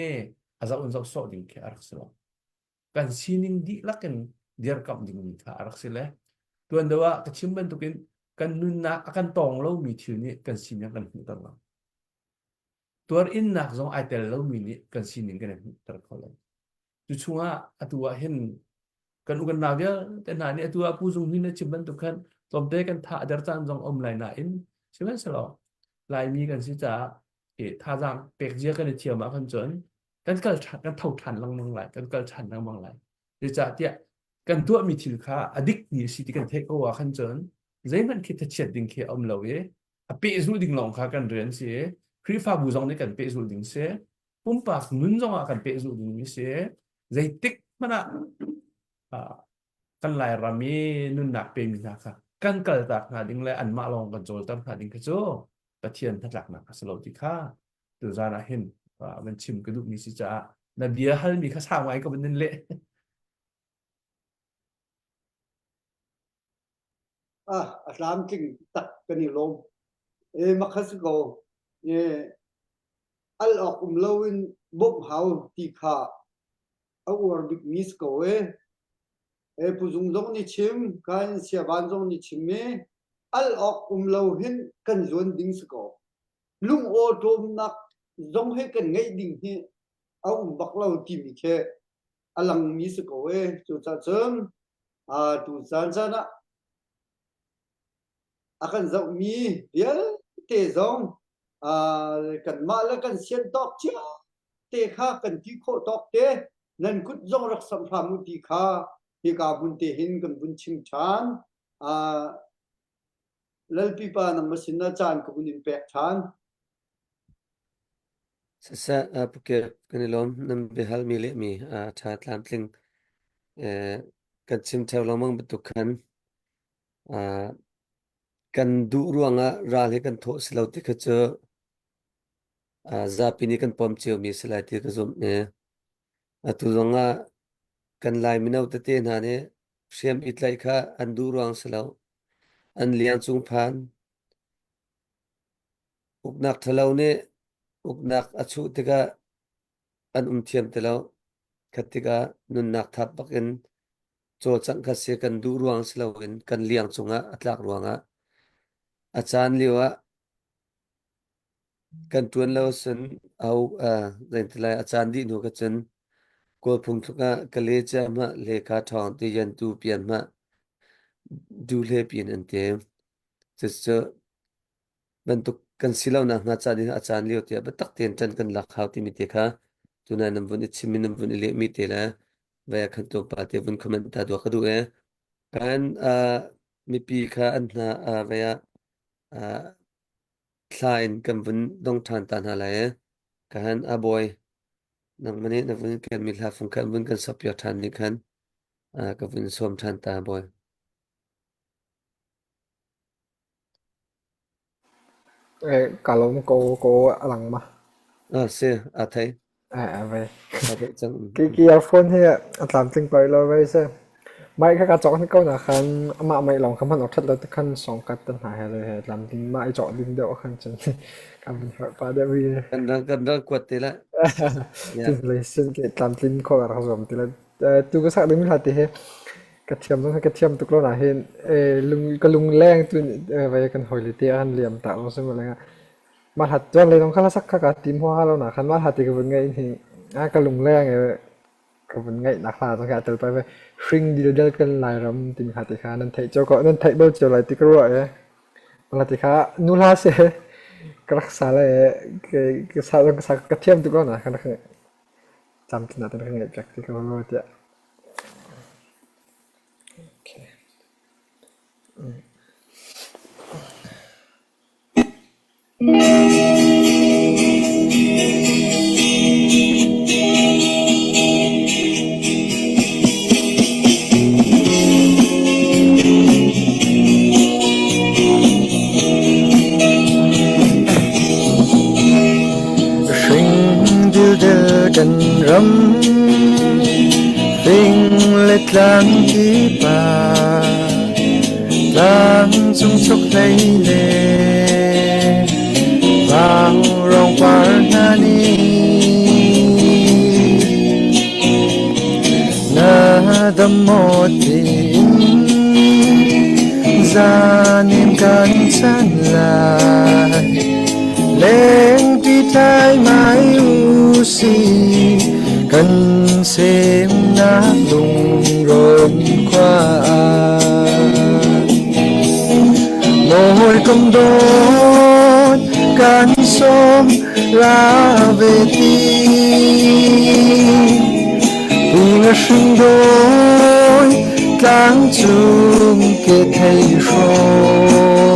a zoh in zoh sawh ding khi a rak si lo kan sining dihlak in dirkamh dingmi kha a rak si le tuan deuh ah ka chim bantukin kan nunnak a kan tawng lomi thil nih kan sining kan hmuhter lo tuar innak zong ai tel lomi nih kan sining kan hmuhter kho lo Cu chungah atu ah hin kan u kan nau vialte hna nih atu ah Pu Zung Hnin a chim bantuk khan tlawmte kan tha a der caan zong um lai nain sihmanhsehlaw Laimi kan si caah thazaang pek zia kan i thiam ah khan cun kan kal ṭhan kan tho ṭhan lengmang lai kan kal ṭhan lengmang lai zeicahtiah kan tuahmi thil kha a dikmi a si ti kan theih ko ah khan cun zeihmanh khi thachiat ding khi a um lo i a pehzulh ding lawng kha kan rian si Khrihfabu zong nih kan pehzulh ding si pumpak nun zongah kan pehzulh dingmi si zeitik hmanh ah kan Lairam i nunnak pemi hna kha kan kaltak hna ding le anmah lawng kan cawlter hna ding kha cu Pathian hnatlaknak a si lo ti kha tuzan ah hin van chim ka duhmi si caah na bia halmi kha sau ngai ka van in leh. Ah, a tlamtling tak kan i lawm. E makha si ko. E al awk um loin bawmh hau ti kha a uar bikmi si ko e. E puzung zong nih chim, kain siaban zong nih chim i al awk um lo hin kan zuan ding si ko. Lung awṭawmnak zong he kan ngeih ding hi a um bak lo timi khi a langmi si ko e. Cucaah cun tu caan caan ah a kan zohmi vialte zong kanmah le kan sian tawk cio te kha kan ti khawh tawk te nan kut zong rak samh hram u ti kha hika hmun te hin kan vun chim ṭhan. Lalpipa nangmah sinah caan ka vun in pek ṭhan. Siseh, Phuket kan i lawm. Nan biahalmi lehmi a ṭha tlamtling. Kan chim ṭheo lengmang bantuk khan kan duh ruangah ral hi kan thawh si lo ti kha cu zapi nih kan pom ciomi a si lai ti ka zumh i atu zongah kan Lai mino tete hna nih hriam i tlaih kha an duh ruang si lo. An liang cung phan. Uknak ṭhalo nih uknak a chuh tikah an um thiam ti lo. Khat tikah nunnak thap bakin cawlcangh kha si kan duh ruang si loin kan liang cungah a tlak ruangah a caan lio ah kan ṭuan lo cun au zeitilai a caan dih hnu ka cun Kawl phungthluk ah ka le cia hmah le ka ṭhawng ti yan tu pian hmah du hle pin an ti. Cucu bantuk kan si lo nak hnga caan in a caan lio tiah biatak tein ṭan kan lak hau timi te kha tunai nan vun i chim in nan vun i lehmi te le vai ah khan tlawmpal te vun comment ta dua ka duh e. Kan mipi kha an hna vai ah thla in kan vun dong ṭhan ta hna lai e. Ka han a bawi nangmah nih na vun kenmi hla fung khan vun kan sok piak ṭhan nih khan ka vun sawm ṭhan ta bawi. Ka lawm ko ko a lang ma. Ah si, a thei. Eh, vai. A theih cang. Ki ki earphone hi a tlamtling pei lo vai se. Mai kha ka cawk ni ko na khan amah mai lawng kha hman awk that lo te khan song kat te hna he le he tlamtling ma i cawk ding deuh khan cun ka vun harh pa deuh ri. Kan rang kuat te la. Tin le sin ke tlamtlin kho ka rak zuam ti la. Tu ka sak ding mi hla ti hi ka thiam zong hi ka thiam tuk lo na hin lung ka lungleng tu vai kan hoi te an liam ta lo sim lenga ma hat tuan le dong khala sak kha ka tim ho ha lo na khan ma hat ti ka vun ngai hi a ka lungleng e ka vun ngai na hla zong ka tel pa ve hring dil del kan lai ram tin kha ti kha nan theih cho ko nan theih bal cio lai ti ka ruah e mala ti kha nu hla se ka rak sa le ke ka sa ka sa ka thiam tuk lo na khan cam tin na tan ka ngai piak ti ka ruah tiah. Okay. Hring dildel kan ram fing le tlang kip ah tlang cung chokhlei le vaurawng par hna nih na dam maw tiin zanim kan chan lai. Lengpi tlai mai u si kan semnak lungrawn khua ah. Mawi kom dawt kan sawm ra ve ti. Pu hring dawi tlang cung ke thei hrawng.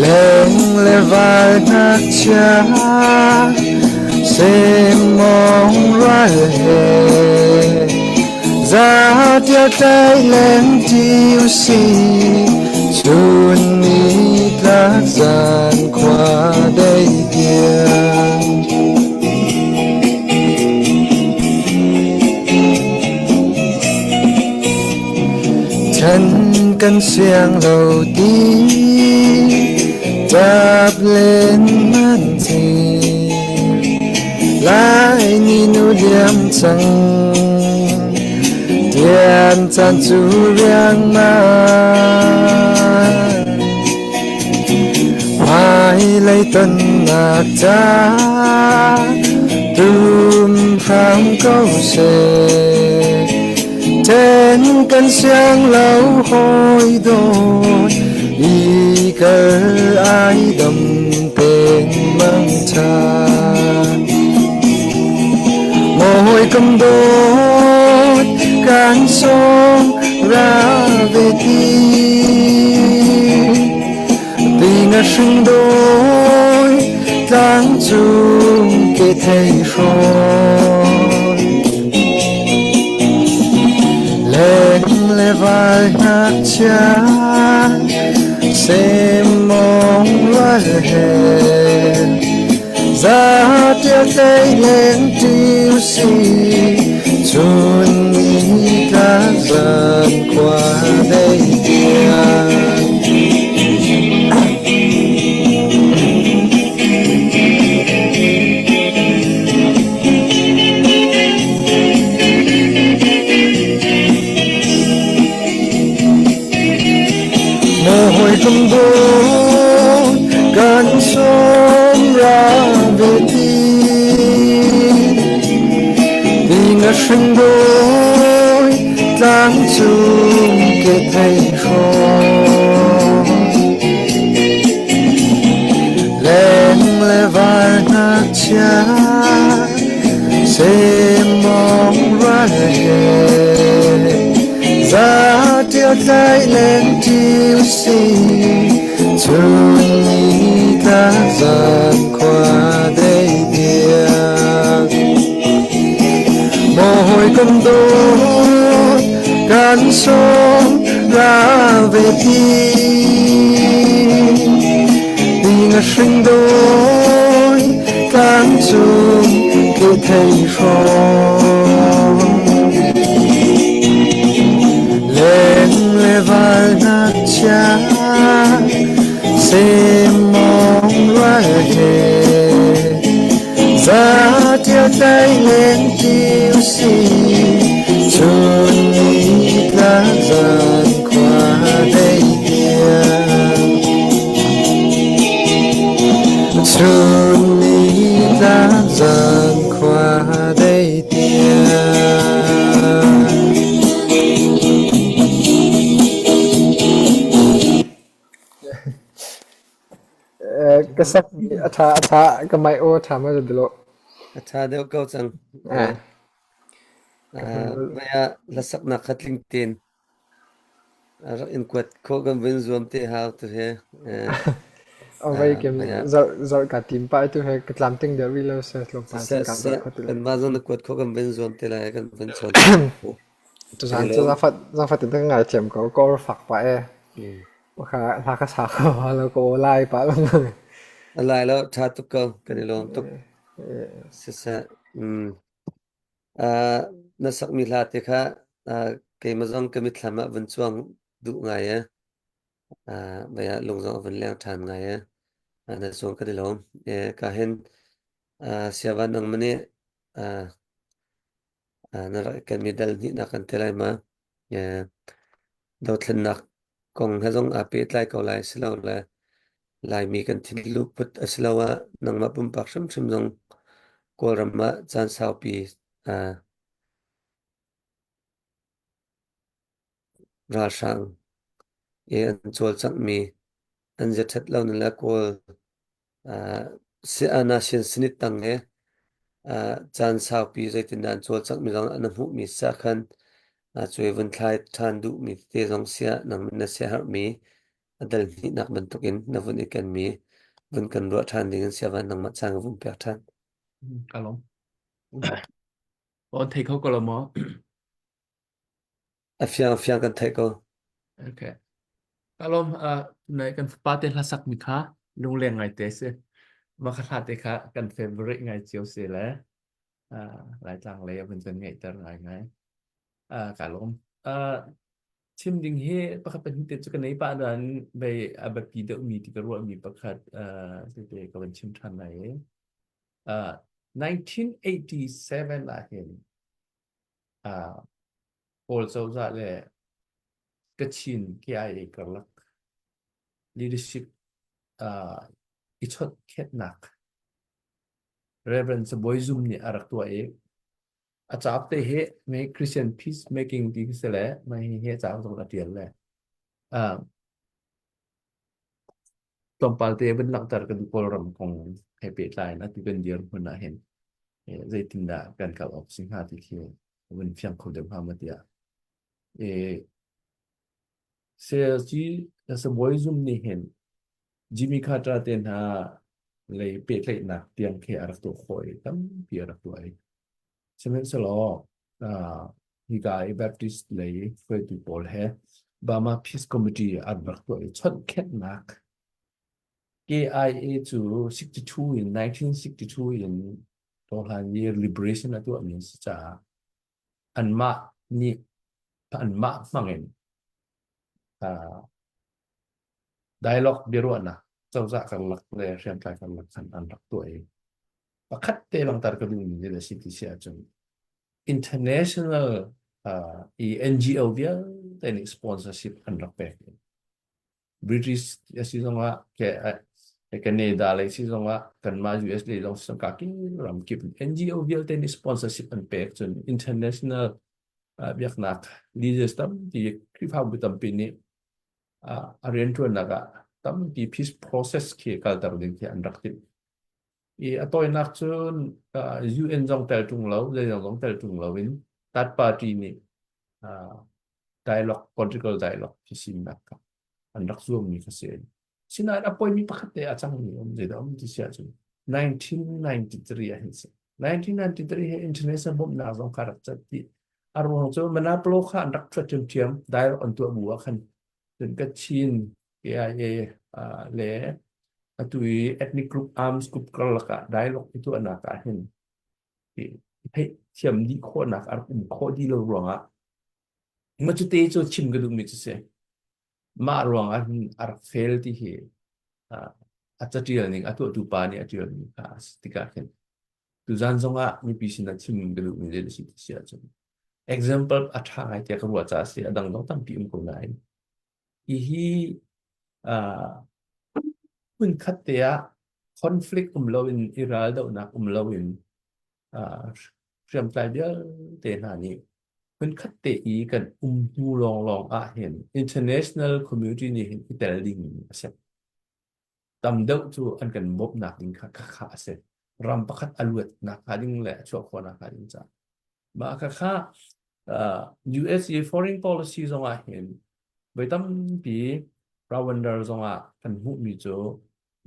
Leng le val ngakchia semmawng rual he zatia tlai leng ṭi usih chun nitlak zan khua dei tiang. Ṭhen. kan siang lo ti Tap len man ti Lai ni nu liam cang Tian caan cu riangmang Hmailei tonnak ca tum hram ko seh. Then kan siang lo hawi dawt i kal ai dam ten mang tha. Maw hawikom dawt kan sawm ra ve ti. Ti nga hring dawi tlang cung ke thei hrawn. Leng le vai ngakchia semmawng rual he Zatia tlei leng ṭi usih, chun ni tlak zan khua dei tiang. Maw hawikom dawt kan sawm ra ve ti Ti nga hring dawi tlang cung ke thei hrawn Leng le val ngakchia Semmawng rual he Zaṭial tlai leng ṭi usih, chun ni tlak zan khua dei tiang. Maw hawikom dawt kan sawm ra ve ti. Ti nga hring dawi tlang cung ke thei hrawng. Leng le val ngakchia semmawng rual he Zaṭial tlai leng ṭi usih, chun ni tlak zan khua dei tiang. Chun ni tlak zan khua dei tiang. Ka sak a ṭha a ṭha ka mai aw ṭha ma dilo. A ṭha deuh ko cang. Eh. Vai ah hlasaknak kha tling tein rak in kuat khawh kan vun zuam te hau tu he. Vai kem zalh zalh ka tim pa tu he ka tlam ting deuh rih lo se tlawmpal Seh ka seh zalh kho ti lo. kan mah zong na kuat khawh kan vun zuam te lai kan vun chawn. Tuzaan cu zaangfat zaangfat in ka ngaithiam ko. Ka or fak pah ee. Kha hla ka sa kho lo ka aw lai pah lengmang. A lai lo ṭha tuk ko kan i lawm tuk. Siseh mm. Uh, na sakmi hla te kha uh, keimah zong ka mitthlam ah vun cuang duh ngai e. Uh, vai ah lung zong a vun leng ṭhan ngai e. Uh, na cung kan i lawm. E, ka hin uh, siavan nang mani uh, na rak kan mi dal hnihnak kan ti lai ma. Dothlennak kong he zong aa pehtlai ko lai silole Laimi kan thinlungput asiloah nangmah pumpak hrimhrim zong Kawlram ah caan saupi ralhrang i an cawlcanghmi an ziaṭhat lo ning le Kawl Nation sinit tang he caan saupi zeitindah an cawlcanghmi zong na hmuhmi si ahkhan cuai vun thlai ṭhan duhmi tete zong siah nang na siaherhmi a dal hnihnak bantukin na vun i kenmi vun kan ruah ṭhan ding in siavan nangmah caan ka vun pek ṭhan. Ka lawm. On thei kho ko lo maw? A fiang fiang kan theih ko. Okay. Ka lawm nai kan fapa te hla sak mi kha lungleng ngai te si. Mah kha hla te kha kan favorite ngai cio si le Laitlang lei a vun kan ngeihter ngai ngai. Ka lawm. Chim ding hi pakhat pahnih te cu ka nei pah nain vei a biapi deuhmi ti ka ruahmi pakhat uh, tete ka van chim ṭhan lai i. Uh, 1987 ah hin uh, Kawl cozah le Kachin KIA karlak leadership uh, i chawtkhetnak Reverend Sabawi Zum nih a rak tuah i a cauk te hi me Christian peacemaking ti khi si le mah hi hi a cauk zong a tial le uh, tlawmpal te van langhter kan Kawlram kong he pehtlai in atu kan dirhmun ah hin zeitindah kan kal awk si hnga ti khi vun fiang kho deuh hnga maw tiah. CLG Sabawi Zum nih hin Jimmy Carter te hna lei pehtlaihnak tiang khi a rak tuah khawh i tampi a rak tuah i sihmanhsehlaw hika i Baptist lei hruaitu pawl he Burma Peace Committee an rak tuah i chawnhkhenhnak KIA cu 62 in 1962 in Tawhlan i liberation a tuahmi an si caah anmah nih anmah hmangin uh, dialogue biaruahnak cozah karlak le hriamtlai karlak khan an rak tuah i pakhat te langhter ka duhmi thil a si ti si ahcun international uh, i NGO vialte nih sponsorship an rak pek. British a si zongah ke Canada lei si zongah kanmah US lei zong si ka ram kip NGO vialte nih sponsorship an pek cun international uh, biaknak leaders tampi Khrihfabu tampi nih uh, a rianṭuannak ah tampi peace process khi kalter ding khi an rak timh. I a tawinak cun uh, UN zong tel ṭung lo, zeizong zong tel ṭung lo in third party nih uh, dialogue, political dialogue phisinnak kha an rak zuammi kha si. Sinain a poimi pakhat te a cangmi um zeidah um ti si ahcun 1993 ah hin si. 1993 hi international bawmhnak zong kha rak cat dih. A ruang cu Manaplo kha an rak thuat ṭhiamṭhiam dialogue an tuah bu ah khan cun Kachin KIA uh, le atu i ethnic group arms group karlak ah dialogue i tuahnak ah hin theih thiam dih khawhnak a rak um khawh dih lo ruangah ma cu te cu chim ka duhmi cu si mah ruangah hin a rak fail ti hi a catial ning a tuahtu pa nih a tialmi kha a si tikah khin tuzan zongah mipi sinah chim ka duhmi zei si ti si ahcun example a ṭha ngai tiah ka ruah caah si a dang zong tampi um ko nain hihi hmunkhat te ah conflict um loin i raldohnak um loin hriamtlai vialte hna nih hmunkhat te i kan um hnu lawnglawng ah hin international community nih hin i tel ding a si. Tam deuh cu an kan bawmhnak ding kha kha a si. Ram pakhat a luatnak hnga ding le a chuah khawhnak hnga ding caah. Mah khakha US i foreign policy zongah hin voi tampi Rwanda zongah kan hmuhmi cu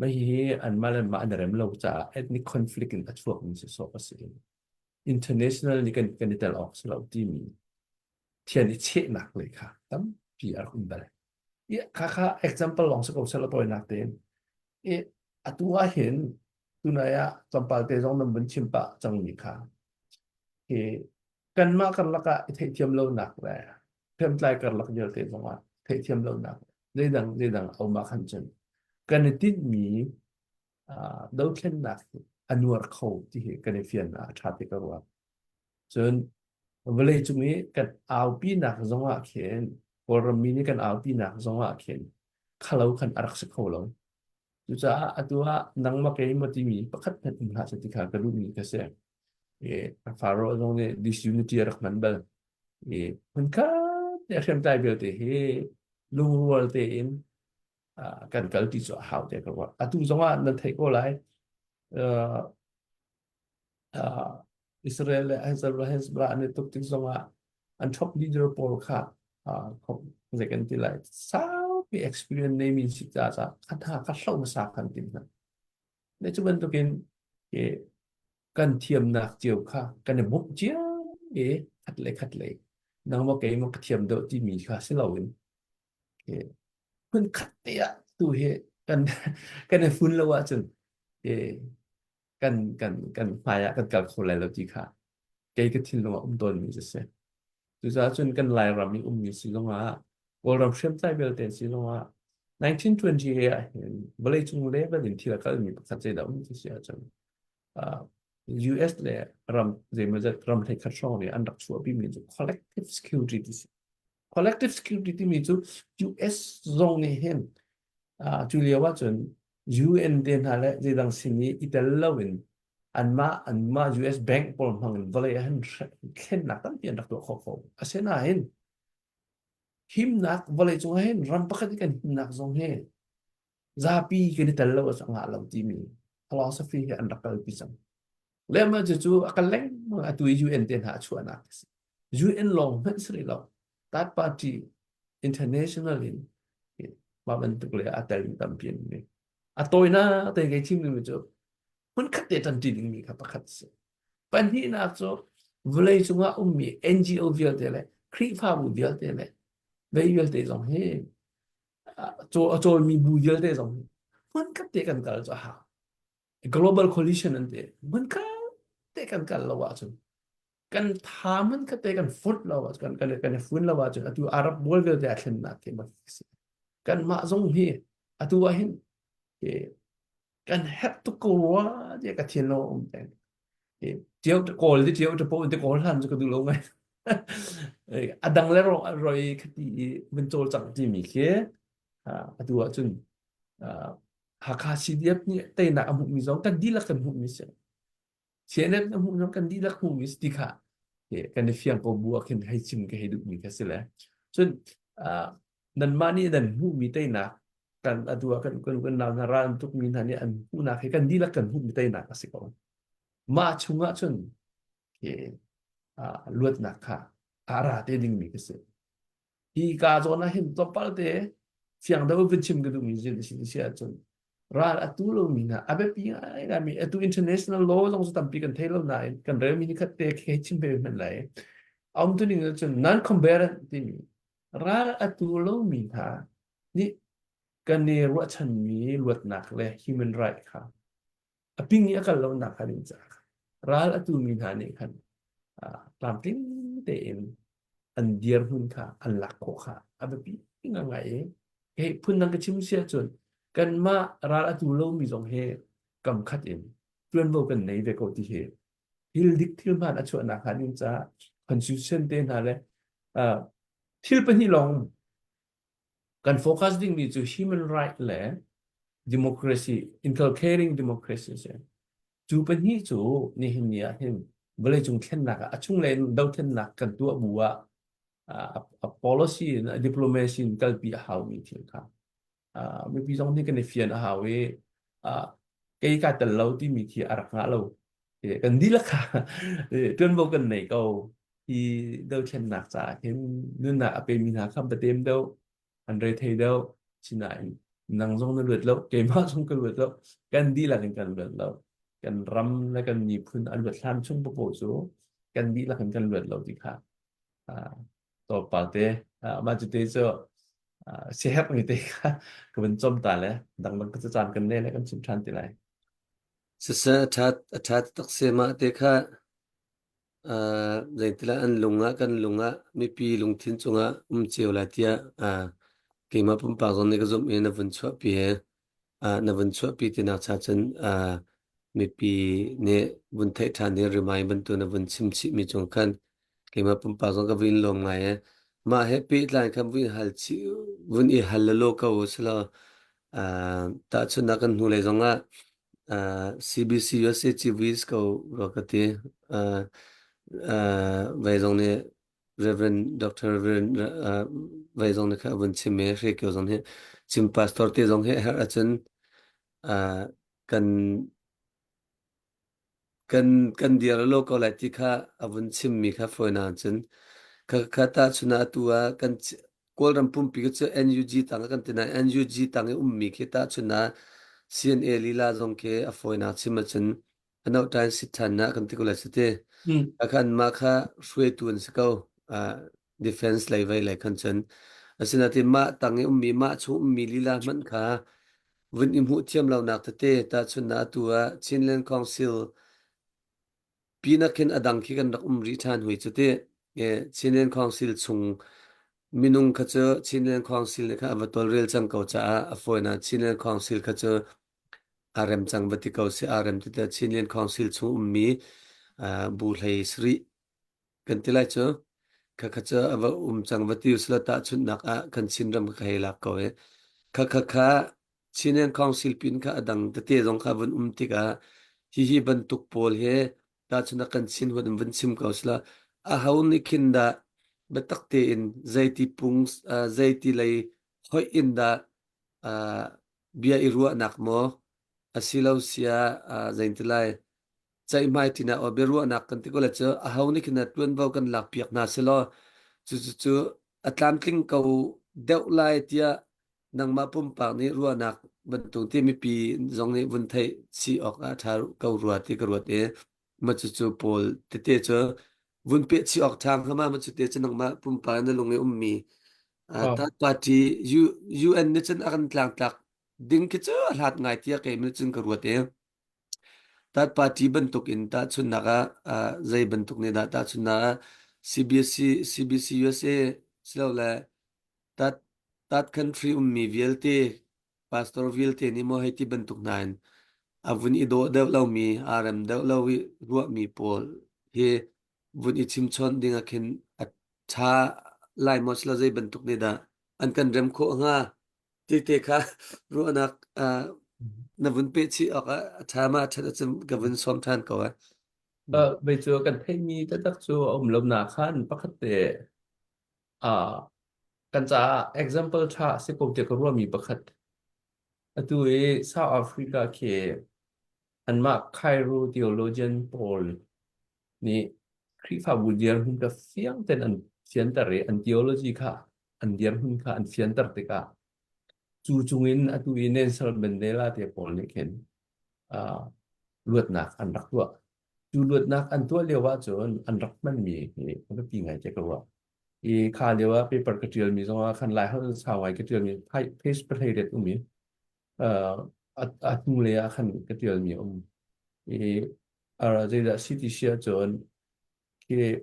mah hihi anmah le anmah an i rem lo caah ethnic conflict in a chuakmi si sawh a si. International nih kan kan i tel awk si lo timi thian i chehnak lei kha tampi a rak um bal. I khakha example lawng si ko seh law tawinak tein. I atu ah hin tunai ah tlawmpal te zong nan vun chim pah cangmi kha hi kanmah karlak ah i theihthiam lonak le hriamtlai karlak vialte zongah theihthiam lonak zeidang zeidang a um ah khan cun kan i tinhmi dothlennak hi a nuar kho ti hi kan i fian ah a ṭha ti ka ruah. Cun vawlei cung i kan aupinak zongah khin Kawlram mi nih kan aupinak zongah khin khalo khan a rak si kho lo. Cucaah atu ah nangmah keimah timi pakhat hmanh um hlah seh ti kha ka duhmi ka si. I Faro zong nih disunity a rak hman bal. I hmunkhat te hriamtlai vialte hi lungrual tein kan kal ti cu a hau te ka ruah. Atu zongah nan theih ko lai. Uh, uh, Israel le Hezbollah Hezbollah an i tuk tik zongah an top leader pawl kha uh, zei kan ti lai saupi experience neimi si ca ca kha kha hlo hmasa kan tim hna ne cu bantukin ke kan thiamnak cio kha kan i bawmh cio i khat le khat le nangmah keimah ka thiam deuh timi kha si loin ke phun khat te ah tu hi kan kan i fun lo ahcun ke kan kan kan hmai ah kan kal kho lai lo ti kha kei ka thinlung ah um tawnmi cu si. Cucaah cun kan Lairam i ummi si zongah Kawlram hriamtlai vialte an si zongah 1928 ah hin vawleicung level in thil a kalmi pakhat zeidah um ti si ahcun uh, US le ram zeimawzat ram hleikhat hrawng nih an rak chuahpimi cu collective security ti si. Collective security timi cu US zong nih hin uh, cu lio ahcun UN te hna le zeidang sin i i tel loin anmah anmah US bank pawl hmang in vawlei ah hin thlennak tampi an rak tuah khawh ko. Asinain himnak vawlei cung ah hin ram pakhat i kan himnak zong hi zapi kan i tel lo a ngah lo timi philosophy hi an rak kalpi cang. Le mah cucu a kal lengmang atu i UN te hna a chuahnak a si. UN lawng hmanh si rih lo. Third party international in mah bantuk le a tel tampi an ngei. A tawinak te kei chim dingmi cu hmunkhat te ṭanṭi dingmi kha pakhat a si. Pahnihnak cu vawlei cungah ummi NGO vialte le Khrihfabu vialte le vei vialte zong hi a cawlmi bu vialte zong hi hmunkhat te kan kal cu a hau. Global coalition an ti. Hmunkhat te kan kal lo ahcun kan tha hmunkhat te kan fut lo ahcun kan kan kan i fun lo ahcun atu Arab bual vialte a thlennak khi si. Kanmah zong hi atu ah hin kan herh tuk ko rua tiah ka thin lo um peng. Tiau kawl ti tiau te po te kawl hlan cu ka duh lo ngai. A dang le ro roi khati i vun cawl cang timi khi atu ahcun Hakha CDF nih teinak a hmuhmi zong kan dihlak kan hmuhmi si. CNN a hmuh zong kan dihlak hmuhmi si ti kha kan i fiang ko bu ah khin hei chim ka hei duhmi kha si le. Cun nanmah nih nan hmuhmi teinak kan atu ah kan kan kan nau hna ral an tukmi hna nih an hmuhnak hi kan dihlak kan hmuhmi teinak a si ko. Mah chungah cun luatnak kha a ra te dingmi ka si. Hi ka zawn ah hin tlawmpal te fiang deuh vun chim ka duhmi zin si si ahcun ral a tu lomi hna a biapi ngaingaimi atu international law zong cu tampi kan thei lo nain kan relmi ni khat te khi chim ve hmanh lai. A um tu ning cun non combatant timi ral a tu lomi hna nih kan i ruahchanmi luatnak le human right kha a ping i a kal lonak kha ding caah ral a tumi hna nih khan tlamtling tein an dirhmun kha an lak khawh kha a biapi ngai i hei phundang ka chim si ahcun kanmah ral a tu lomi zong hi kam khat in ṭuanvo kan nei ve ko ti hi thil dik thil hmaan a chuahnak hnga ding caah constitution te hna le thil pahnih lawng kan focus dingmi cu human right le democracy inculcating democracy a si cu pahnih cu nihin ni ah hin vawleicung thlennak ah a chunglei in dothlennak kan tuah bu ah a policy in a diplomacy in kalpi a haumi thil kha mipi zong nih kan i fian a hau i kei ka tel lo timi khi a rak ngah lo. Kan dihlak kha ṭuanvo kan nei ko. Hi dothlennak caah hin nunnak a pemi hna kha biatem deuh, an rethei deuh. Sinain nang zong na luat lo, keimah zong ka luat lo, kan dihlak in kan luat lo. Kan ram le kan miphun a luat hlan chung paoh cu kan dihlak in kan luat lo ti kha tlawmpal te mah cu te cu siaherhmi te kha ka vun com ta le dangdang ka caan kan nei le kan chim ṭhan ti lai. Siseh a ṭhat a ṭhat tak se mah te kha zeitilah an lung ah kan lung ah mipi lungthin cungah um cio lai tiah keimah pumpak zong nih ka zumh i na vun chuahpi he na vun chuahpi tinak cha cun mipi nih vun theih ṭhan hi rimai bantuk na vun chim chihmi cung khan keimah pumpak zong ka vun lawm ngai e. Mah he pehtlai khan vun hal chih vun i hal lelaw ko selaw tahchunhnak kan hnulei zongah CBC USA CVs ko rua ka ti. Vei zong nih Reverend Dr. Reverend vei zong nih kha a vun chim i Hre Kio zong nih chim pastor te zong hi a herh ahcun kan kan kan dir lo ko lai ti kha a vun chimmi kha fawinak cun kha kha tahchun ah atu ah kan Kawlram pumpi cu NUG tang kan ti nain NUG tang i ummi khi tahchun ah CNA lila zong khi a fawinak chim ahcun ano ṭain sit ṭhan na kan ti ko lai ti. Khan mah kha hruaitu an si ko. Defense lei vei lei khan cun. Asinain mah tang i ummi mah chung ummi lila hmanh kha vun i hmuh thiam lonak tete tahchun ah atu ah Chinland Council pinak khin a dang khi kan rak um rih ṭhan hui cu ti. Chinland Council chung. Minung kha cu Chinland Council nih khan a va tawlrel cang ko caah a fawinak Chinland Council kha cu aa rem cang va ti ko seh. Aa rem ti tiah Chinland Council chung ummi bu hlei sarih kan ti lai cu khakha cu a va um cang va ti usila tahchunhnak ah kan Chinram kha ka hei lak ko i khakha kha Chinland Council pin kha a dang tete zong kha vun um tikah hihi bantuk pawl hi tahchunhnak kan Chin huat in vun chim ko sila aho nih khin dah biatak tein zeiti pung zeiti lei hoih in dah bia i ruahnak maw asilo sia zeinti lai ceihmai ṭin ah aw biaruahnak kan ti ko le cu aho nih khin dah ṭuanvo kan lakpiak hna selaw cucu a tlamtling ko deuh lai tiah nangmah pumpak nih ruahnak bantuk ti mipi zong nih vun theih chih awk ah ṭha ko rua ti ka ruat i ma cucu pawl tete cu vun peh chih awk ṭha hnga ma ma cu te cu nangmah pumpak na lung i ummi third party UN nih cun a kan tlangtlak ding khi cu a hlat ngai tiah kei nih cun ka ruat i Third party bantuk in tahchunhnak ah zei bantuk nih dah tahchunhnak ah CBC CBC USA silole that that country ummi vialte pastor vialte nih maw hei ti bantuk hna in a vun i dawh deuh lomi aa rem deuh lo i ruahmi pawl hi vun i chimchawn ding ah khin a ṭha lai maw silo zei bantuk nih dah an kan rem khawh hnga ti te kha ruahnak na vun peh chih awk ah a ṭha ma a ṭhat ahcun ka vun sawm ṭhan ko eh. Vei cu kan theihmi taktak cu a um lo na khan pakhat te kan caah example ṭha a si ko tiah ka ruahmi pakhat atu i South Africa khi anmah Cairo theologian pawl nih Khrihfabu dirhmun kha fiang tein an fianter i an theology kha an dirhmun kha an fianter tikah cu cungin atu i Nelson Mandela te pawl nih khin uh, luatnak an rak tuah. Cu luatnak an tuah lio ahcun an rak hmanmi hi a biapi ngai te ka ruah. I kha lio ah paper ka ṭialmi zong ah khan Lai holh sau ngai ka ṭialmi page pahlei ret um i uh, a hnulei ah khan ka ṭialmi a um. I zeidah si ti si ahcun khi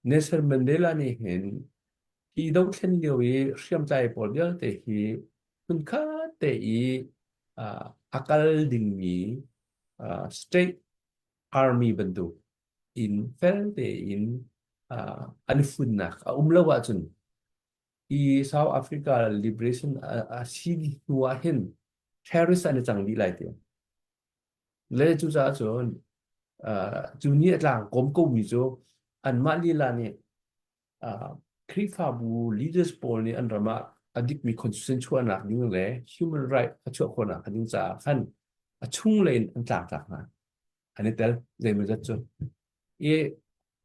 Nelson Mandela nih hin hi dothlen lio i hriamtlai pawl vialte hi hmunkhat te i a kal dingmi state army bantuk in fel tein an funnak a um lo ahcun hi South Africa liberation a si hnu ah hin terrorist an i cang dih lai ti. Le cucaah cun cu ni a tlang kawm komi cu anmah lila nih Khrihfabu leaders pawl nih an ram ah a dikmi constitution chuahnak ding le human right a chuah khawhnak ding caah khan a chunglei in an tlangtlak hna. An i tel zeimawzat cu. I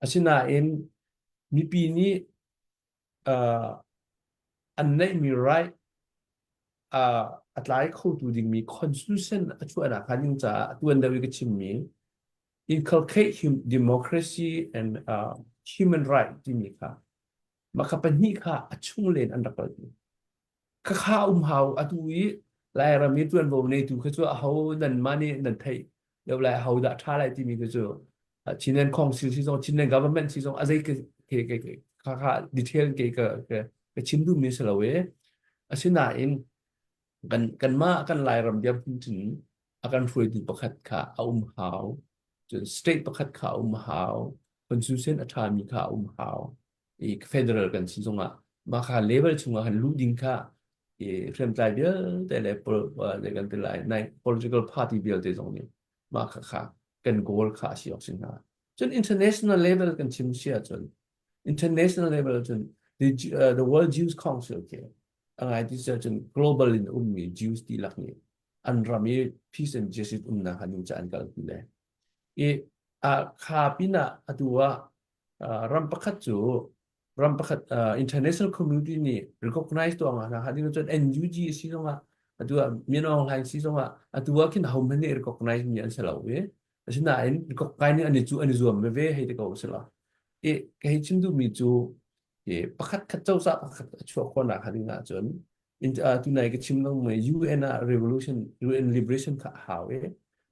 asinain mipi nih an neihmi right a tlai khotu dingmi constitution a chuahnak hnga ding caah tuan deuh i ka chimmi inculcate democracy and uh, human right timi kha mah kha pahnih kha a chung len an rak kalpi Khakha um hau atu i Lairam i ṭuanvo neitu kha cu aho nanmah nih nan theih deuh lai aho dah ṭha lai timi kha cu Chinland Council si zong Chinland government si zong a zei ke ke ke khakha detail ke ka ka chim duhmi si lo i asinain kan kanmah kan Lairam dirhmun cun a kan hruaitu pakhat kha a um hau cun state pakhat kha a um hau constitution a ṭhami kha a um hau i federal kan si zongah mah kha level chungah khan luh ding kha i hriamtlai vialte le pol kan ti lai nai political party vialte zong nih mah kha kha kan goal kha a si awk si hna cun international level kan chim si ahcun international level cun the, uh, the World Jews Council ke a ngai ti cun global in ummi Jews dihlak nih an ram i peace and justice umnak kha ning ca an kalpi le i a kha pinah atu ah ram pakhat cu ram pakhat international community nih recognize tuah nga hna ding cun NUG si zongah atu ah Min Aung Hlaing si zongah atu ah khin ho hmanh nih recognize mi an si lo i asinain recognize nih an i cu an i zuam veve hei ti ko si lo i ka hei chim duhmi cu pakhat khat cozah pakhat a chuah khawhnak ding ahcun tunai ka chim lo mai UN ah revolution UN liberation kha a hau i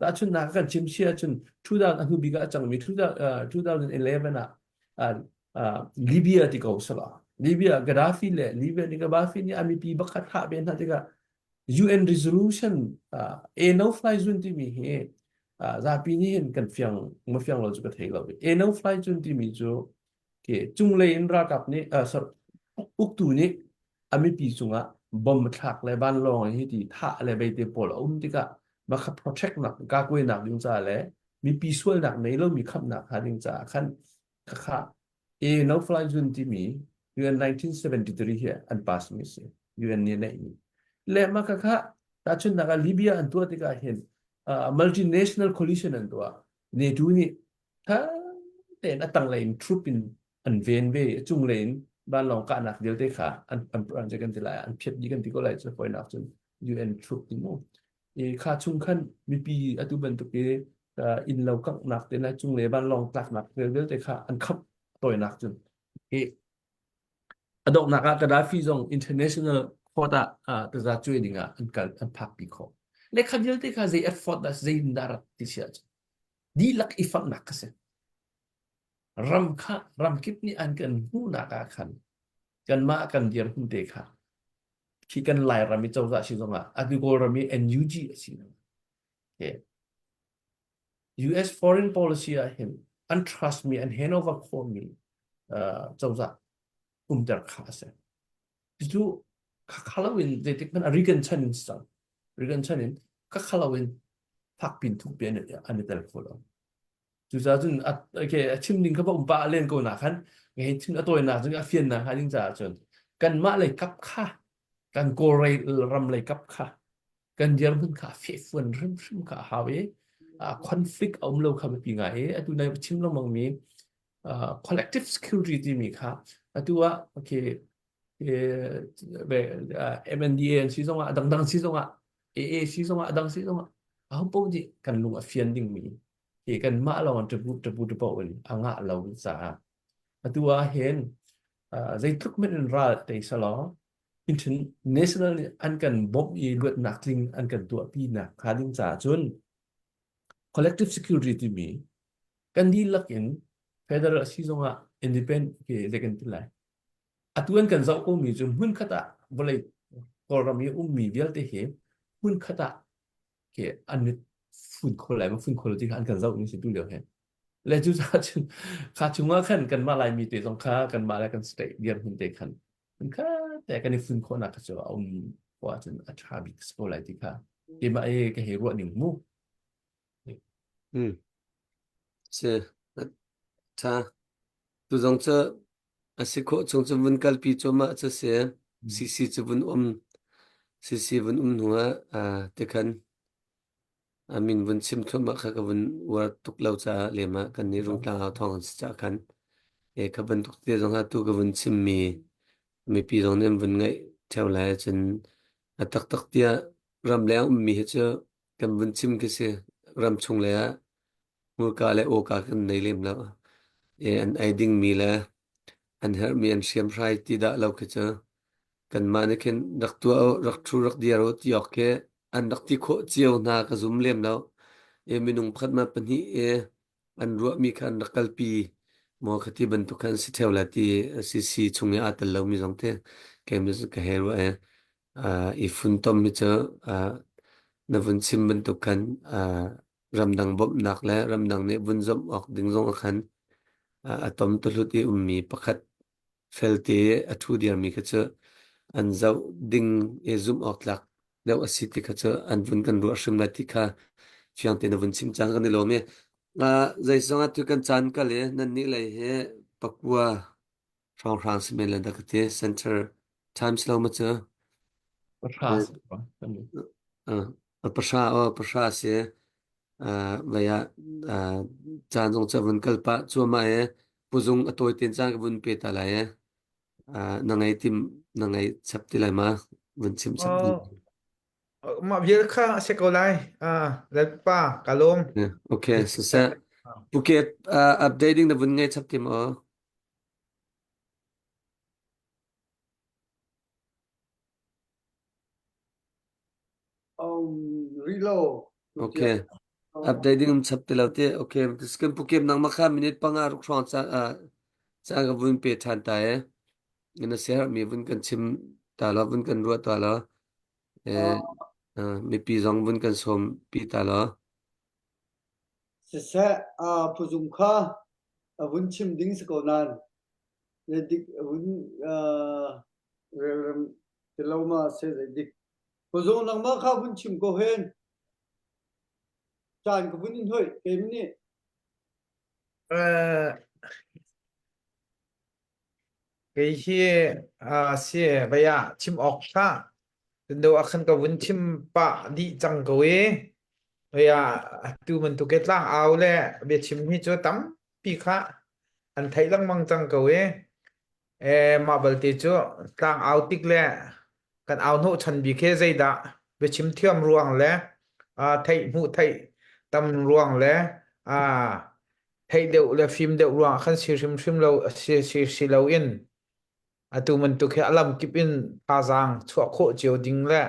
tahchunhnak kan chim si ahcun 2000 a hnu bik ah a cangmi 2011 ah Libya ti ko sala. Libya Gaddafi le Libya nih Gaddafi nih a mipi bak kha thah ve hna tikah UN resolution uh, a no fly zone timi hi uh, zapi nih hin kan fiang ma fiang lo cu ka thei lo. A no fly zone timi cu ke cunglei in ralkap nih uh, sorry, uktu nih a mipi cungah bomb thlak le vanlawng hi ti thah le beite pawl a um tikah mah kha protect nak kakuainak ding ca le mipi sualnak nei lomi khamnak hnga ding caah khan khakha a no fly zone timi UN 1973 hi an pass mi si UN nih neih mi le mah khakha tahchunhnak ah Libya an tuah tikah hin uh, multinational coalition an tuah NATO nih tha tein a tanglei in troop in an ven ve a cunglei in vanlawng kahnak vialte kha an an an kan ti lai an phiat dih kan ti ko lai cu fawinak cun UN troop ti mu i kha chung khan mipi atu bantuk i inn lo kanghnak te na cunglei vanlawng tlaknak vialte kha an khap tawinak cun i a donghnak ah Gaddafi zong international court ah taza cuai ding ah an kal an phakpi khawh le kha vialte kha zei effort dah zei in dah rat ti si ahcun dihlak i faknak kha si. Ram kha ramkip nih an kan hmuhnak ah khan kanmah kan dirhmun te kha khi kan Lairam i cozah si zongah atu Kawlram i NUG a si okay. US foreign policy ah hin an trust mi an handover khawhmi uh, cozah umter kha a si. Cucu khakha loin zeitik hmanh a Reagan chan in cang. Reagan chan in khakha loin fakpin thukpi an, an i tel kho lo. Cucaah cun a, okay, a chim ding kha va um pah len ko na khan hei chim a tawinak cun a fiannak hnga ding caah cun kanmah lei kap kha kan Kawlrei ram lei kap kha kan dirhmun kha fehfuan hrimhrim kha a hau i conflict a um lo kha biapi ngai i atu nai chim lengmang mi uh, collective security timi kha atu ah okay MNDA an si zongah dangdang si zongah AA si zongah adang si zongah aho paoh nih kan lung a fian dingmi hi kan mah lawng tabu tabu tapo in a ngah lo caah atu ah hin zeitluk men in ral tei selaw international nih an kan bawmh i luatnak tling an kan tuahpi nak hnga ding caah cun collective security timi kan dihlak in federal a si zongah independent ke zei kan ti lai atu an kan zoh ko mi cu hmunkhat ah vawlei Kawlram i ummi vialte hi hmunkhat ah ke an fun kho lai ma fun kho lo ti kha an kan zoh mi si tu lio he le cu caah cun kha chungah khan kanmah Laimi te zong kha kanmah le kan state dirhmun te khan kha te kan i fun khawhnak kha cu a um ko ahcun a ṭha bik si ko lai ti kha keimah i ka hei ruah ning mu. Hmm. Si. Ṭha. Tu zong cu a si khawh chung cu vun kalpi cuahmah cu si. CC cu vun um. CC vun um hnu ah tikhan A min vun chim thluahmah kha ka vun uar tuk lo caah lem ah kannih Rungtlang au thawng an si caah khan e kha bantuk te zong ah tu ka vun chimmi mipi zong nih an vun ngaih ṭheo lai ahcun a taktak tiah ramleng ummi hi cu kan vun chim khi si ramchung lei ah hmurka le awka kan nei lem lo. E an ei dingmi le an herhmi an hriamhrai ti dah lo khi cu kanmah nih khin rak tuah u, rak ṭhu, rak dir u ti awk khi an rak ti khawh cio hna ka zum lem lo. E minung pakhat ma pahnih e an ruahmi kha an rak kalpi maw khati bantuk khan si ṭheo la ti CC chung i aa tel lomi zong te keimah ka hei ruah e i funtom hi cu na vun chim bantuk khan ramdang bawmhnak le ramdang nih vun zomh awk ding zong ah khan a tom tuhlut i ummi pakhat felte a ṭhu diarmi kha cu an zoh ding i zumh awk tlak deuh a si ti kha cu an vun kan ruah hrim lai ti kha fiang tein na vun chim cang kan i lawm i zeizong ah tu kan caan kal i nan nih lei hi pakua hrawnghrang si men le dah ka ti center times lo ma cu Pahra si pahra aw pahra si vei ah caan zong cu vun kal pah cuahmah i puzung a tawi tein caan ka vun pe ta lai i na ngei tim na ngei chap ti lai ma vun chim chap Mah vial kha a si ko lai. Ah, Lalpa, ka lawm. Okay, siseh. Phuket uh, updating na vun ngei chap ti maw? Um, rih lo. Okay. Updating um chap ti lo te. Okay. Kan pukem nang ma kha minute panga ruk hrawng ca ca ka vun pe than ta e. Na siaherhmi vun kan chim ta law, vun kan ruah ta law, eh, uh, mipi zong vun kan sawm pi ta law. Siseh, uh, phuzung kha a vun chim ding si ko nain dik a vun uh, relrem ti lo ma se zei dik. Phuzung nangmah kha vun chim ko hen. Caan ka vun in hoi, keim nih. Uh, Kei hi uh, si vei ah chim awk hlah. Tundo ah khan ka vun chim pah dih cang ko i vei ah atu bantuk i tlang au le biachim hi cu tampi kha an theih lengmang cang ko i e, mah balte cu tlang au tik le kan au hnawh chan bik hi zeidah biachim thiam ruang le uh, theih hmuh theih tam ruang le uh, theih deuh le fim deuh ruangah khan si hrimhrim lo si si si loin atu bantuk hi a lamkip in thazaang chuah khawh cio ding le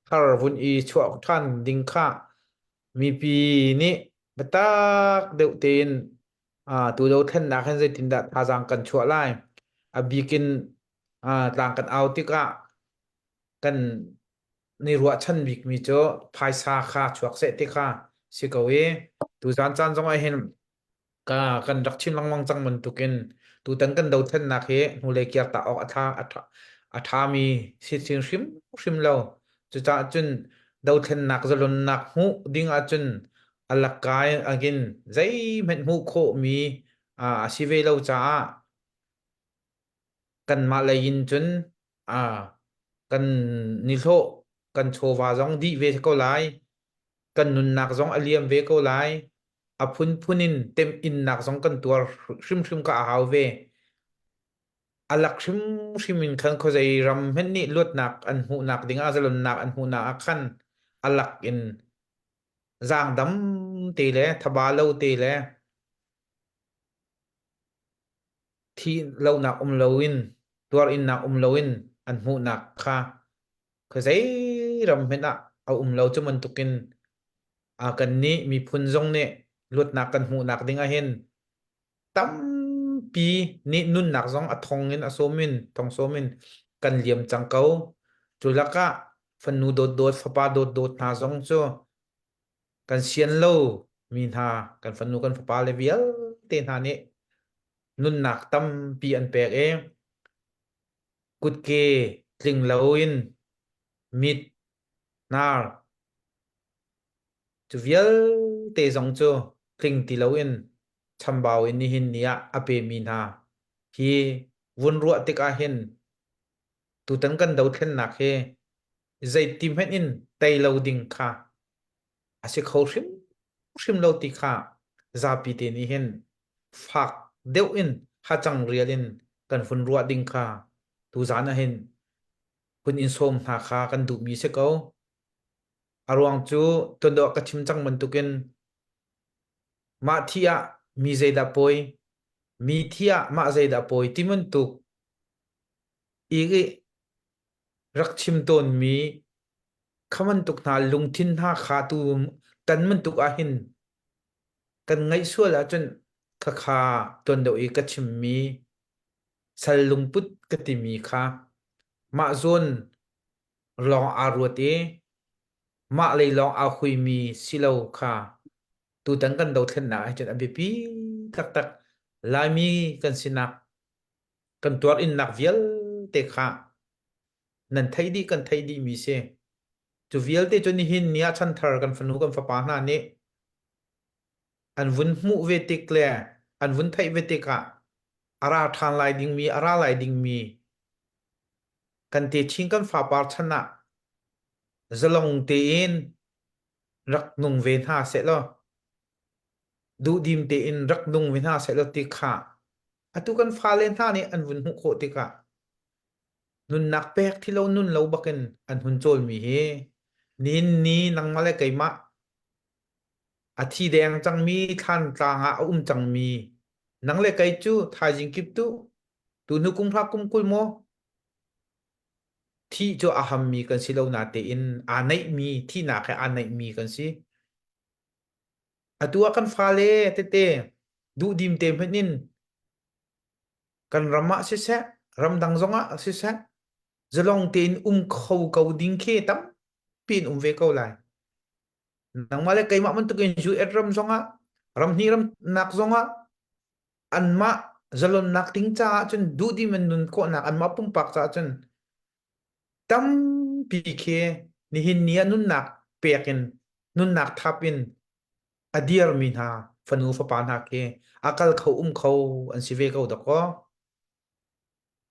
thar vun i chuah ṭhan ding kha mipi nih biatak deuh tein tu dothlennak hin zeitindah thazaang kan chuah lai a bik in tlang kan au tikah kan ni ruahchan bikmi cu phaisa kha chuak seh ti kha si ko i tuzan caan zong ah hin ka kan rak chim lengmang cang bantukin tutan kan dothlennak hi hnulei kiar ta awk a tha a tha a thami si sin hrim hrim lo cucaah cun dothlennak zalonnak hmuh ding ahcun a lakkai agin zeihmanh hmuh khawhmi a si ve lo caah kanmah lei in cun kan nihlawh kan chawva zong dih ve ko lai kan nunnak zong a liam ve ko lai a phunphun in temhinnak zong kan tuar hrimhrim ka a hau ve a lak hrimhrim in khan khuazei ram hmenh nih luatnak an hmuhnak ding ah zalonnak an hmuhnak ah khan a lak in zaangdam te le thaba lo te le Thih lonak um loin, tuarinnak um loin an hmuhnak kha khuazei ram hmanh ah a um lo. Cu bantukin kannih miphun zong nih luatnak kan hmuhnak ding ahhin tampi nih nunnak zong a thong in a sawm in thong sawm in kan liam cang ko. Cu lakah fanu dawtdawt, fapa dawtdawt hna zong cu kan sian lo mi hna kan fanu kan fapa le vialte hna nih nunnak tampi an pek i kutke tling loin mit hnar cu vialte zong cu tling ti loin chambau in nihin ni ah a pemi hna hi vun ruah tikah hin tutan kan dothlennak hi zeiti hmanh in tei lo ding kha a si kho hrimhrim lo ti kha zapi te nih hin fak deuh in hacang rial in kan hun ruah ding kha tuzan ah hin hun in sawm hna kha kan duhmi si ko. A ruang cu tuandawh ka chim cang bantukin mah thi ah mi zeidah pawi, mi thi ah mah zeidah pawi ti bantuk i rak chim tawnmi kha bantuk hna lungthin hna kha tu tan bantuk ahhin kan ngaih sual ahcun khakha tuan deuh i ka chimmi sal lungput ka timi kha mah zawn lawng aa ruat i mah lei lawng aa huimi si lo kha tutan kan dothlennak ahcun a biapi taktak Laimi kan sinak kan tuar innak vialte kha nan theih dih kan theih dih mi si cu vialte cu nihin ni ah chanthar kan fanu kan fapa hna nih an vun hmuh ve tik le an vun theih ve tikah a ra ṭhan lai dingmi a ra lai dingmi kan techin kan fapar chan ah zalong tein rak nung ve hna sehlaw duhdim tein rak nung ve hna sehlaw ti kha atu kan fale hna nih an vun hmuh khawh tikah nunnak pek thi lo nun lo bakin an hun cawlmi hi nihin ni nangmah le keimah a thi deng cangmi thlan tlang ah a um cangmi nang le kei cu thaizing kip tu tu hnu kum hra kum 20 maw thi cu a hammi kan si lo na tein aa neihmi thinak he aa neihmi kan si Atu ah kan fale tete duhdim te hmanh in kan ram ah siseh, ramdang zongah siseh zalong tein um kho ko ding khi tampi in um ve ko lai. Nangmah le keimah bantukin US ram zongah ramhnih ramnak zongah anmah zalonnak ding caah cun duhdim in nun khawhnak anmah pumpak caah cun tampi khi nihin ni ah nunnak pek in nunnak thap in a dirmi hna fanu fapa hna khi a kal kho um kho an si ve ko dakaw.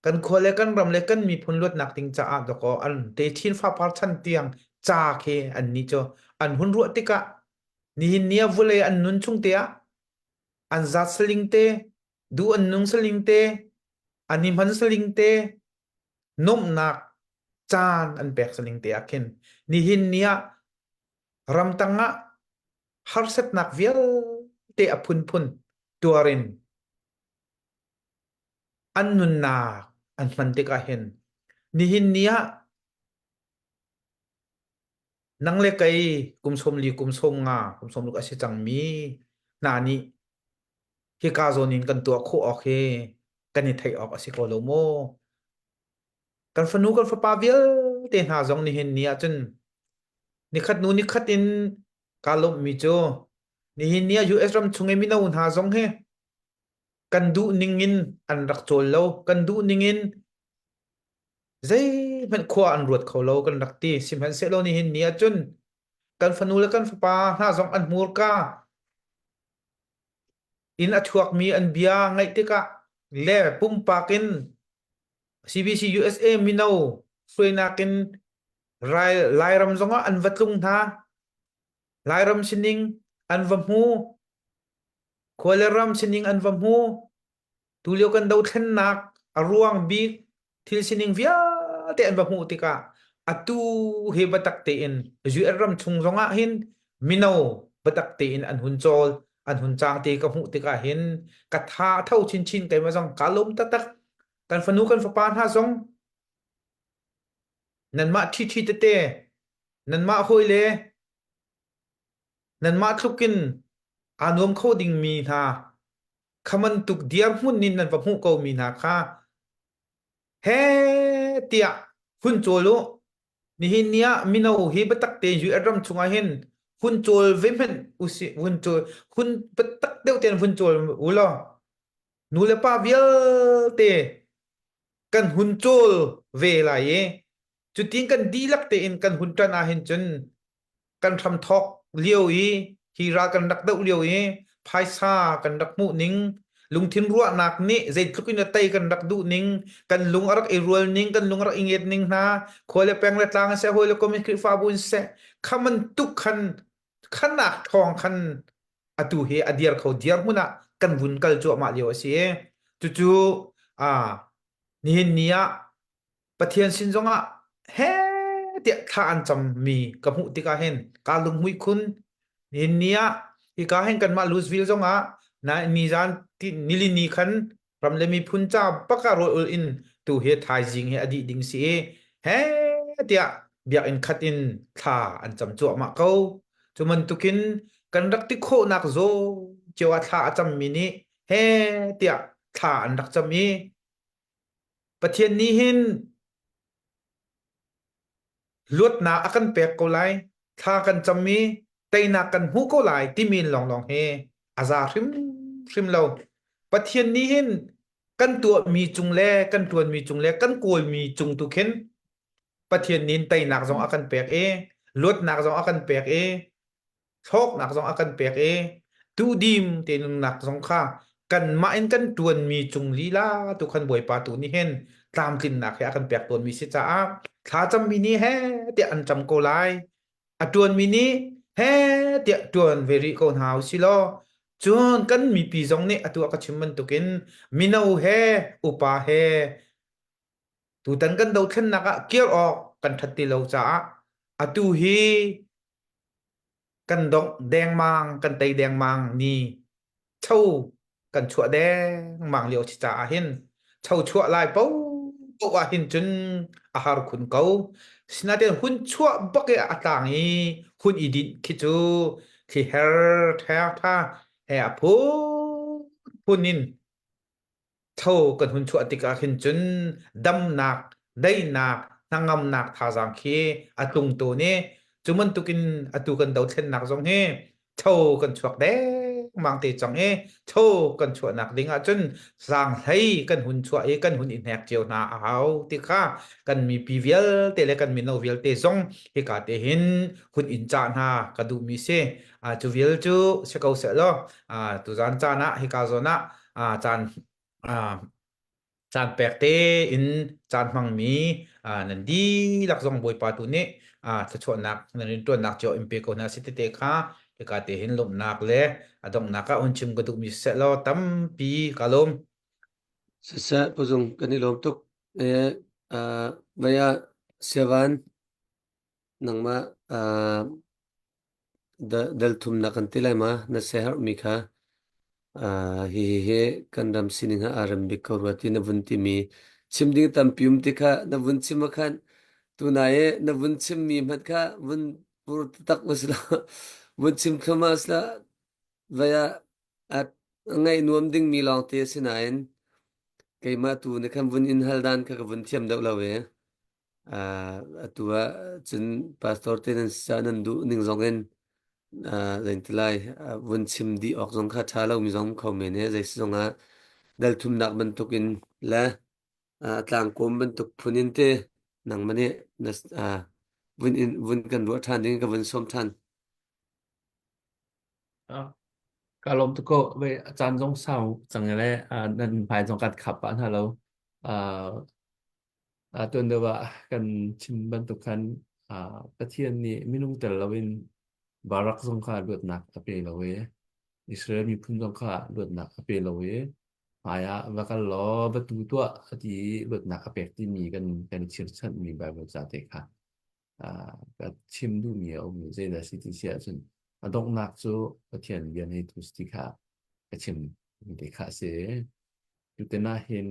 Kan khua le kan ram le kan miphun luatnak ding caah dakaw an techin fapar chan tiang ca khi an ni cu an hun ruah tikah nihin ni ah vulei an nun chung te ah an zat saling te duh an nung saling te an i hman saling te nuamhnak caan an pek saling te ah khin nihin ni ah ramtang ah harsatnak vialte a phunphun tuar in an nunnak an hman tikah hin nihin ni ah nang le kei kum 40 kum 50 kum 60 a si cangmi hna nih hika zawn in kan tuah khawh awk hi kan i theih awk a si ko lo maw? Kan fanu kan fapa vialte hna zong nihin ni ah cun nikhat hnu nikhat in kaa lawmhmi cu nihin ni ah US ram chung i mino hna zong hi kan duh ning in an rak cawl lo, kan duh ning in zeihmanh khua an ruat kho lo kan rak ti. Sihmanhsehlaw nihin ni ah cun kan fanu le kan fapa hna zong an hmurka in a chuakmi an bia ngaih tikah le pumpak in CBC USA mino hruainak in Lairam zongah an va tlung hna. Lairam sining an va hmu. Khua le ram sining an va hmu. Tulio kan dothlennak a ruang bik thil sining vialte an va hmuh tikah atu hi biatak tein US ram chung zongah hin mino biatak tein an hun cawl an hun cang ti ka hmuh tikah hin ka tha tho chinchin keimah zong ka lawm taktak kan fanu kan fapa hna zong nanmah ṭhiṭhi tete nanmah hawi le nanmah tlukin aa nuam kho dingmi hna kha bantuk dirhmun in nan va hmuh ko mi hna kha he tiah hun cawl u nihin ni ah mino hi biatak tein US ram chungah hin hun cawl ve hmanh usih hun cawl hun biatak deuh tein hun cawl u law nu le pa vialte kan hun cawl ve lai i cutin kan dihlak tein kan hun ṭan ah hin cun kan hramthawk lio i hi ral kan rak doh lio i phaisa kan rak hmuh ning lungthin ruahnak nih zeitluk in a tei kan rak duh ning kan lung a rak i rual ning kan lung a rak i nget ning hna khua le peng le tlang seh hawi le kom in Khrihfabu in seh kha bantuk khan khanak thawng khan atu hi a dir kho dir hmun ah kan vun kal cuahmah lio a si cucu a nihin ni ah Pathian sin zongah he tiah thla an cammi ka hmuh tikah hin kaa lunghmuih khun. Nihin ni ah hika hin kanmah Louisville zongah na nizan nilini khan ram le miphun ca bak ah rawl ul in tu hi thaizing hi a dih ding si i he tiah biakinn khat in thla an cam cuahmah ko. Cu bantukin kan rak ti khawhnak zaw cio ah thla a cammi nih he tiah thla an rak cam i Pathian nih hin luatnak a kan pek ko lai, thla kan cam i teinak kan hmu ko lai timi lawnglawng hi a za hrimhrim lo. Pathian nih hin kan tuahmi cung le kan ṭuanmi cung le kan kawlmi cung tu khin Pathian nih teinak zong a kan pek i luatnak zong a kan pek i hlawknak zong a kan pek i duhdim te nunnak zong kha kanmah in kan ṭuanmi cung lila tu khan Bawipa tu nih hin tlamtlinnak he a kan pek tawnmi si caah thlacammi nih he tiah an cam ko lai a ṭuanmi nih he tiah ṭuan ve rih ko hna u si law cun kan mipi zong nih atu a ka chim bantukin mino he upa he tutan kan dothlennak ah kir awk kan ṭhat ti lo caah atu hi kan dongh dengmang kan tei dengmang ni cho kan chuah dengmang lio si caah hin cho chuah lai po po ah hin cun a har khun ko sinain hun chuah bak i a tlang i hun i dinh khi cu thli her tha tha he a phun phun in. Tho kan hun chuah tikah khin cun damnak, daihnak, hnangamnak thazaang khi a tlung tawn i cu bantukin atu kan dothlennak zong hi tho kan chuak dengmang te cang i tho kan chuahnak ding ahcun zaanghlei kan hun chuah i kan hun i hnek cio hna a hau ti kha kan mipi vialte le kan mino vialte zong hika te hin hun in cah hna ka duhmi si. Cu vial cu si ko seh law tuzan caan ah hika zawn ah caan caan pek tein caan hmangmi nan dihlak zong Bawipa tu nih thluachuahnak nan rianṭuannak cio in pe ko hna si tete kha hika te hin lawmhnak le a donghnak ah hun chim ka duhmi siseh law tampi ka lawm. Siseh puzung kan i lawm tuk. Eh, uh, vaya siavan nangmah uh, Dal thumnak kan ti lai ma? Na siaherhmi kha hihi hi kan ram sining ah aa rem bik ko rua ti na vun timi chim ding tampi um ti kha na vun chim ah khan tunai i na vun chimmi hmanh kha vun pur taktak va si lo vun chim thluahmah si lo vai ah a ngaih nuam dingmi lawngte a si nain keimah tu nih khan vun in hal dan kha ka vun thiam deuh lo i Atu ah cun pastor te nan si caah nan duh ning zong in zei ti lai vun chim dih awk zong kha ṭha lomi zong um kho men i zei si zong ah dal thumnak bantukin le tlangkawm bantuk phun in te nangmah nih na vun in vun kan ruah ṭhan ding ka vun sawm ṭhan. Ka lawm tuk ko. Ve caan zong sau cang le nan hmai zong kan khap pah hna lo. Tuan deuh ah kan chim bantuk khan Pathian nih minung tel loin Barak zong kha luatnak a pe lo i Israel miphun zong kha luatnak a pe lo i hmaiah va kal law va tu tuah a ti i luatnak a pek timi kan kan i chirchanhmi Baibal ca te kha ka chim duhmi a um i zeidah si ti si ahcun a donghnak cu Pathian bia ngeitu si ti kha ka chim mi te kha a si. Tutan ah hin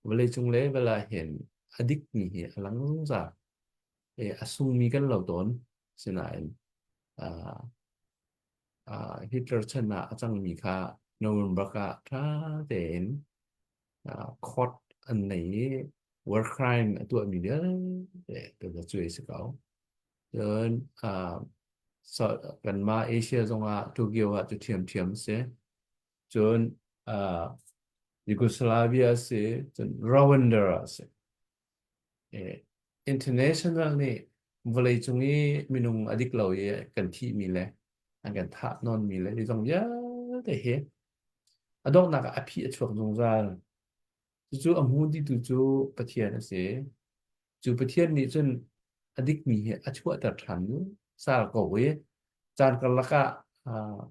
vawleicung level ah hin a dikmi hi a lang zungzal. E, a sungmi kan lo tawn. Sinain uh, uh, Hitler chan ah a cangmi kha November ah ṭha tein uh, court an nei i war crime a tuahmi vialte kan cuai si ko. Cun uh, so, kanmah Asia zongah Tokyo ah cu ṭhiamṭhiam si. Cun uh, Yugoslavia a si, cun Rwanda a si. Eh, international nih vawleicung i minung a dik lo i kan thihmi le an kan thah nawnmi le hi zong vialte hi a donghnak ah a phi a chuak zungzal. Cucu a hmu ditu cu Pathian a si. Cu Pathian nih cun a dikmi hi a chuahter ṭhan sal ko i caan karlak ah uh,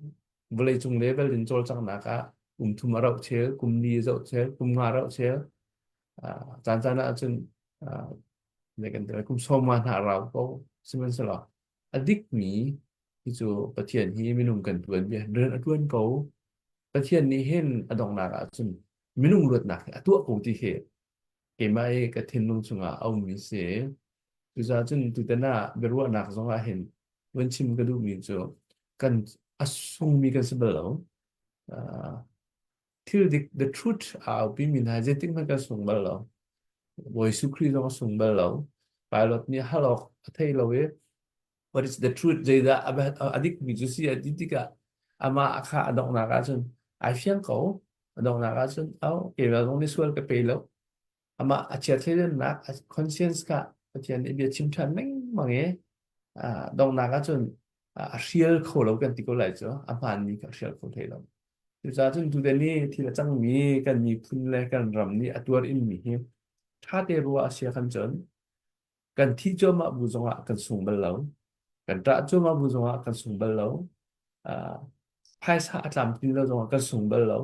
vawleicung level in cawlcanghnak ah kum thum a rauh chel, kum li a zoh chel, kum nga a rauh chel, uh, caan caan ah cun uh, kan ti kum sawm nga hna a rau ko. Sihmanhsehlaw a dikmi hi cu Pathian hi minung kan tuan bia rian a tuan ko. Pathian nih hin a donghnak ah cun minung luatnak hi a tuah ko ti hi keimah i ka thinlung chungah a ummi si. Cucaah cun tutan ah biaruahnak zong ah hin vun chim ka duhmi cu kan a sungmi kan si bal lo. Uh, thil dik the truth a aupi mi hna zeitik hmanh kan sung bal lo. Bawi Jesuh Khrih zong a sung bal lo. Pilot nih hal awk a thei lo i what is the truth zeidah a dikmi cu si a ti tikah amah kha a donghnak ahcun ai fiang ko a donghnak ahcun au keimah zong nih sual ka pe lo amah a chia thleidannak a conscience kha Pathian nih bia chim ṭhan lengmang i donghnak ahcun a hrial kho lo kan ti ko lai cu a hmaanmi kha a hrial kho hlei lo cucaah cun tutan i thil a cangmi kan miphun le kan ram nih a tuar inmi hi ṭha te ruah a sia khan cun Kan thih cuahmah bu zongah kan sung bal lo. Kan ṭah cuahmah bu zongah kan sung bal lo. Uh, phaisa a tlamtlin lo zongah kan sung bal lo.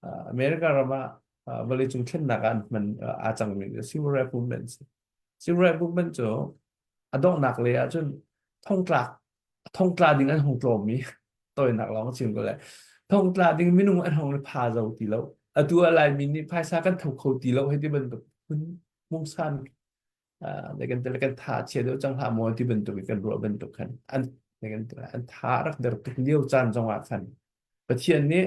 Uh, America ram ah uh, vawleicung thlennak ah an hman uh, aa cangmi civil rights movement si. Civil rights movement cu a donghnak lei ahcun thongtlak thongtla ding an hung tlawm i tawinak lawng chim ko lai. Thongtla ding minung an hung pha zo ti lo. Atu ah Laimi nih phaisa kan tho kho ti lo hei ti bantuk phun mungsan kan te kan tha chia deuh cang hlah maw ti bantuk in kan ruah bantuk khan an kan an tha rak der tuk lio caan zong ah khan Pathian nih.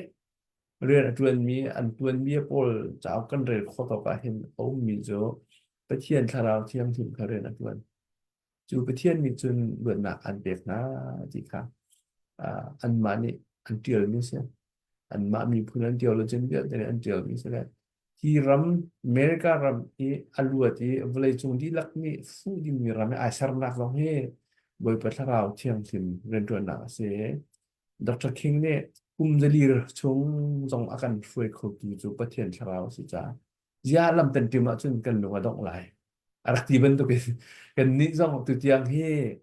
Rian a ṭuanmi an ṭuanmi pawl cauk kan rel khawh tawk ah hin a ummi cu Pathian Thlarau Thianghlim kha rian a ṭuan. Cu Pathian nih cun luatnak an pek hna ti kha anmah nih an ṭialmi a si. Anmah miphun an theologian vialte nih an ṭialmi a si le hi ram America ram i a luat i vawleicung dihlak nih fuh dingmi ram i ai sernak zong hi Bawipa Thlarau Thianghlim rianṭuannak a si. Dr. King nih kum zali chung zong a kan hruai khotu cu Pathian Thlarau a si caah ziah lam kan ṭim ahcun kan lung a dongh lai. A rak ti bantukin kannih zong tutiang hi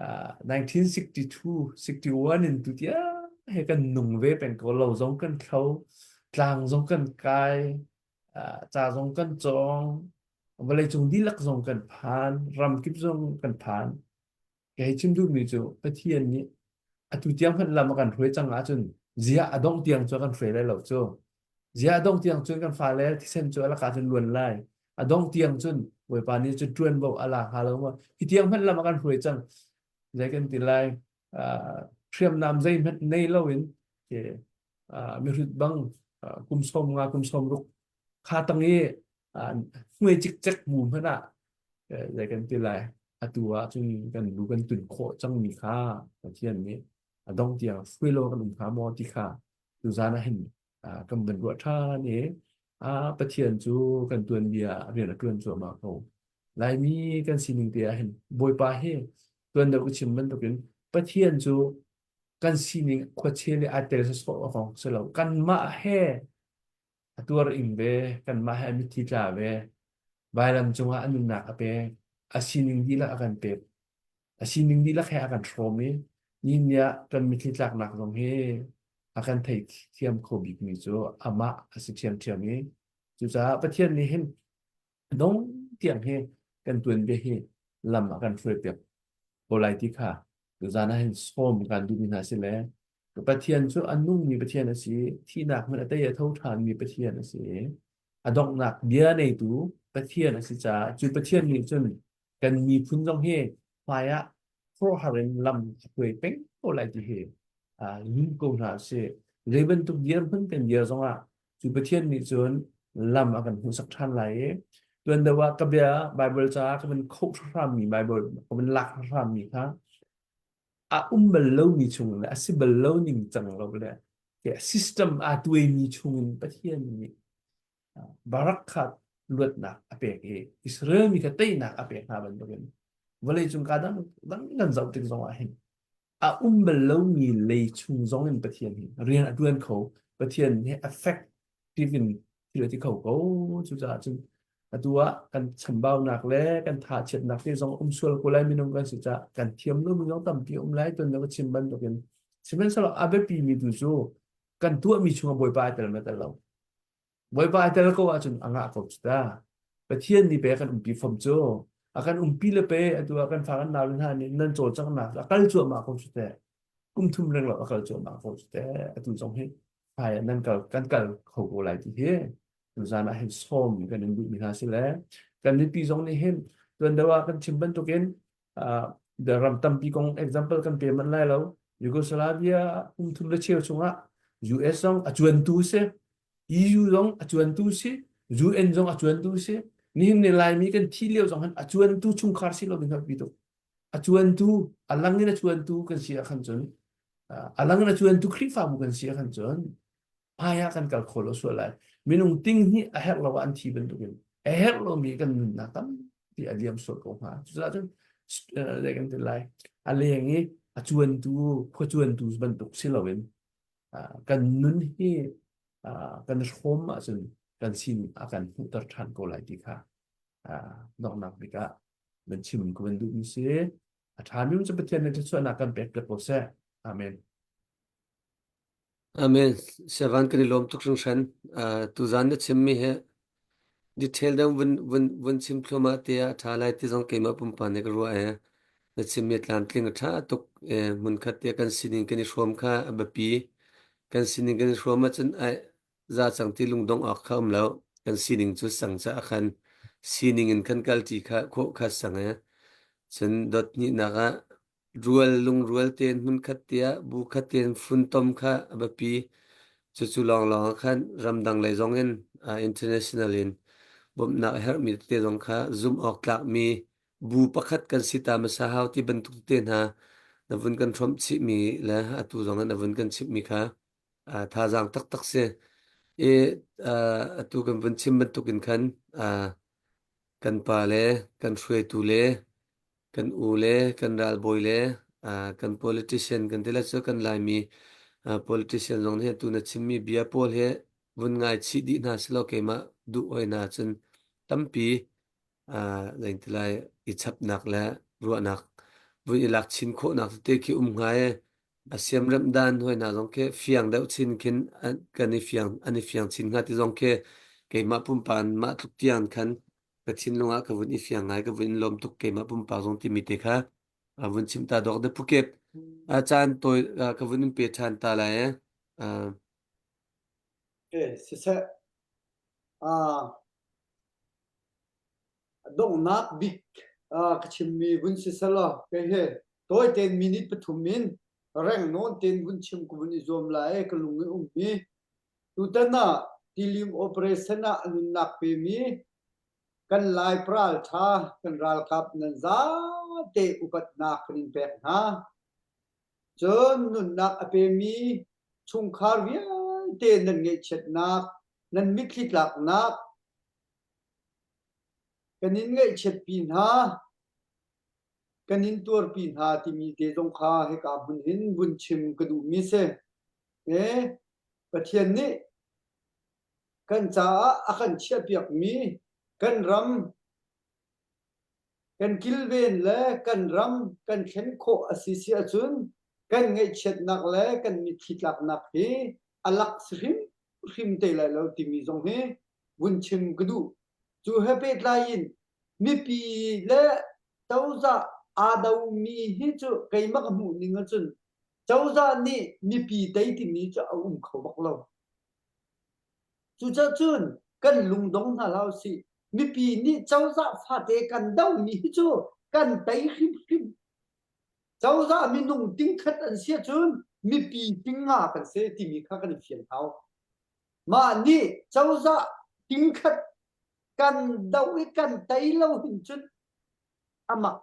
uh, 1962, 61 in tutiang he kan nung ve peng ko lo zong kan thlo, tlang zong kan kai, uh, ca zong kan cawng, vawleicung dihlak zong kan phan, ramkip zong kan phan. Ka hei chim duhmi cu Pathian nih atu tiang hmanh lam a kan hruai cang ahcun ziah a dongh tiang cu a kan hruai lai lo cu. Ziah a dongh tiang cun kan fale thisen cu a lakah cun luan lai. A dongh tiang cun Bawipa nih cu ṭuanvo a la hnga lo maw? Hi tiang hmanh lam a kan hruai cang. Zei kan ti lai? Uh, hriamnam zeihmanh nei loin uh, mihrut bang uh, kum som nga kum som ruk kha tang i hmuai cikcek bu hmanh ah zei kan ti lai atu ah cun kan lu kan tun khawh cangmi kha Pathian nih a dong tiang hruai lo kan um hnga maw ti kha tuzan ah hin kan van ruah ṭhan i Pathian cu kan tuanbia rian a ṭuan cuahmah ko. Laimi kan sining te ah hin Bawipa hi tuan deuh ka chim bantukin Pathian cu kan sining khuachia le aa tel sawsawh awk si lo. Kanmah he a tuar ing ve, kanmah he a mitthli tla ve. Vailam cungah a nunnak a pek, a sining dihlak a kan pek. A sining dihlak he a kan hrawm i nihin ni ah kan mitthli tlaknak zong hi a kan theithiam kho bikmi cu amah a si ṭhiamṭhiam i cucaah Pathian nih hin dong tiang hi kan tuanbia hi lam a kan hruai piak ko lai ti kha tuzan ah hin sawm kan duhmi hna si le Pathian cu a nungmi Pathian a si, thihnak hmanh a tei a tho ṭhanmi Pathian a si. A donghnak bia neitu Pathian a si caah cu Pathian nih cun kan miphun zong hi hmai ah khuaruahhar in lam a hruai peng ko lai ti hi zum ko hna sih. Zei bantuk dirhmun kan dir zongah cu Pathian nih cun lam a kan hmuhsak ṭhan lai i tuan deuh ah ka bia Bible caah ka van khoh hrammi Bible ka van lak hrammi kha a um bal lomi chung le a si bal lo ning cang lo le system aa tuaimi chungin Pathian nih Barak kha luatnak a pek i Israel mi kha teinak a pek hna bantukin vawleicung ka dang dang kan zoh tik zongah hin a um bal lomi lei chung zong in Pathian hi rian a ṭuan kho Pathian hi effective in thil a ti kho ko cucaah cun atu ah kan chambaunak le kan thachiatnak te zong um sual ko lai minung kan si caah kan thiam lomi zong tampi um lai tuan ka chim bantukin sihmanhsehlaw a biapi mi tu cu kan tuahmi chungah Bawipa ai tel ma tel lo Bawipa ai tel ko ahcun a ngah ko cu ta. Pathian nih pe a kan umpi fom cu. A kan umpi le pe atu ah kan fa kan nau le hna nih nan cawlcanghnak a kal cuahmah ko cu teh. Kum thum reng lo a kal cuahmah ko cu teh. Atu zong hi hmai ah nan kal kan kal kho ko lai ti hi tuzan ah hin sawm kan in duhmi hna si le kan mipi zong nih hin tuan deuh ah kan chim bantukin uh, the ram tampi kong example kan pe man lai lo Yugoslavia kum thum le cheu chungah US zong a cuantu si EU zong a cuantu si UN zong a cuantu si nihin ni Laimi kan thi lio zong hin a cuantu chungkhar si lo ding pi tuk a cuantu a lang in a cuantu kan si ah khan cun a lang in a cuantu Khrihfabu kan si ah khan cun hmai ah kan kal kho lo sual lai minung ting hi a herh lo ah an thi bantukin a herh lomi kan nunnak tampi a liam sual ko hnga cucaah cun zei kan ti lai a leng i a cuantu khua cuantu bantuk si loin kan nun hi kan hrawm ahcun kan sin a kan hmuhter ṭhan ko lai ti kha donghnak bik ah van chim ka van duhmi si a ṭhami cu Pathian nih thluachuahnak kan pek piak ko seh amen Amen. Siavan kan i lawm tuk hringhran. Uh, tuzan na chimmi hi detail deuh vun vun vun chim thluahmah te ah a ṭha lai ti zong keimah pumpak nih ka ruah e. Na chimmi tlamtling a ṭha tuk e hmunkhat te kan sining kan i hrawm kha a biapi. Kan sining kan i hrawm ahcun ai za cang ti lungdong awk kha um lo. Kan sining cu sang caah khan sining in kan kalṭi kha khawh kha sang e. Cun dot hnihnak ah Rual lungrual tein hmunkhat tiah bu khat tein funtom kha a biapi. Cucu lawnglawng ah khan ramdang lei zong in international in bawmhnak a herhmi tete zong kha zumh awk tlakmi bu pakhat kan si ta hmasa hau ti bantuk tete hna na vun kan hrawmh chihmi le atu zong in na vun kan chimhmi kha thazaang taktak si. I atu kan vun chim bantuk in khan kan pa le kan hruaitu le kan u le kan ralbawi le kan politician kan ti le cu kan Laimi politician zong nih atu na chimmi bia pawl hi vun ngai chih dih hna selaw keimah duh hoi hna cun tampi zeiti lai i chapnak le ruahnak vun i lak chin khawhnak tete khi um hnga i a siamremh dan hoi hna zong khi fiang deuh chin khin kan i fiang an i fiang chin hnga ti zong khi keimah pumpak mah tluk tiang khan ka thinlung ah ka vun i fiang ngai ka vun in lawm tuk keimah pumpak zong timi te kha a vun chim ta dawk de Phuket a caan tawi ka vun in pe ṭhan ta lai eh. Eh siseh ah donghnak bik ka chimmi vun si selaw kei he tawi tein minute pathum in reng nawn tein vun chim ka vun i zuam lai ka lung i ummi Tutan ah tilim operation ah a nunnak pemi kan Lai ralṭha kan ralkap nan zate upatnak kan in pek hna. Cun nunnak a pemi chungkhar vialte nan ngaihchiatnak, nan mitthli tlaknak kan in ngaihchiatpi hna, kan in tuarpi hna timi te zong kha hika hmun hin vun chim ka duhmi si. E, Pathian nih kan caah a kan chiahpiakmi kan ram kan kilven le kan ram kan thlen khawh a si si ahcun kan ngaihchiatnak le kan mitthli tlaknak hi a lak si hrimhrim te lai lo timi zong hi vun chim ka duh. Cu he pehtlai in mipi le cozah aa domi hi cu keimah ka hmuh ning ahcun Cozah nih mipi tei timi cu a um kho bak lo. Cucacun kan lungdong hna hlah usih. Mipi nih cozah fate kan domi hi cu kan tei hrimhrim. Cozah minung tingkhat an si ahcun mipi tinga kan si timi kha kan i fian hau. Mah nih cozah tingkhat kan do i kan tei lo hin cun amah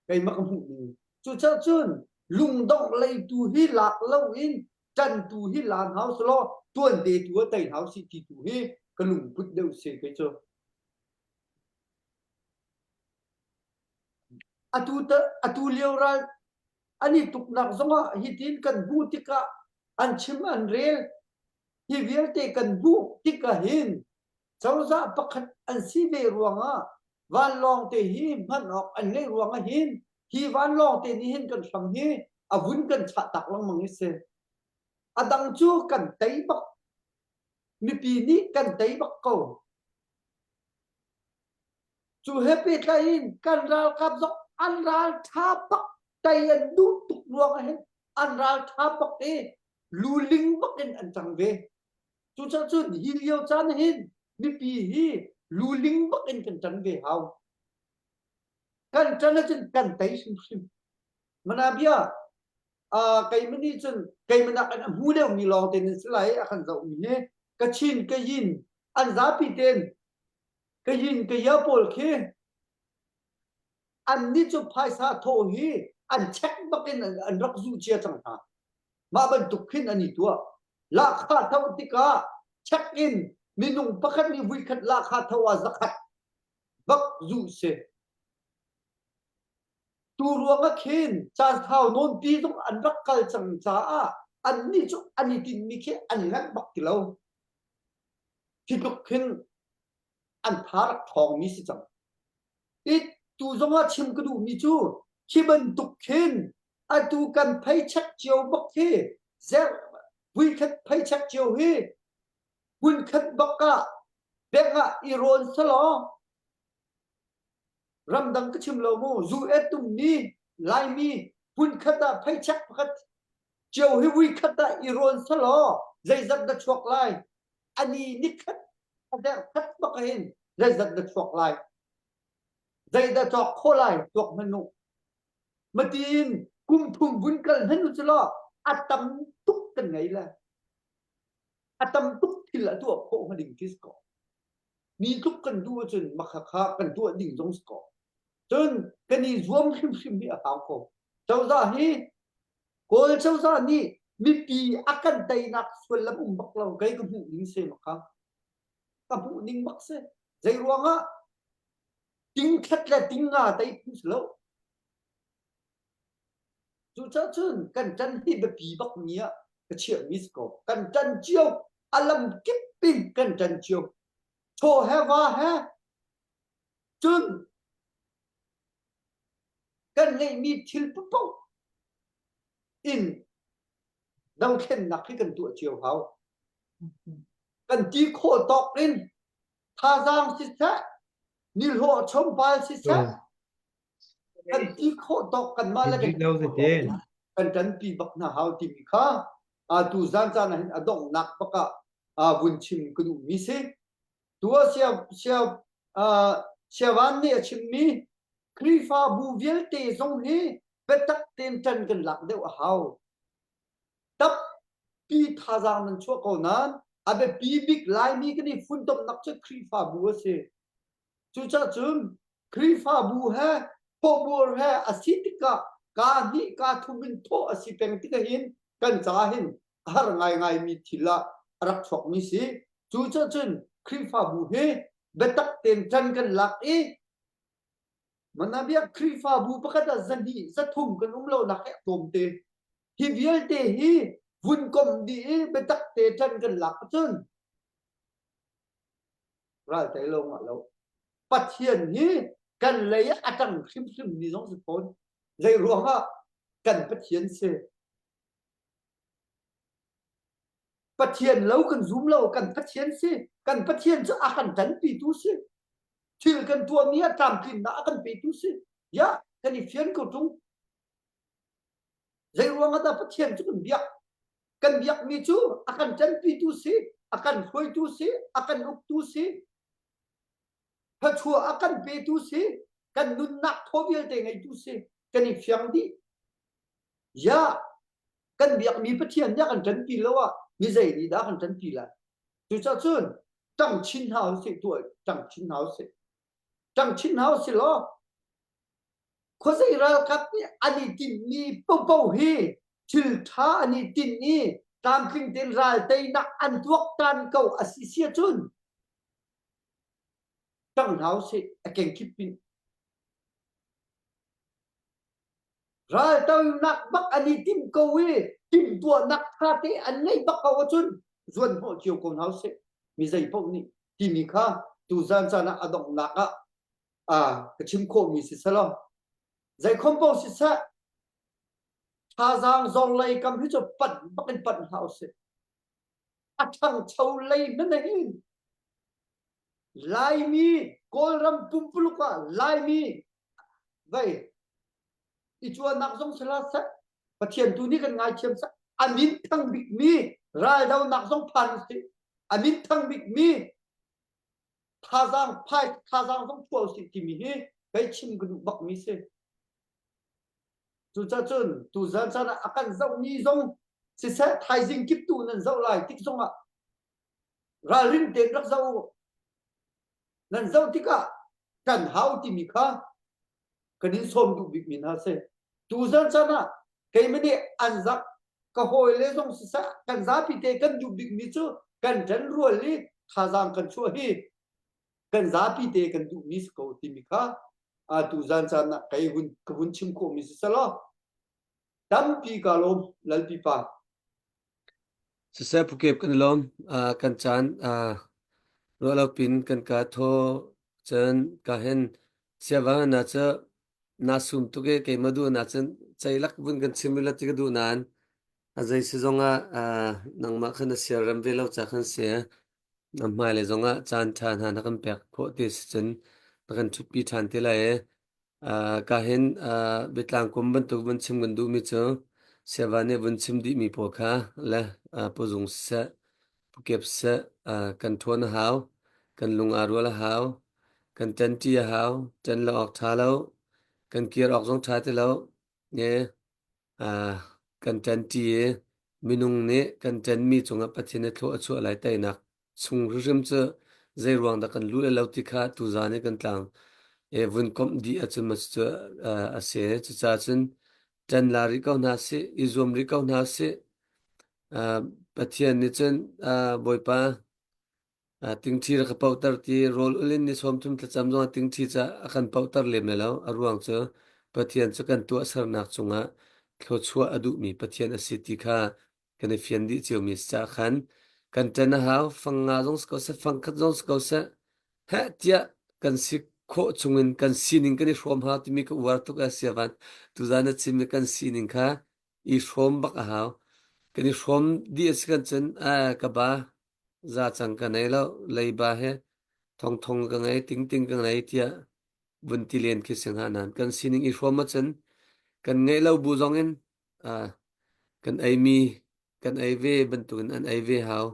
keimah ka hmuh ning cucaah cun lungdongh lei tu hi lak loin ṭan tu hi laan hau selaw tuan te tu ah tei hau si ti tu hi ka lungput deuh si kei cu atu ta atu lio ral an i tuknak zongah hitin kan hmuh tikah an chim an rel hi vialte kan hmuh tikah hin cozah pakhat an si ve ruangah vanlawng te hi hman awk an ngeih ruang ah hin hi vanlawng te nih hin kan hram hi a vun kan chah tak lengmang i si a dang cu kan tei bak mipi nih kan tei bak ko cu he pehtlai in kan ralkap zong an ral tha bak tei an duh tuk ruang ah hin an ral tha bak i luling bak in an cang ve Cucaah cun hi lio caan hin mipi hi luling bak in kan ṭan ve hau. Kan ṭan ahcun kan tei hrimhrim. Manabia uh, keimah nih cun keimah nak in a hmu deuhmi lawng te nan si lai a kan zohmi hi Kachin Kayin an zapi ten Kayin Kaya pawl khi an nih cu phaisa thawh hi an check bak in an rak zuh cia cang hna. Mah bantuk khin an i tuah. Lahkhah tho tikah check in minung pakhat nih vuikhat lahkhah tho ah zakhat bak zuh si. Tu ruang ah khin caan thau nawnpi zong an rak kal cang caah annih cu an i tinhmi khi an nganh bak ti lo. Hi tluk khin an tha rak ṭhawngmi si cang. I tu zong ah chim ka duhmi cu khi bantuk khin atu kan paycheck cio bak hi zer vuikhat paycheck cio hi hmunkhat bak ah bank ah i rawn selaw ramdang ka chim lo mu zu et tummi laimi hmunkhat ah paycheck pakhat cio hi vuikhat ah i rawn selaw zeizat na chuak lai ani nikhat a der khat bak hin zeizat na chuak lai zeidah cawk khawh lai tuak hmanh u Matiin kum thum vun kal hmanh u cu law a tam tuk kan ngei le. A tam tuk thil a tuah khawh hnga ding khi si ko. Mi tluk kan duh ahcun makhakha kan tuah ding zong si ko. Cun kan i zuam hrimhrim hi a hau ko. Cozah hi Kawl cozah nih mipi a kan teinak suallam um bak lo kei ka hmuh ning se makha. Ka hmuh ning bak si. Zei ruangah ting khat le ting nga tei phun si lo. Cucaah cun kan ṭan hi biapi bak mi ah ka chiahmi si ko. Kan ṭan cio, a lam kip in kan ṭan cio. Chaw he va he cun kan ngeihmi thil paoh in dothlennak hi kan tuah cio hau. Kan ti khawh tawk in thazaang siseh, nihlawh chawmpal siseh, kan ti khawh tawk kanmah le kan kan ṭanpi bak hna hau timi kha tu zan caan ah hin a donghnak bak ah vun chim ka duhmi si. Tu ah sia sia siavan nih a chimmi Khrihfabu vialte zong hi biatak tein ṭan kan lak deuh a hau. Tappi thazaang nan chuah ko nain a biapi bik Laimi kan i funtomnak cu Khrihfabu a si. Cucaah cun Khrihfabu he thawhbur he a si tikah kaa hnih kaa thum in thawh a si peng tikah hin kan ca hin a har ngaingaimi thil ah a rak chuakmi si. Cucaah cun Khrihfabu hi biatak tein ṭan kan lak i Manabia Khrihfabu pakhat ah zahnih zathum kan um lonak he a tlawmte. Hi vialte hi vun komh dih i biatak te ṭan kan lak ahcun ral tei lo ngah lo. Pathian hi kan lei ah a ṭang hrimhrim mi zong si fawn. Zei ruangah kan Pathian si. Pathian lo kan zum lo, kan Pathian si. Kan Pathian cu a kan ṭanpitu si. Thil kan tuahmi ah tlamtlinnak a kan petu si. Ya, kan i fian ko ṭung. Zei ruangah dah Pathian cu kan biak? Kan biakmi cu a kan ṭanpitu si, a kan hruaitu si, a kan uktu si, thluachuah a kan petu si, kan nunnak thaw vialte ngeitu si. Kan i fiang dih. Ya, kan biakmi Pathian nih a kan ṭanpi lo ah mi zei nih dah a kan ṭanpi lai? Cucaah cun ṭang chin hna usih tuah ṭang chin hna usih. Ṭang chin hna usih law Khuazei ralkap nih an i tinhmi paohpaoh hi thil ṭha an i tinh i tlamtling tein ral teinak an tuaktan ko a si si ahcun ṭang hna usih a kengkip in. Raltonak bak an i tim ko i timhtuahnak ṭha te an ngeih bak ko ahcun zuan hnawh cio ko hna usih. Mi zei paoh nih timi kha tuzan caan ah a donghnak ah ka chim khawhmi si selaw zeikhom paoh siseh thazaang zor lei kam hi cu panh bak in panh hlah usih. A ṭhangcho lei hmanh hin Laimi Kawlram pumpuluk ah Laimi vei i cuanak zong si hlah seh Pathian tu nih kan ngaithiam seh a min thang bikmi raldonak zong phan usih a min thang bikmi thazaang phai thazaang zong chuah usih timi hi kei chim ka duh bakmi si. Cucaah cun tuzan caan ah a kan zohmi zong siseh thaizing kip tu nan zoh lai tik zongah ralrin tein rak zoh u. Nan zoh tikah kan hau timi kha kan in sawm duh bikmi hna si. Tuzan caan ah keimah nih an zak ka hawile zong siseh kan zapi te kan duh bikmi cu kan ṭan rual i thazaang kan chuah hi kan zapi te kan duhmi si ko timi kha tuzan caan ah kei hun ka vun chim khawhmi si selaw tampi ka lawm lalpi pa Siseh Pukep kan i lawm. Kan caan ruah lo pin kan ka thaw cun ka hen siavang na cu na sum tuk i keimah duh na cun ceilak vun kan chim ila ti ka duh nain a zei si zongah nangmah khan na siarem ve lo ca khan si na hmailei zongah caan ṭha hna na kan pek khawh ti si cun na kan ṭhutpi ṭhan te lai i Ka hin biatlang kum bantuk vun chim kan duhmi cu Siava nih vun chim dihmi pawl kha le puzung siseh, pukep siseh kan ṭhawn a hau, kan lung aa rual a hau, kan ṭanṭi a hau, ṭan lo awk ṭha lo, kan kir awk zong ṭha ti lo. Kan ṭanṭi i. Minung nih kan ṭenmi cungah Pathian nih thlua a chuah lai teinak chung hrimhrim cu zei ruang dah kan luh le lo ti kha tuzaan i kan tlang e vun komh dih ahcun maw cu a si. Cucaah cun ṭan la rih ko hna sih, i zuam rih ko hna sih. Pathian nih cun Bawipa tingṭhi rak ka pohter ti rawl ul in ni 30 thlacam zongah tingṭhi ca a kan pohter lem lai lo. A ruang cu Pathian cu kan tuahsernak cungah thluachuah a duhmi Pathian a si ti kha kan i fian dih ciomi si caah khan kan ṭan a hau. Fang nga zong si ko seh, fang khat zong si ko seh, heh tiah kan si khawh chungin kan sining kan i hrawm hau timi ka uar tuk a siavan. Tuzaan na chimmi kan sining kha i hrawm bak a hau. Kan i hrawm dih a si kan cun, ka ba, za cang ka nei lo leiba he thongthong ka ngei tingting ka ngei tiah vun ti len khi si hnga nain kan sining i hrawm ahcun kan ngeih lo bu zong in kan eimi kan ei ve bantukin an ei ve hau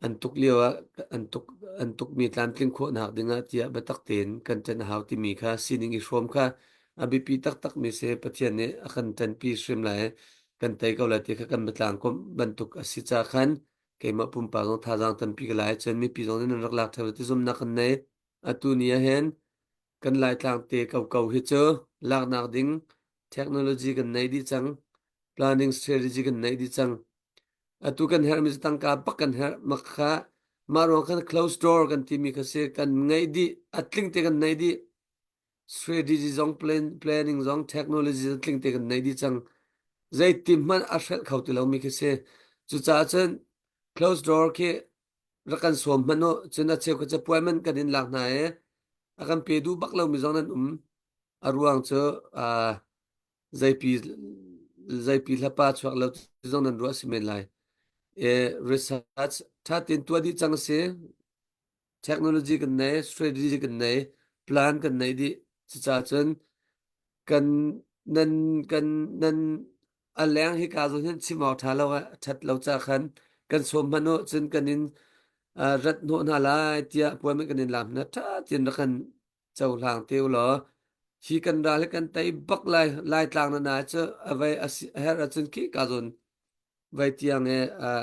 an tuk lio ah an tuk an tukmi tlamtling khawhnak dingah tiah biatak tein kan ṭan a hau timi kha sining i hrawm kha a biapi taktakmi si Pathian nih a kan ṭanpi hrim lai kan tei ko lai ti kha kan biatlang komh bantuk a si ca khan keimah pumpak zong thazaang tampi ka la cun mipi zong nih nan rak lak theo ti zumnak kan nei atu ni ah hin kan laitlang te ko ko hi cu laknak ding technology kan nei dih cang planning strategy kan nei dih cang atu kan herh mi cu tangka bak kan herh mak kha mah ruang khan close door kan timi kha si kan ngeih dih a tling te kan nei dih strategy zong plan, planning zong technology zong tling te kan nei dih cang zeiti hmanh a hrelh kho ti lomi khi si cucaah cun close door khi rak kan sawm hmanh u cun a cheu kha capuai man kan in lak hna i a kan pe duh bak lomi zong nan um a ruang cu uh, zeipi zeipi hlapa chuak lo zong nan ruah si men lai e research tha tin tua dih cang si technology kan nei, strategy kan nei, plan kan nei dih. Cucaah cun kan nan kan nan a leng hi ka zawn hin chim awk ṭha lo a ṭhat lo ca khan kan sawm hmanh u cun kan in rat hnawh hna lai tiah appointment kan in lam hna ṭha tein rak kan cohlang te u law hi kan ral hi kan tei bak lai laitlang na na cu a vei a herh ahcun khi ka zawn vai tiang e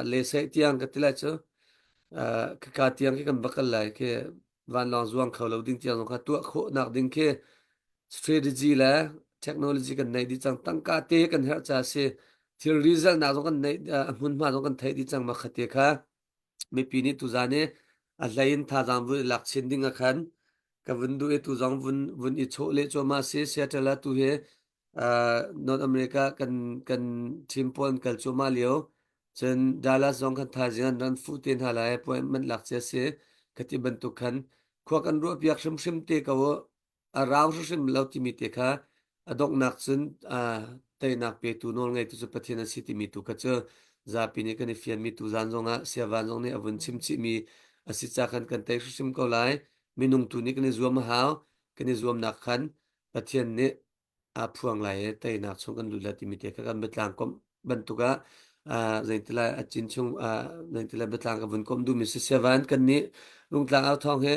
le sei tiang ka ti lai cu ka tiang khi kan va kal lai khi vanlawng zuang kho lo ding tiang zong kha tuah khawh nak ding khi strategy le technology kan nei dih cang tangka te kan herh ca si thil result nak zong kan nei a hmunhma zong kan theih dih cang ma khate kha mipi nih tuzan i a hlei in thazaang vun i lak chin ding ah khan ka vun duh i tu zong vun vun i chawh leh cuahmah si Seattle ah tu hi uh, North America kan kan team pawl an kal cuahmah lio cun Dallas zong kan thaizing an ran fuh te hna lai appointment lak cia si khati bantuk khan khua kan ruah piak hrimhrim te ko a rau hrimhrim lo timi te kha a donghnak cun teinak petu nawlngeitu cu Pathian a si timi tu kha cu zapi nih kan i fianmi tu zan zongah siavan zong nih a vun chim chihmi a si ca khan kan tei hrimhrim ko lai minung tu nih kan i zuam a hau kan i zuamnak khan Pathian nih aa phuang lai i teinak chung kan lut lai timi te kha kan biatlang komh bantuk ah zeitilai a cin chung zeitilai biatlang ka vun komh duhmi si siavan kan nih rungtlang au thawng he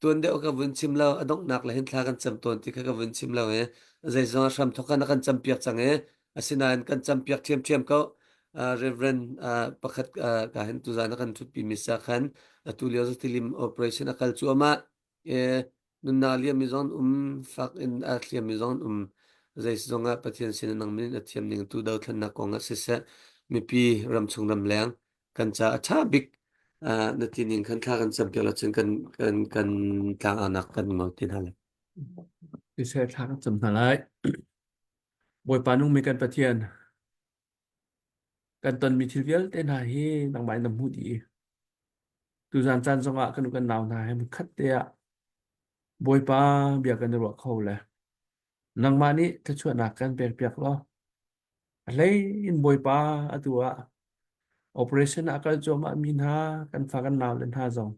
tuan deuh ka vun chim lo a donghnak le hin thla kan cam tawn ti kha ka vun chim lo i zeizong a hram thawk khan a kan campiak cang i asinain kan campiak ṭhiamṭhiam ko Reverend pakhat ka hin tuzan a kan ṭhutpi mi sa khan atu lio tilim operation a kal cuahmah E nunnak liammi zong an um, fak in aa thliammi zong an um. Zeizong ah Pathian sin nang min a thiam ning tu dothlennak kong ah siseh, mipi ramchung ramleng kan ca a ṭha bik na ti ning khan thla kan campiak lo cun kan kan kan tlang aunak kan ngol ti hna lai. Siseh thla kan cam hna lai. Bawipa nungmi kan Pathian, kan tonmi thil vialte hna hi nangmah in na hmuh dih i tuzan caan zongah kan u kan nau hna he khat te ah Bawipa bia kan i ruah kho le nangmah nih thluachuahnak kan pekpiak law a hlei in Bawipa atu ah operation ah kal cuahmah mi hna kan fa kan nau le hna zong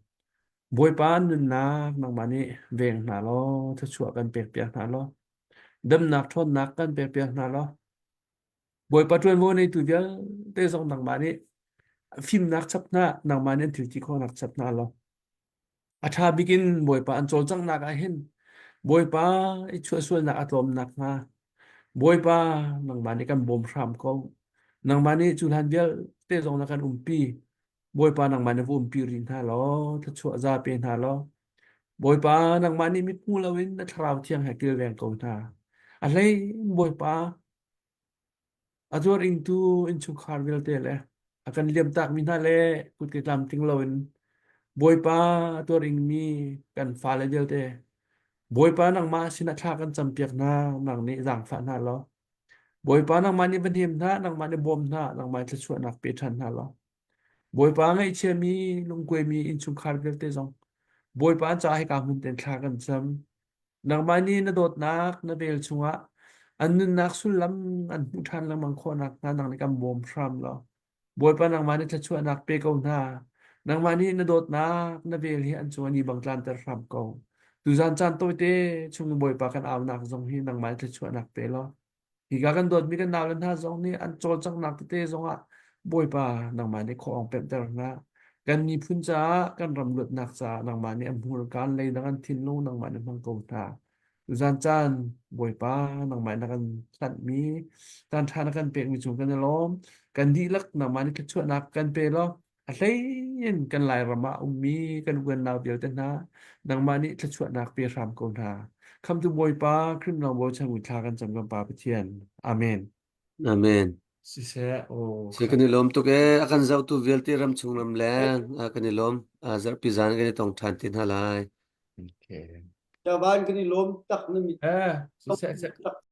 Bawipa nunnak nangmah nih veng hna law thluachuah kan pekpiak hna law damnak ṭhawnnak kan pekpiak hna law Bawipa ṭuanvo neitu vialte zong nangmah nih fimnak chap hna, nangmah nih an thil ti khawhnak chap hna law a ṭha bik in Bawipa an cawlcanghnak ah hin Bawipa i chuahsualnak a tlawmnak hnga Bawipa nangmah nih kan bawm hram ko. Nangmah nih cu hlan vialte zong na kan umpi. Bawipa nangmah na va umpi rih hna law thluachuah za pe hna law Bawipa nangmah nih mit hmu loin na thlarau thiang he kilveng ko hna. A hlei in Bawipa a zuar ingtu innchungkhar vialte le a kan liamtakmi hna le kutke tlamtling loin Bawipa a tuar ingmi kan fale vialte Bawipa nangmah sinah thla kan campiak hna nang nih zaangfah hna law Bawipa nangmah nih va hnem hna nangmah nih bawm hna nangmah nih thluachuahnak pe ṭhan hna law Bawipa ngaihchiami lungkuaimi innchungkhar vialte zong Bawipa an caah hika hmun tein thla kan cam. Nangmah nih na dawtnak na vel chungah an nunnak sullam an hmuh ṭhan lengmang khawh nakhnga nang nih kan bawm hram law Bawipa nangmah nih thluachuahnak pe ko hna. Nangmah nih na dawtnak na vel hi an cung an i bang tlanter hram ko. Tuzan caan tawite chung Bawipa kan aunak zong hi nangmah nih thluachuahnak pe law Hika kan dawtmi kan naule hna zong nih an cawlcanghnak tete zongah Bawipa nangmah nih khuaawng pemhter hna. Kan miphun caah, kan ram luatnak caah nangmah nih a hmurka an leidang an thinlung nangmah nih hmang ko hna. Tuzan caan Bawipa nangmah na kan tlanhmi, caan ṭha na kan pekmi cung kan i lawm. Kan dihlak nangmah nih thluachuahnak kan pe law A hleiin kan Lairam ah a ummi kan uanau vialte hna, nangmah nih thluachuahnak pe hram ko hna. Khamtu Bawipa, Khrih Lawngbawi changui thla kan cam kan Pa Pathian. Amen. Amen. Siseh, aw. Si kan i lawm tuk ee. A kan zohtu vialte ram chung ram leng kan i lawm. Zarhpi zan kan i tong ṭhan te hna lai. Okay. Javan kan i lawm tak na mit. Eh, siseh, siseh.